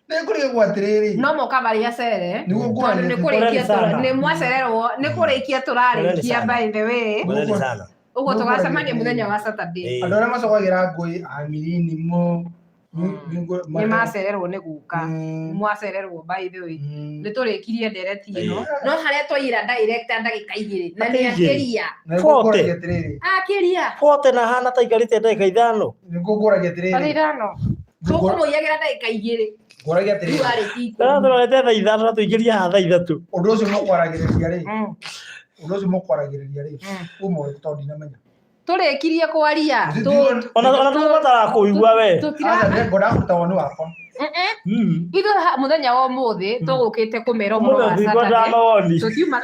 nĩ ngũrigwo atĩrĩrĩ No moka marĩa cere. Nĩguo Tondũ ngũranĩte. nĩ kũrĩkia Poleni sana. nĩ mwacererwo nĩ kũrĩkia tũrarĩkia Poleni by the way. Poleni sana. Ũguo Nĩguo tũgacemania ngũranĩte. mũthenya wa Saturday. Ĩĩ. Andũ arĩa macokagĩra ngũĩ amirini mo Nĩ macererwo nĩ gũka. Mwacererwo by the way. Nĩ tũrĩkirie ndereti ĩno. Ĩĩ. No harĩa twaira director ndagĩka igĩrĩ na nĩ Ndagĩka igĩrĩ. akĩria. Forte. atĩrĩrĩ Akĩria. Bote na hana ta ikarĩte ndagĩka ithano. nĩngũngũragia Tarĩ atĩrĩrĩ ithano. Tũkũmũiyagĩra ndagĩka igĩrĩ. ngũragia Rĩu atĩrĩrĩ arĩkia Tara ikũmi. tũrorete thaa ithano na tũingĩria haha thaa ithatũ. Ũndũ ũcio mũkwaragĩrĩria rĩ ũndũ ũcio mũkwaragĩrĩria rĩ uma ũrĩkũ tondũ ndinamenya. Tũrĩkirie kwaria. Ona tũbatara kũigua we. Aca, ngwendaga kũruta woni wakwa. Ithuĩ mũthenya wa ũmũthĩ tũgũkĩte kũmera ũhoro wa Mũthenya tũikwendaga Saturday. mawoni. Tũtiuma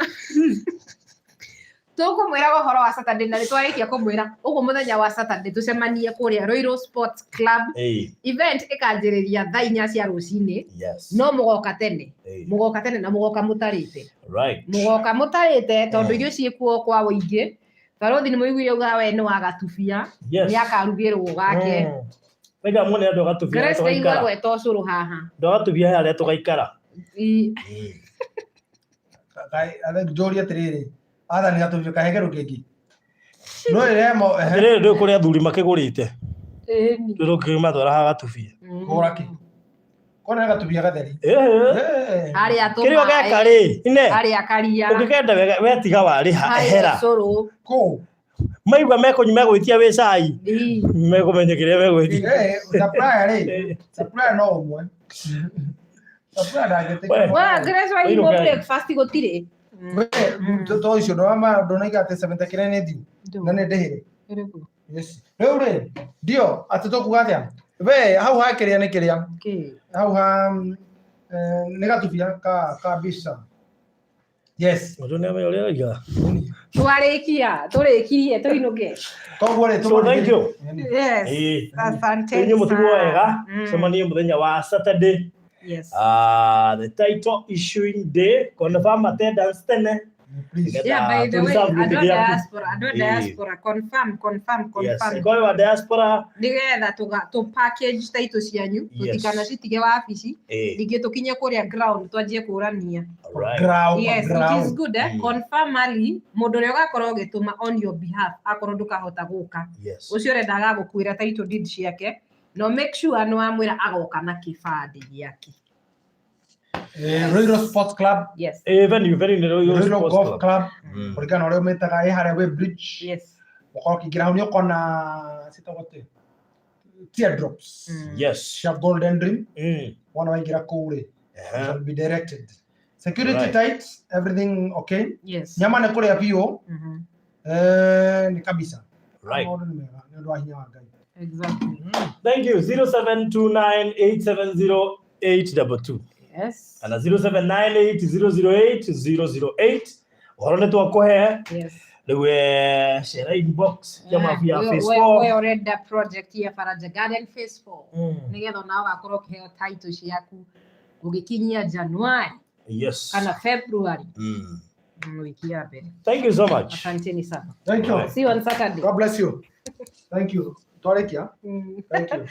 tũkũmwĩra ũhoro wa Saturday na nĩtwarĩkia kũmwĩra ũguo mũthenya wa Saturday tũcemanie kũrĩa Ruiru Sports Club. Ĩĩ. Event ĩkanjĩrĩria thaa inya cia rũcinĩ. Yes. No mũgoka tene. Ĩĩ. Mũgoka tene na mũgoka mũtarĩte. Right. Mũgoka mũtarĩte tondũ irio ciĩkuo kwa ũingĩ. Barothi nĩ mũiguire auga we nĩ wa gatubia. Yes. Nĩ akarugĩrwo gake. Waiga muone andũ agatubia harĩa Grace ndaigua tũgaikara. gweta ũcũrũ haha. Andũ agatubia harĩa tũgaikara. Njũrie atĩrĩrĩ athani gatũbio kahegerwo kĩngĩ no ĩremo ehe. Atĩrĩrĩ ndũĩ kũrĩa athuri makĩgũrĩte. Ĩni. Rĩu ũkĩmatwara haha gatubia. Kũgũra kĩ kona nĩ gatubia gatheri. Ĩĩ. Eh. Harĩa Kĩrĩa ũgeka rĩ, ine harĩa karia. ũngĩkenda wega we tiga warĩha Harĩa ehera. ũcũrũ. Kũu. Maigua mekũnyua megwĩtia wĩ cai. Ii. Mekũmenya kĩrĩa megwĩtia. Eh, supplier rĩ supplier no ũmwe supplier ndangĩtĩkĩra. We. Wa Grace waigua Ũinũke. breakfast gũtirĩ. We, to icio ndonaiga atĩ 70 kĩrĩa nĩ thiu na nĩ ndĩhĩre. Yes. Rĩu rĩ ndio atĩ tũkuga atĩa we hau ha kĩrĩa nĩ kĩrĩa hau ha nĩ gatubia ka kabisa yes. Mũndũ nĩamenya ũrĩa oiga. Twarĩkia, tũrĩkirie tũinũke. Koguo rĩ So thank you. Yes. Ĩĩ. Asante. Inyuĩ mũtigwo wega. Mm. Cemanie mũthenya wa Saturday. Yes. The title issuing day. Confirm attendance tene. Please. Yeah, by the way, Tũreserve andũ a gĩtĩ gĩaku. diaspora, andũ a Ĩĩ. diaspora, confirm, confirm, Yes. confirm. Korwo wa diaspora. Nĩgetha tũ package title cianyu, Yes. tũtikanacitige wabici, Ĩĩ. ningĩ tũkinye kũrĩa ground twanjie kũrania. Alright. Ground, Yes, it is ground. good eh? Confirm early, mũndũ ũrĩa ũgakorwo ũgĩtũma on your behalf akorwo ndũkahota gũka. Yes. Ũcio ũrenda agagũkuĩra title deed ciake, no make sure nĩ wamwĩra agoka na kĩbandĩ gĩake. Ruiru Sports Club. Yes. Ĩĩ, venue nĩ Ruiru Ruiru Sports Golf Club. Club kũringana na ũrĩa ũmĩtaga ĩ harĩa Way Bridge. Yes. Ũkorwo ũkĩingĩra hau nĩ ũkona citagwo atĩa teardrops Yes. cia Golden Dream. Wona waingĩra kũu rĩ Ehe. shall be directed security tight, everything okay. Yes. Nyama nĩ kũrĩa biũ. Nĩ kabisa. Maũndũ nĩ mega nĩ ũndũ wa hinya wa Ngai. Exactly. Thank you. 0729870822 Yes. kana 0798008008 ũhoro nĩ twakũhe. Yes. Rĩu cera inbox ya mabu ya We- phase we- 4. we ũrenda project ya Faraja Garden phase 4 nĩgetha onawe ũgakorwo ũkĩheo title ciaku ũgĩkinyia January kana February wiki ya mbere. Thank you so much. Asanteni sana. Thank you. See you on Saturday. God bless you. Thank you. Twarĩkia. Thank you.